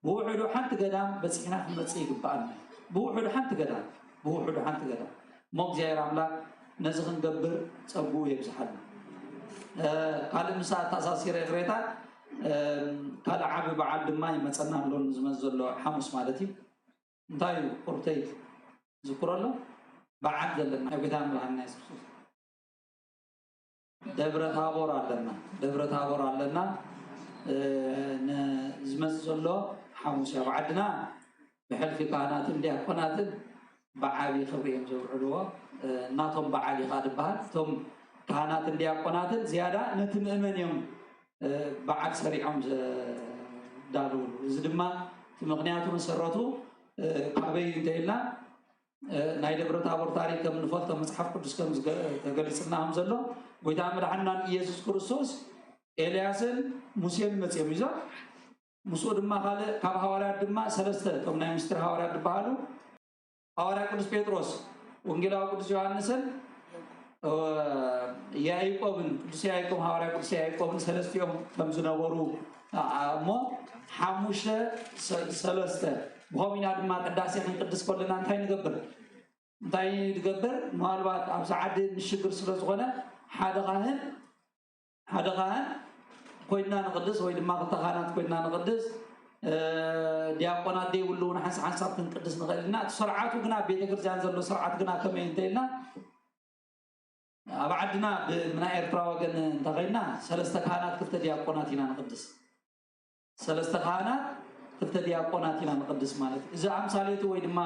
ብውሕዱ ሓንቲ ገዳም በፂሕና ክንመፅእ ይግበኣና። ብውሕዱ ሓንቲ ገዳም ብውሕዱ ሓንቲ ገዳም እሞ እግዚኣብሔር ኣምላክ ነዚ ክንገብር ፀጉኡ የብዝሓልና። ካልእ ምሳ ኣተኣሳሲረ ይቕሬታ ካልእ ዓቢ በዓል ድማ ይመፀና ኣሎ ዝመፅ ዘሎ ሓሙስ ማለት እዩ። እንታይ እዩ ቁርተይ ዝክሮ ኣሎ በዓል ዘለና ናይ ጎይታ መድሓንና የሱስ ክርስቶስ ደብረ ታቦር ኣለና ደብረ ታቦር ኣለና። ንዝመፅ ዘሎ ሓሙስ ኣብ ዓድና ብሕልፊ ካህናትን ዲያቆናትን ብዓብዪ ክብሪ እዮም ዘውዕልዎ። እናቶም በዓል እዩ ከዓ ዝበሃል እቶም ካህናትን ዲያቆናትን ዝያዳ ነቲ ምእመን እዮም በዓል ሰሪዖም ዘዳልውሉ። እዚ ድማ እቲ ምክንያቱ መሰረቱ ካበይ እንተኢልና ናይ ደብረ ታቦር ታሪክ ከም ንፈልጦ መፅሓፍ ቅዱስ ከም ተገሊፅና ከም ዘሎ ጎይታ መድሓንናን ኢየሱስ ክርስቶስ ኤልያስን ሙሴን መፅኦም ይዞም ምስኡ ድማ ካልእ ካብ ሃዋርያት ድማ ሰለስተ እቶም ናይ ምስጢር ሃዋርያት ዝበሃሉ ሃዋርያ ቅዱስ ጴጥሮስ ወንጌላዊ ቅዱስ ዮሃንስን ያዕቆብን ቅዱስ ያዕቆብ ሃዋርያ ቅዱስ ያዕቆብን ሰለስቲኦም ከም ዝነበሩ እሞ ሓሙሽተ ሰለስተ ብኸምኡ ኢና ድማ ቅዳሴ ክንቅድስ ከለና እንታይ ንገብር እንታይ ዝገብር? ምናልባት ኣብዚ ዓዲ ምሽግር ስለ ዝኾነ ሓደ ካህን ሓደ ካህን ኮይና ንቕድስ ወይ ድማ ክልተ ካህናት ኮይና ንቕድስ፣ ዲያቆናት ዘይብሉ እውን ሓንሳብ ሓንሳብ ክንቅድስ ንኽእል ኢና። እቲ ስርዓቱ ግና ቤተክርስትያን ዘሎ ስርዓት ግና ከመይ እንተኢልና ኣብ ዓድና ብናይ ኤርትራ ወገን እንተኸይድና ሰለስተ ካህናት ክልተ ዲያቆናት ኢና ንቕድስ። ሰለስተ ካህናት ክልተ ዲያቆናት ኢና ንቕድስ ማለት እዩ። እዚ ኣምሳሌቱ ወይ ድማ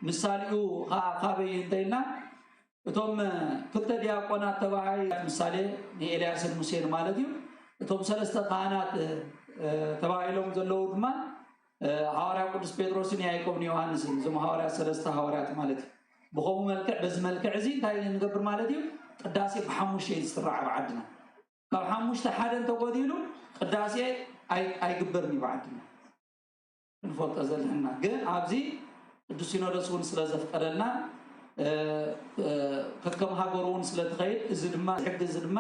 ምሳሌኡ ከዓ ካበይ እንተኢልና እቶም ክልተ ዲያቆናት ተባሃይ ምሳሌ ንኤልያስን ሙሴን ማለት እዩ። እቶም ሰለስተ ካህናት ተባሂሎም ዘለዉ ድማ ሃዋርያ ቅዱስ ጴጥሮስን ያዕቆብን ዮሃንስን፣ እዞም ሃዋርያት ሰለስተ ሃዋርያት ማለት እዩ። ብኸምኡ መልክዕ በዚ መልክዕ እዚ እንታይ ንገብር ማለት እዩ? ቅዳሴ ብሓሙሽተ እዩ ዝስራዕ ኣብ ዓድና። ካብ ሓሙሽተ ሓደ እንተጎዲሉ ቅዳሴ ኣይግበርን እዩ ብዓድና። ክንፈልጦ ዘለና ግን ኣብዚ ቅዱስ ሲኖዶስ እውን ስለ ዘፍቀደልና ከከም ሃገሩ እውን ስለ ትኸይድ እዚ ድማ ሕጊ እዚ ድማ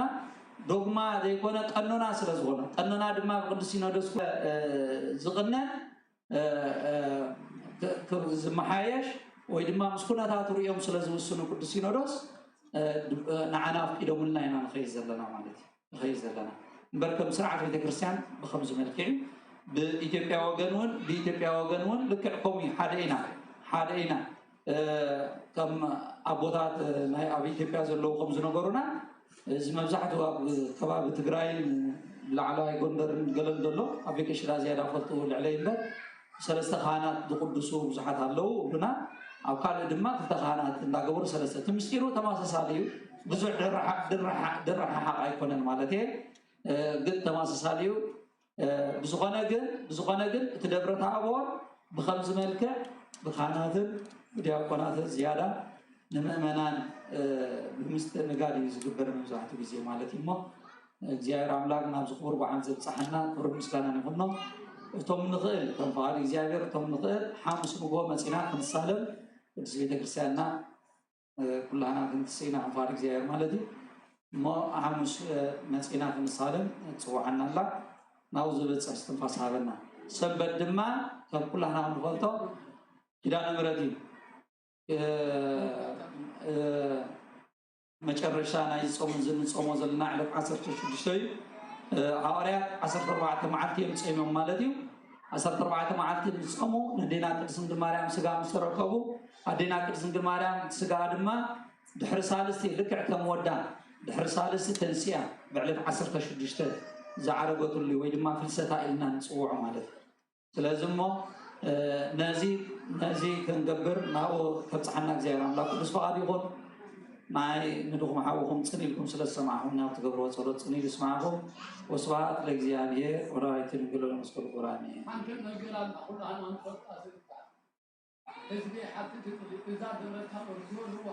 ዶግማ ዘይኮነ ቀኖና ስለ ዝኾነ ቀኖና ድማ ብቅዱስ ሲኖዶስ ዝቕነ ዝመሓየሽ ወይ ድማ ምስ ኩነታቱ ሪኦም ስለ ዝውስኑ ቅዱስ ሲኖዶስ ንዓና ኣፍቂዶምልና ኢና ንኸይድ ዘለና ማለት እዩ። ንኸይድ ዘለና እምበር ከም ስርዓት ቤተክርስትያን ብከምዚ መልክዕ እዩ። ብኢትዮጵያ ወገን እውን ብኢትዮጵያ ወገን እውን ልክዕ ከምኡ እዩ። ሓደ ኢና ሓደ ኢና ከም ኣቦታት ናይ ኣብ ኢትዮጵያ ዘለዉ ከም ዝነገሩና እዚ መብዛሕትኡ ኣብ ከባቢ ትግራይን ላዕለዋይ ጎንደርን ገለን ዘሎ ኣብ ቤቀሽዳ ዝያዳ ፈልጡ ልዕለይ እምበር ሰለስተ ካህናት ዝቅድሱ ብዙሓት ኣለዉ እብሉና። ኣብ ካልእ ድማ ክልተ ካህናት እንዳገበሩ ሰለስተ እቲ ምስጢሩ ተመሳሳሊ እዩ። ብዙሕ ድረሓቕ ኣይኮነን ማለት እየ ግን ተመሳሳሊ እዩ። ብዝኾነ ግን ብዝኾነ ግን እቲ ደብረ ታቦር ብኸምዚ መልክዕ ብካህናትን ብዲያቆናትን ዝያዳ ንምእመናን ብምስትእንጋድ እዩ ዝግበር መብዛሕትኡ ግዜ ማለት እዩ እሞ እግዚኣብሔር ኣምላክ ናብዚ ክቡር በዓል ዘብፅሓና ክብሪ ምስጋና ንኹኖ። እቶም ንኽእል ከም ፍቓድ እግዚኣብሔር እቶም ንኽእል ሓሙስ ንግሆ መፂና ክንሳለም ቅድስት ቤተክርስትያንና ኩላህና ክንትስኢና ከም ፍቓድ እግዚኣብሔር ማለት እዩ እሞ ሓሙስ መፂና ክንሳለም ትፅውዓና ኣላ። ናብኡ ዝበፅሕ እስትንፋስ ሃበና። ሰንበት ድማ ከም ኩላህና ክንፈልጦ ኪዳነ ምሕረት እዩ። መጨረሻ ናይ ጾም እዚ ንጾሞ ዘለና ዕለት ዓሰርተ ሽዱሽተ እዩ። ሃዋርያት ዓሰርተ ኣርባዕተ መዓልቲ እዮም ጾሞም ማለት እዩ። ዓሰርተ ኣርባዕተ መዓልቲ ምስ ጾሙ ነዴና ቅድስት ድንግል ማርያም ስጋ ምስ ተረከቡ ኣዴና ቅድስት ድንግል ማርያም ስጋ ድማ ድሕሪ ሳልስቲ ልክዕ ከም ወዳ ድሕሪ ሳልስቲ ተንሲኣ ብዕለት ዓሰርተ ሽዱሽተ ዝዓረገትሉ ወይ ድማ ፍልሰታ ኢልና ንጽውዖ ማለት እዩ። ስለዚ እሞ ነዚ ነዚ ክንገብር ናብኡ ከብፅሓና እግዚኣብሔር ኣምላክ ቅዱስ ፍቓድ ይኹን። ናይ ንድኹም ሓውኹም ፅን ኢልኩም ስለ ዝሰማዕኹም ናብ ትገብርዎ ፀሎት ፅን ኢሉ ይስማዕኹም። ወስብሐት ለእግዚኣብሔር ወለወላዲቱ ድንግል ወለመስቀሉ ክቡር ኣሜን። ሓንቲ ነገር ኣላ ኩላህና ንፈልጣ ዝግባእ ህዝቢ ሓትት እዛ ደብረ ታቦር ዝበልዋ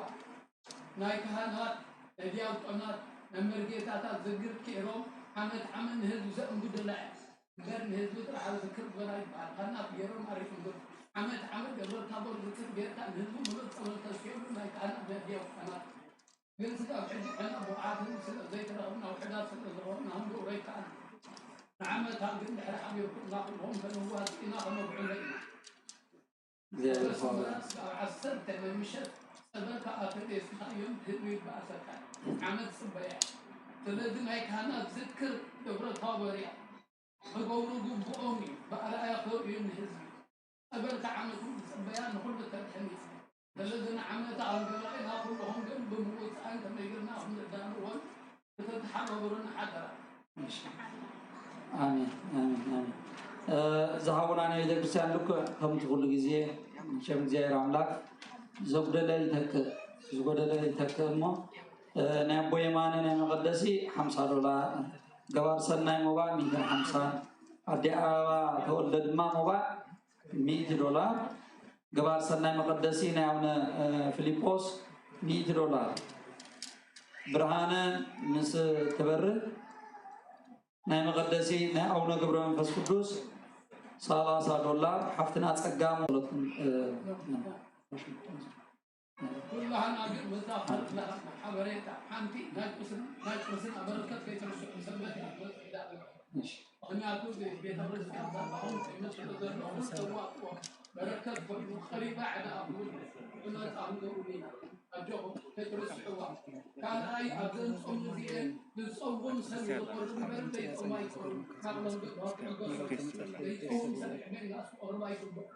ናይ ካህናት ናይ ዲያቆናት ናይ መርጌታታት ዝግር ኬሮም ዓመት ዓመት ንህዝቢ ዘእንግዱላ እያ። እምበር ንህዝቢ ጥራሕ ዝክር ዝበላ ይበሃል። ካህናት ገይሮም ኣሪፎም ገብ ዓመት ዓመት ደብረ ታቦር ዝክር ጌርካ ንህዝቢ ምሉእ ጸሎት ተስኪዕሉ ናይ ካህናት ናይ ዲያቆናት ግን ስጋብ ሕጂ ዕና ብቕዓት ስለ ዘይተረኽብና ውሕዳት ስለ ዝኾንና ክንገብሮ ይከኣል። ንዓመታ ግን ድሕሪ ሓቢርኩምና ኩልኹም ተነዋጽእና ከነብዕሎ ኢና። እግዚኣብሔር ይባርክ። ኣብ ዓሰርተ ናይ ምሸት ጸበልካ ኣተደስካዮም ህዝቢ ይበኣሰካ። ዓመት ጽበያ። ስለዚ ናይ ካህናት ዝክር ደብረ ታቦር እያ። ክገብሩ ግብኦም እዩ። ብኣርኣያ ከርእዩ ንህዝቢ። ጸበልካ ዓመት እውን ጽበያ ንኹሉ ተድሕን እዩ። ስለዚ ንዓመታ ኣብ ገባኤና ኩልኹም ግን ብምውጻእን ከመይ ጌርና ክንዳንዎን ክትተሓባበሩና ሓደራ። ኣሜን ኣሜን ኣሜን። ዝሃቡና ናይ ቤተክርስትያን ልክዕ ከምቲ ኩሉ ግዜ መቸም እግዚኣብሔር ኣምላክ ዘጉደለ ይተክእ ዝጎደለ ይተክእ እሞ ናይ ኣቦ የማነ ናይ መቐደሲ ሓምሳ ዶላር ገባር ሰናይ ሞባእ ሚእትን ሓምሳን ኣዲ ኣበባ ተወልደ ድማ ሞባእ ሚእቲ ዶላር ገባር ሰናይ መቐደሲ ናይ ኣቡነ ፊሊጶስ ሚእቲ ዶላር ብርሃነ ምስ ትበርህ ናይ መቐደሲ ናይ ኣቡነ ገብረ መንፈስ ቅዱስ ሰላሳ ዶላር ሓፍትና ጸጋም ኩላህና ግን በዛ ሓበሬታ ሓንቲ ናይ ቅርስና በረከት ከይትርስዑ ሰንበት ምኽንያቱ ቤተ ክርስቲያን ኣባኹም ትመስሉ ዘለኹም ተዋጥዎ በረከት ኮይኑ ኸሪባ ዕዳ ኣኹም ብመጻኹም ገቡኒ። ኣጆኹም ከይትርስሕዋ። ካልኣይ ኣብ ዘንጾም እዚኤ ዝጸውም ሰብ ይቆርብ እምበር ዘይጾም ኣይቆርብ። ካብሎም ዘይጾም ሰብ ዕድመ ይንኣስ ቆርብ ኣይግብኦ።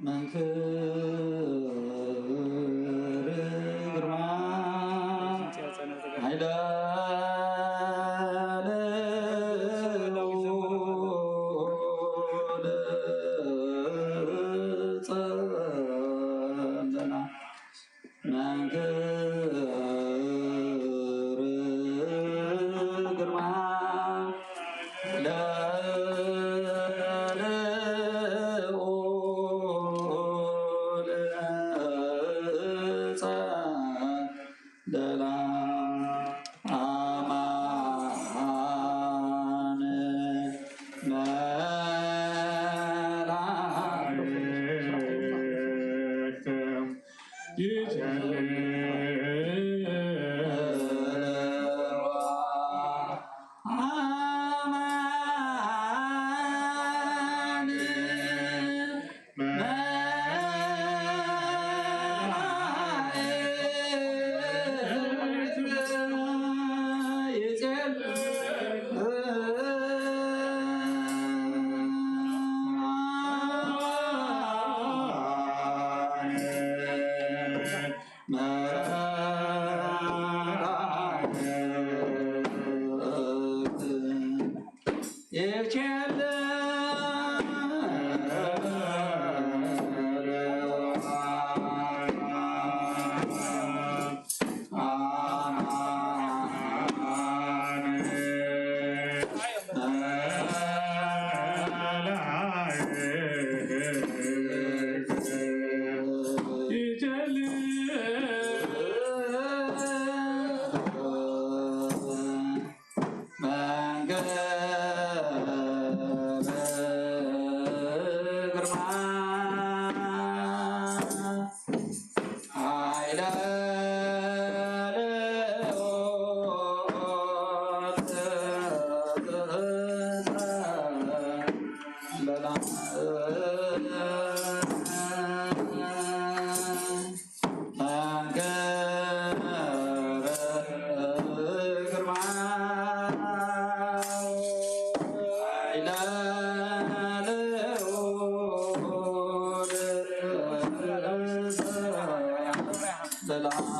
መንክር ግርማ ኃይለ ልዑል ጸንተና መንክር ግርማ ለልዑል ጸንደላ አማን መላእክት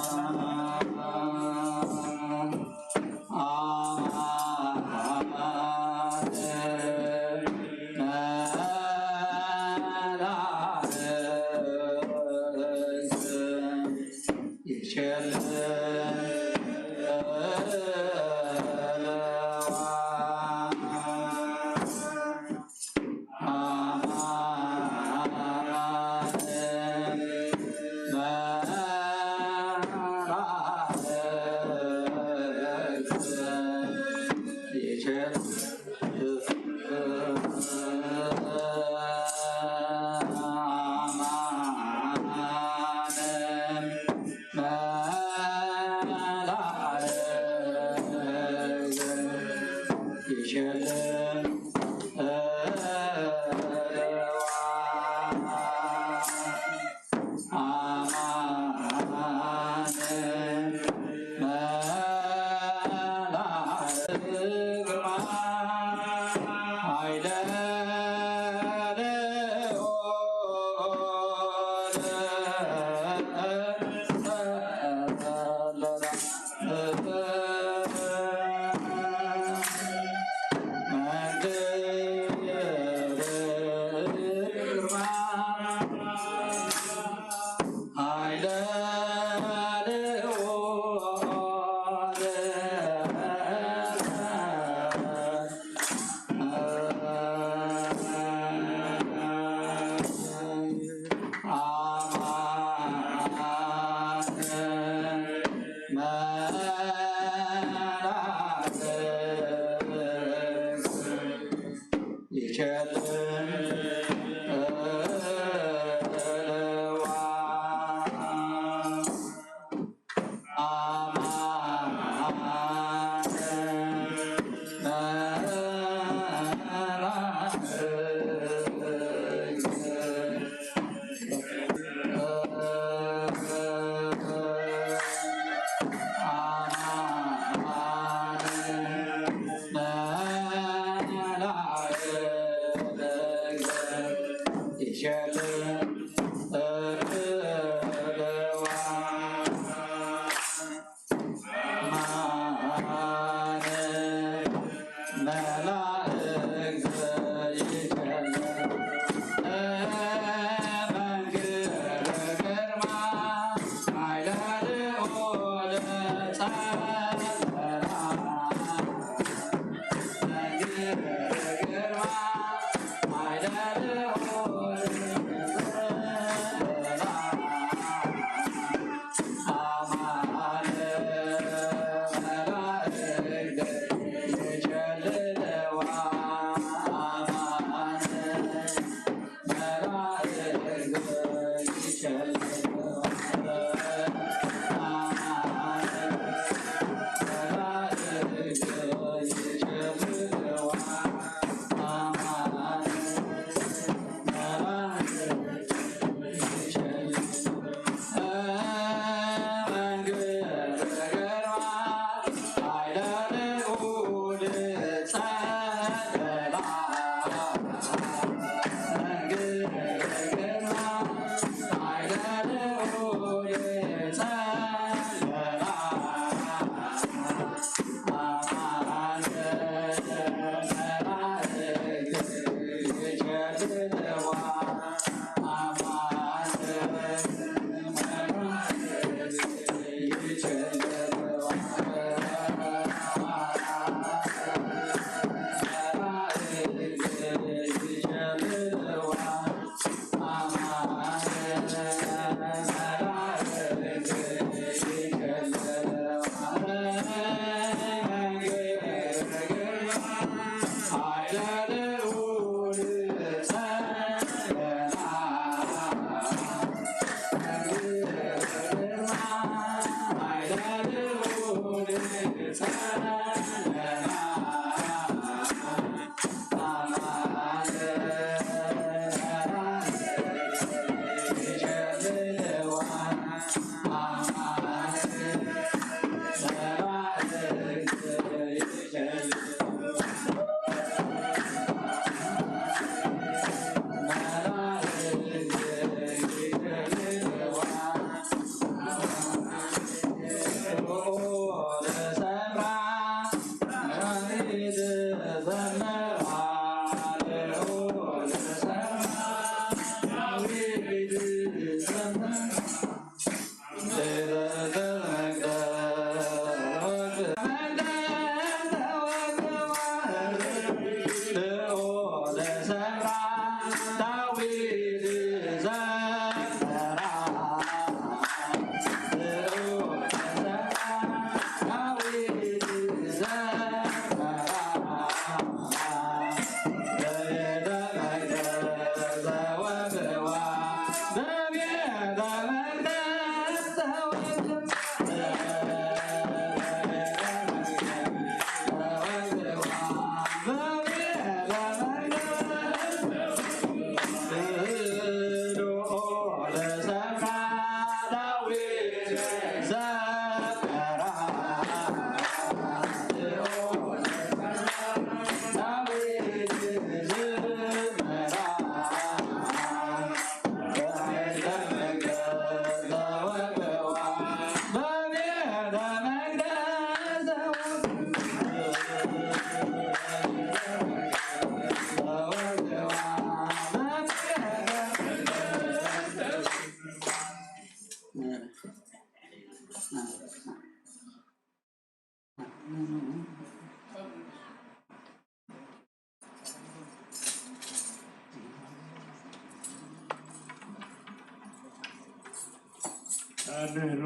ኣድህኖ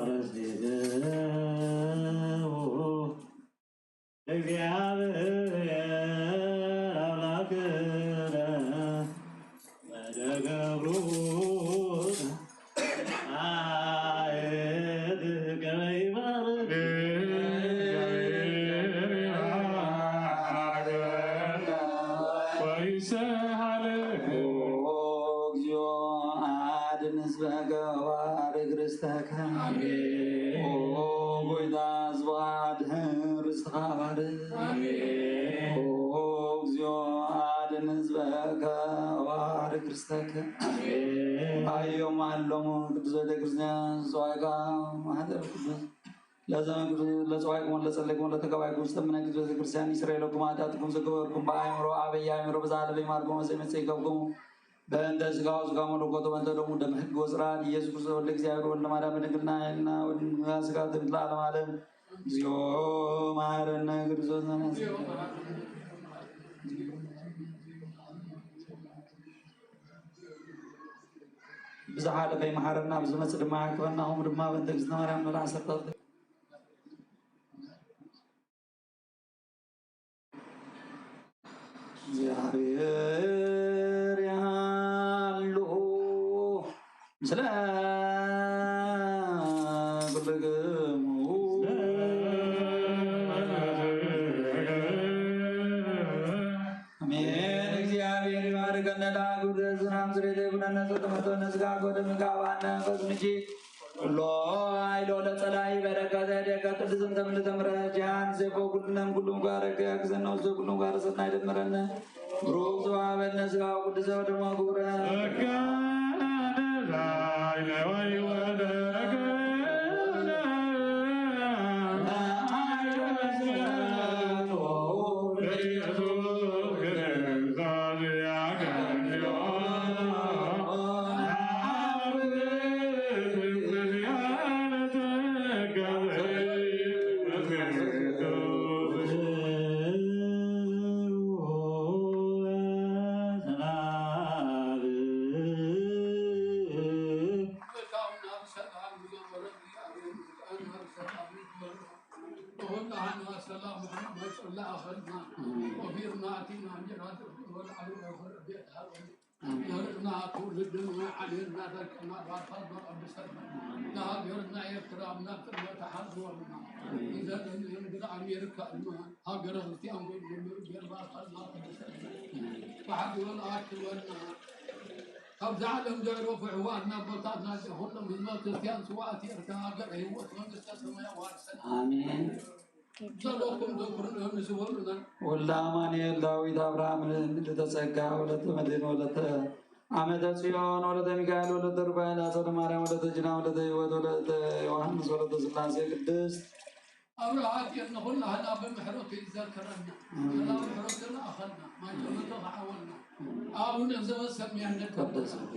ረሲነ እግዚአብሔር አምላክነ ወደገብሩ አየት ከመ ይባርክ። ይሰሃለኩ። ኦ እግዚኦ፣ አድን ህዝበከ ወባርክ ርስተከ። አሜን። ኦ ጎይታ፣ ህዝብኻ አድን፣ ርስትኻ ባርክ። አሜን። ኦ እግዚኦ፣ አድን ህዝበከ ወባርክ ርስተከ። አሜን። አዮም አሎሙ ቅዱስ ቤተክርስቲያን፣ ጽዋይካ ማህደር ቅዱስ ለዘመንክሙ ለጸዋዕኩሙ ለጸለይኩሙ ለተጋባይኩም ዝተምነ ቅድስት ቤተክርስቲያን ይስረይ ለኩም ኃጢአትኩም ዝገበርኩም በአእምሮ አበይ አእምሮ ብዛ ለበይ ማርኮ መሰይ መጸይ ገብኩም በእንተ ስጋው ስጋ መለኮቱ በእንተ ደሙ ደም ህግ ወስርዓት ኢየሱስ ክርስቶስ ወልደ እግዚአብሔር ወልደ ማርያም በድንግልና ይልና ወድንግልና ስጋ ትምትላ ዓለም ዓለም እግዚኦ መሐረነ ክርስቶስ ብዝሓለፈ ይምሓረና፣ ብዝመጽእ ድማ ይዕቅበና። ከምኡ ድማ በእንተ እግዝእትነ ማርያም መርዓ ሰርታት እግዚኣብሔር ያሉ ምስለ ኩልክሙ። አሜን። እግዚኣብሔር ይባርከነ ለአግብር ዝናም ዝሬተ ይኩነነ ጸጥመቶ ነስጋ ጎደ ምጋባነ ፈዝምጂ ኩሎ አይሎ ለጸላይ በረከተ ደቀ ቅድስም ተምልተ ምረጃን ዜፎ ኩልነም ኩሉም ጋር ከክዘነው ዘኩሉም ጋር ሰናይ ደመረነ ብሩክ ዘዋበነ ስጋ ቅዱሰ ወደሞ ክቡረ ሰላም መጽላ ኣኸልና ወፊርና ኣቲና እንጀራ ወልዓሉ ወረቤት ሃበሉ ዘርእና ትውልድና ዓሌትና ደቅና ባርካልና ቀድሰልና ንሃገርና ኤርትራ ናብ ጥልመት ሓልወልና ንዘለንየን ግዳ ኣሜሪካ እማ ሃገረ ክርስቲያን ኮይኑ ጀምሩ ጌርባርካልና ቀድሰልና ብሓቂ ወልኣክበልና ካብዛ ዓለም ዘይረፉ ኣሕዋትና ኣቦታትና ኩሎም ህዝበ ክርስቲያን ስዋእቲ ኤርትራ ሃገረ ህይወት መንግስተ ሰማይ ዋርሰና ኣሜን። ጸሎትኩም ዘክሩና ንስወሉና። ወልደ አማኑኤል ዳዊት አብርሃም ምልዕተ ጸጋ ወለተ መድህን ወለተ ዓመተ ጽዮን ወለተ ሚካኤል ወለተ ሩፋኤል አጸደ ማርያም ወለተ ጅና ወለተ ህይወት ወለተ ዮሐንስ ወለተ ስላሴ ቅድስት ኣብርሃት የነ ኩላህና ብምሕረቱ ይዘክረና። ሰላም ምሕረቱ ለኣኸልና ማይተመቶ ከዓወልና። አቡነ ዘበሰማያት ይትቀደስ ስምከ።